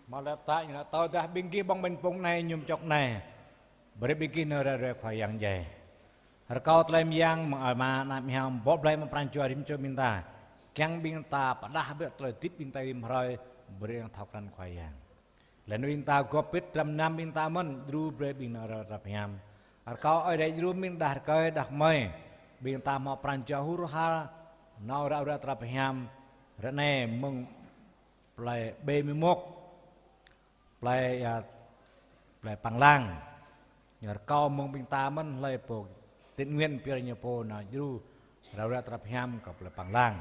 Hmâo lĕ pơtă ñu laĭ: Tơdah ƀing gih ƀơ̆ng ƀañ pŭng anai, mơñum čŏk anai, brơi ƀing gih nao rai ruai Khua Yang djai. Rơkâo tơlơi mơyang mơ̆ng Ama, Ană, Hiam, bŏ blai mơ̆ng pran jua rĭm čô ƀing ta, kiăng ƀing ta pơdah bĕ tơlơi hơdip ƀing ta rĭm hrơi, brơi thâo krăn Khua Yang. Laih anŭn ƀing ta gŏp pĭt dram gơnam ƀing ta mơ̆n, djru brơi ƀing nao rai tơlơi hiam. Rơkâo Ơi Adai djru ƀing đah rơkơi đah kơmơi, ƀing ta hmâo pran jua hur har nao rai ruai tơlơi hiam. Ră anai mơ̆ng plơi Bê Mê Mŏk, plơi, a, plơi Păng Lang. Ñu rơkâo mơ̆ng ƀing ta mơ̆n hlơi pô tình nguyện pioh ñu pô nao djru rai ruai tơlơi hiam kơ plơi Păng Lang.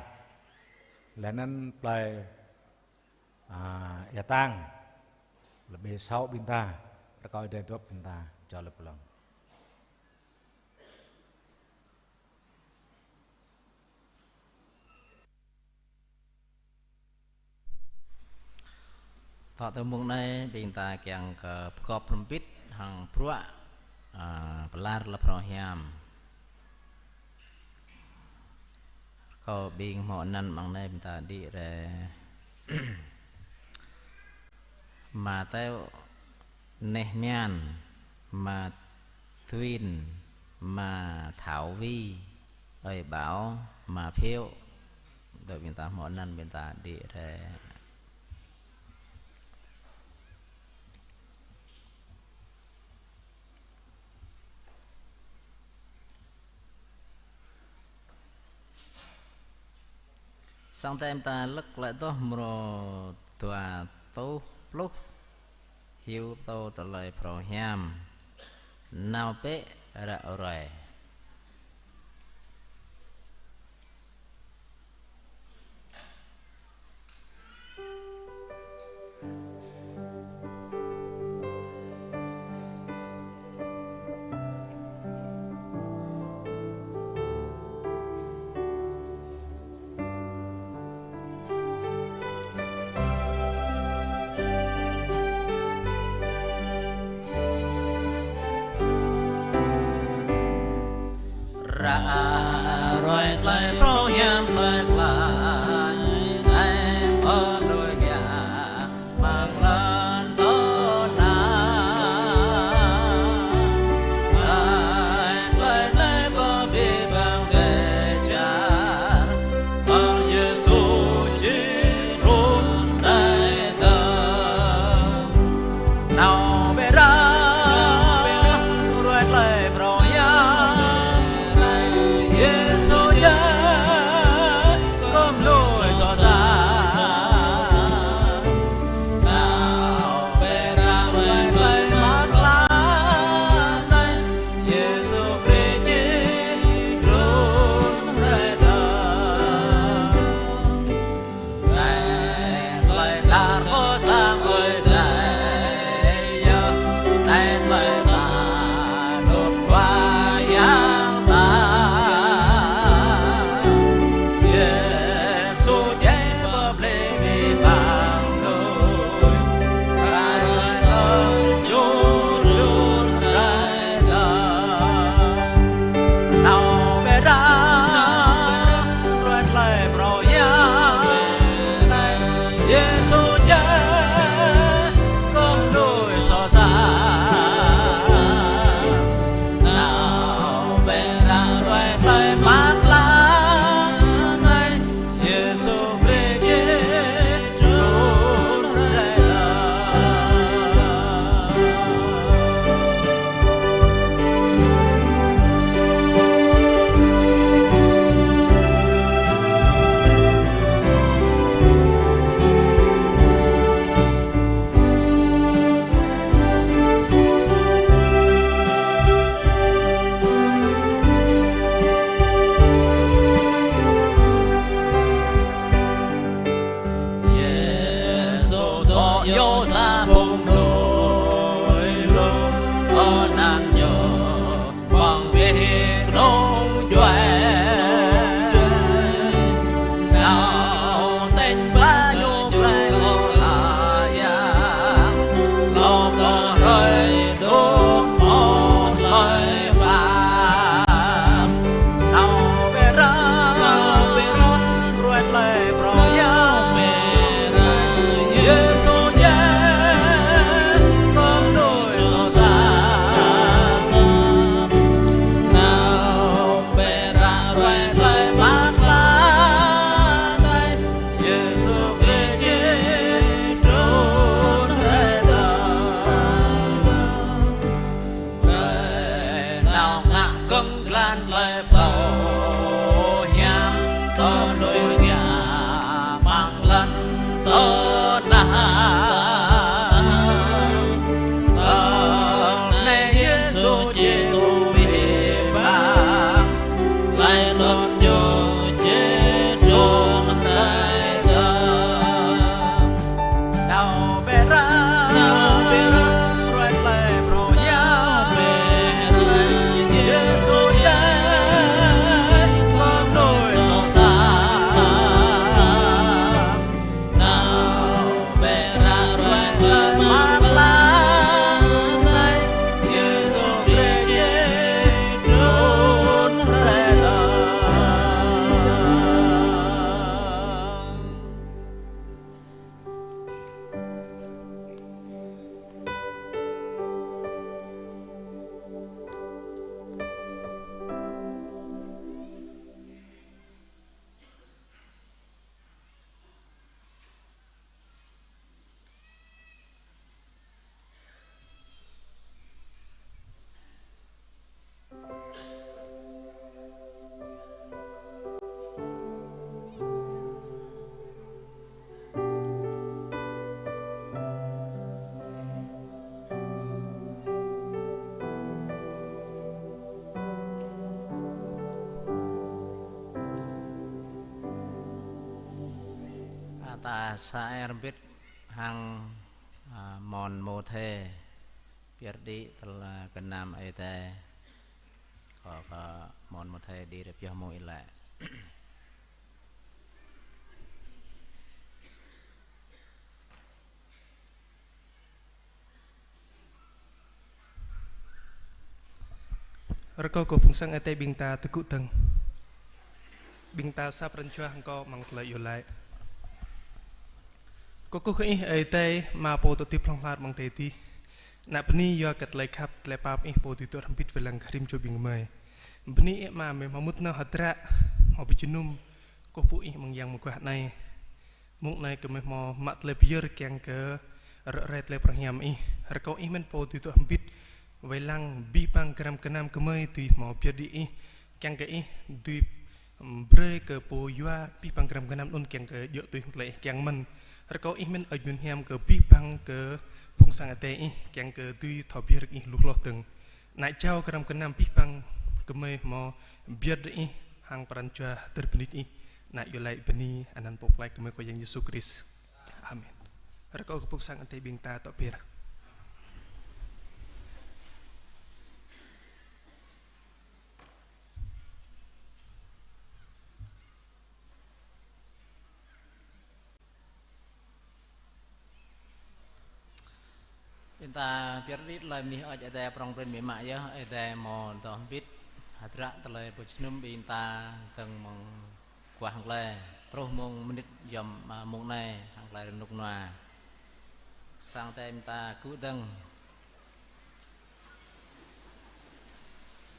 Laih anŭn plơi, a, Ia Tang, plơi Bê Sâu ƀing ta, rơkâo Ơi Adai dŏp ƀing ta, čô lĕ pơlông. Tŏ tơ mông anai, ƀing ta kiăng kơ pơgop hrŏm hơbĭt hăng bruă, a, pơlar tơlơi phrâo hiam. Rơkâo ƀing hmâo anăn amăng anai ƀing ta đĭ rai. Ama Teo, neh Mian, ama Thuin, ama Thảo Vi, ơi Bảo, ama Phiêu. Dŏ ƀing ta hmâo anăn ƀing ta đĭ rai. Sang tơm ta lăk lĕ tŏh mrô dua rơtuh pluh, hyu tô tơlơi phrâo hiam. Nao bĕ ră ruai. Đôi ngã mang lăn tơ nah. Tơ nah Yêsu či tŭ abih bang, laih anŭn Ñu či trŭn rai dơ̆ng. Nao bĕ ră, nao bĕ ră, ruai tơlơi phrâo hiam, nao bĕ ră, Yêsu djai kơ mơnuih soh sat. Nao bĕ ră, ruai tơlơi pơplan, Yêsu Krist či trŭn rai dơ̆ng. A, ta sa ai hrŏm hơbĭt hăng, a, mơ̆n Môthê, pơyơr đĭ tơlơi gơnam Ơi Adai. Kâo kơ mơ̆n Môthê đĭ rai pioh mông ih laĭ. Rơkâo kơ Phung Sang Ơi Adai ƀing ta tơgŭ dơ̆ng. Ƀing ta sa pran jua hăng kâo amăng tơlơi iâu laĭ. Kơkuh kơ Ih Ơi Adai, Ama Pô dŏ hơdip hlŏng lar amăng adai adih. Ană bơni yua kơ tơlơi khăp, tơlơi pap Ih Pô dưi dŏ hrŏm hơbĭt wai lăng kơ rĭm čô ƀing gơmơi. Bơni Ih Ama, gơmơi hmâo mŭt nao hơdră, hmâo pơjơnum kơkuh pơpŭ Ih amăng Yang Mơguah anai. Mông anai gơmơi hmâo mă tơlơi pơyơr kiăng kơ ră ruai tơlơi phrâo hiam Ih. Rơkâo Ih mơ̆n Pô dưi dŏ hrŏm hơbĭt wai lăng abih bang gram gơnam gơmơi dưi hmâo pơyơr đĭ Ih, kiăng kơ Ih dưi, ưm, brơi kơ pô yua abih bang gram gơnam anŭn kiăng kơ djơ̆ tui hăng tơlơi Ih kiăng mơ̆n. Rơkâo Ih mơ̆n ơi Adai mơ̆n hiam kơ abih bang kơ Phung Sang Ơi Adai Ih kiăng kơ dưi thâo pơyơr Ih lu hloh dơ̆ng. Ană jao gram gơnam abih bang gơmơi hmâo pơyơr đĭ Ih hăng pran jua hơdơr bơni Ih. Ană iâu laĭ bơni anăn Pô Pơklaih gơmơi Khua Yang Yêsu Krist. Amen. Rơkâo kơ Phung Sang Ơi Adai ƀing ta dŏ be̱r. Ƀing ta pơyơr đĭ tơlơi bơni hơơč Ơi Adai prŏng prin biă mă yơh, Ơi Adai hmâo dŏ hơbĭt hơdră tơlơi pơjơnum ƀing ta dơ̆ng mơ̆ng guah hăng tơlơi truh mơ̆ng mơnit yom, a, mông anai hăng tơlơi rơnŭk rơnua. Sang Ơi Adai ƀing ta gŭ dơ̆ng.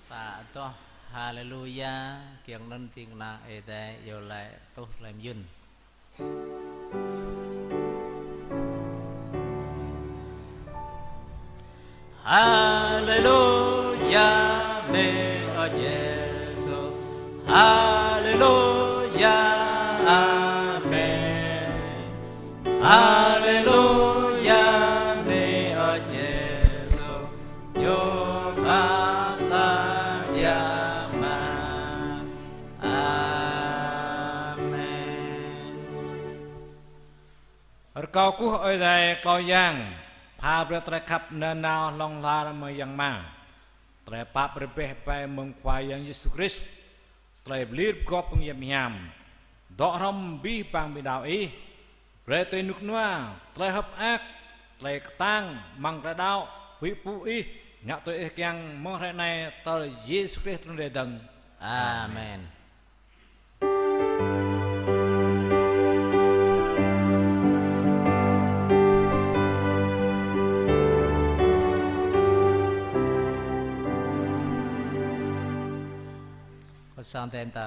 Ta adoh Haleluya, kiăng anŭn ding kơna Ơi Adai iâu laĭ tuh tơlơi mơyŭn. Haleluya, bơni Ơi Yêsu. Haleluya, amen. Haleluya, bơni Ơi Yêsu, Ñu khăp ta biă mă. Amen. Rơkâo kơkuh Ơi Adai Khua Yang, pha brơi tơlơi khăp nanao hlŏng lar mơ̆ng Yang Ama, tơlơi pap rơbeh ƀai mơ̆ng Khua Yang Yêsu Krist, tơlơi pơlir pơgop mơ̆ng Yang Bơngăt Hiam, dŏ hrŏm abih bang ƀing đaŏ Ih, brơi tơlơi rơnŭk rơnua, tơlơi hơ̆k mơak, tơlơi kơtang amăng tơlơi đaŏ, huĭ pơpŭ Ih, ngă tui Ih kiăng mơ̆ng hrơi anai tơl Yêsu Krist trŭn rai dơ̆ng. Amen. Kơ sang tem ta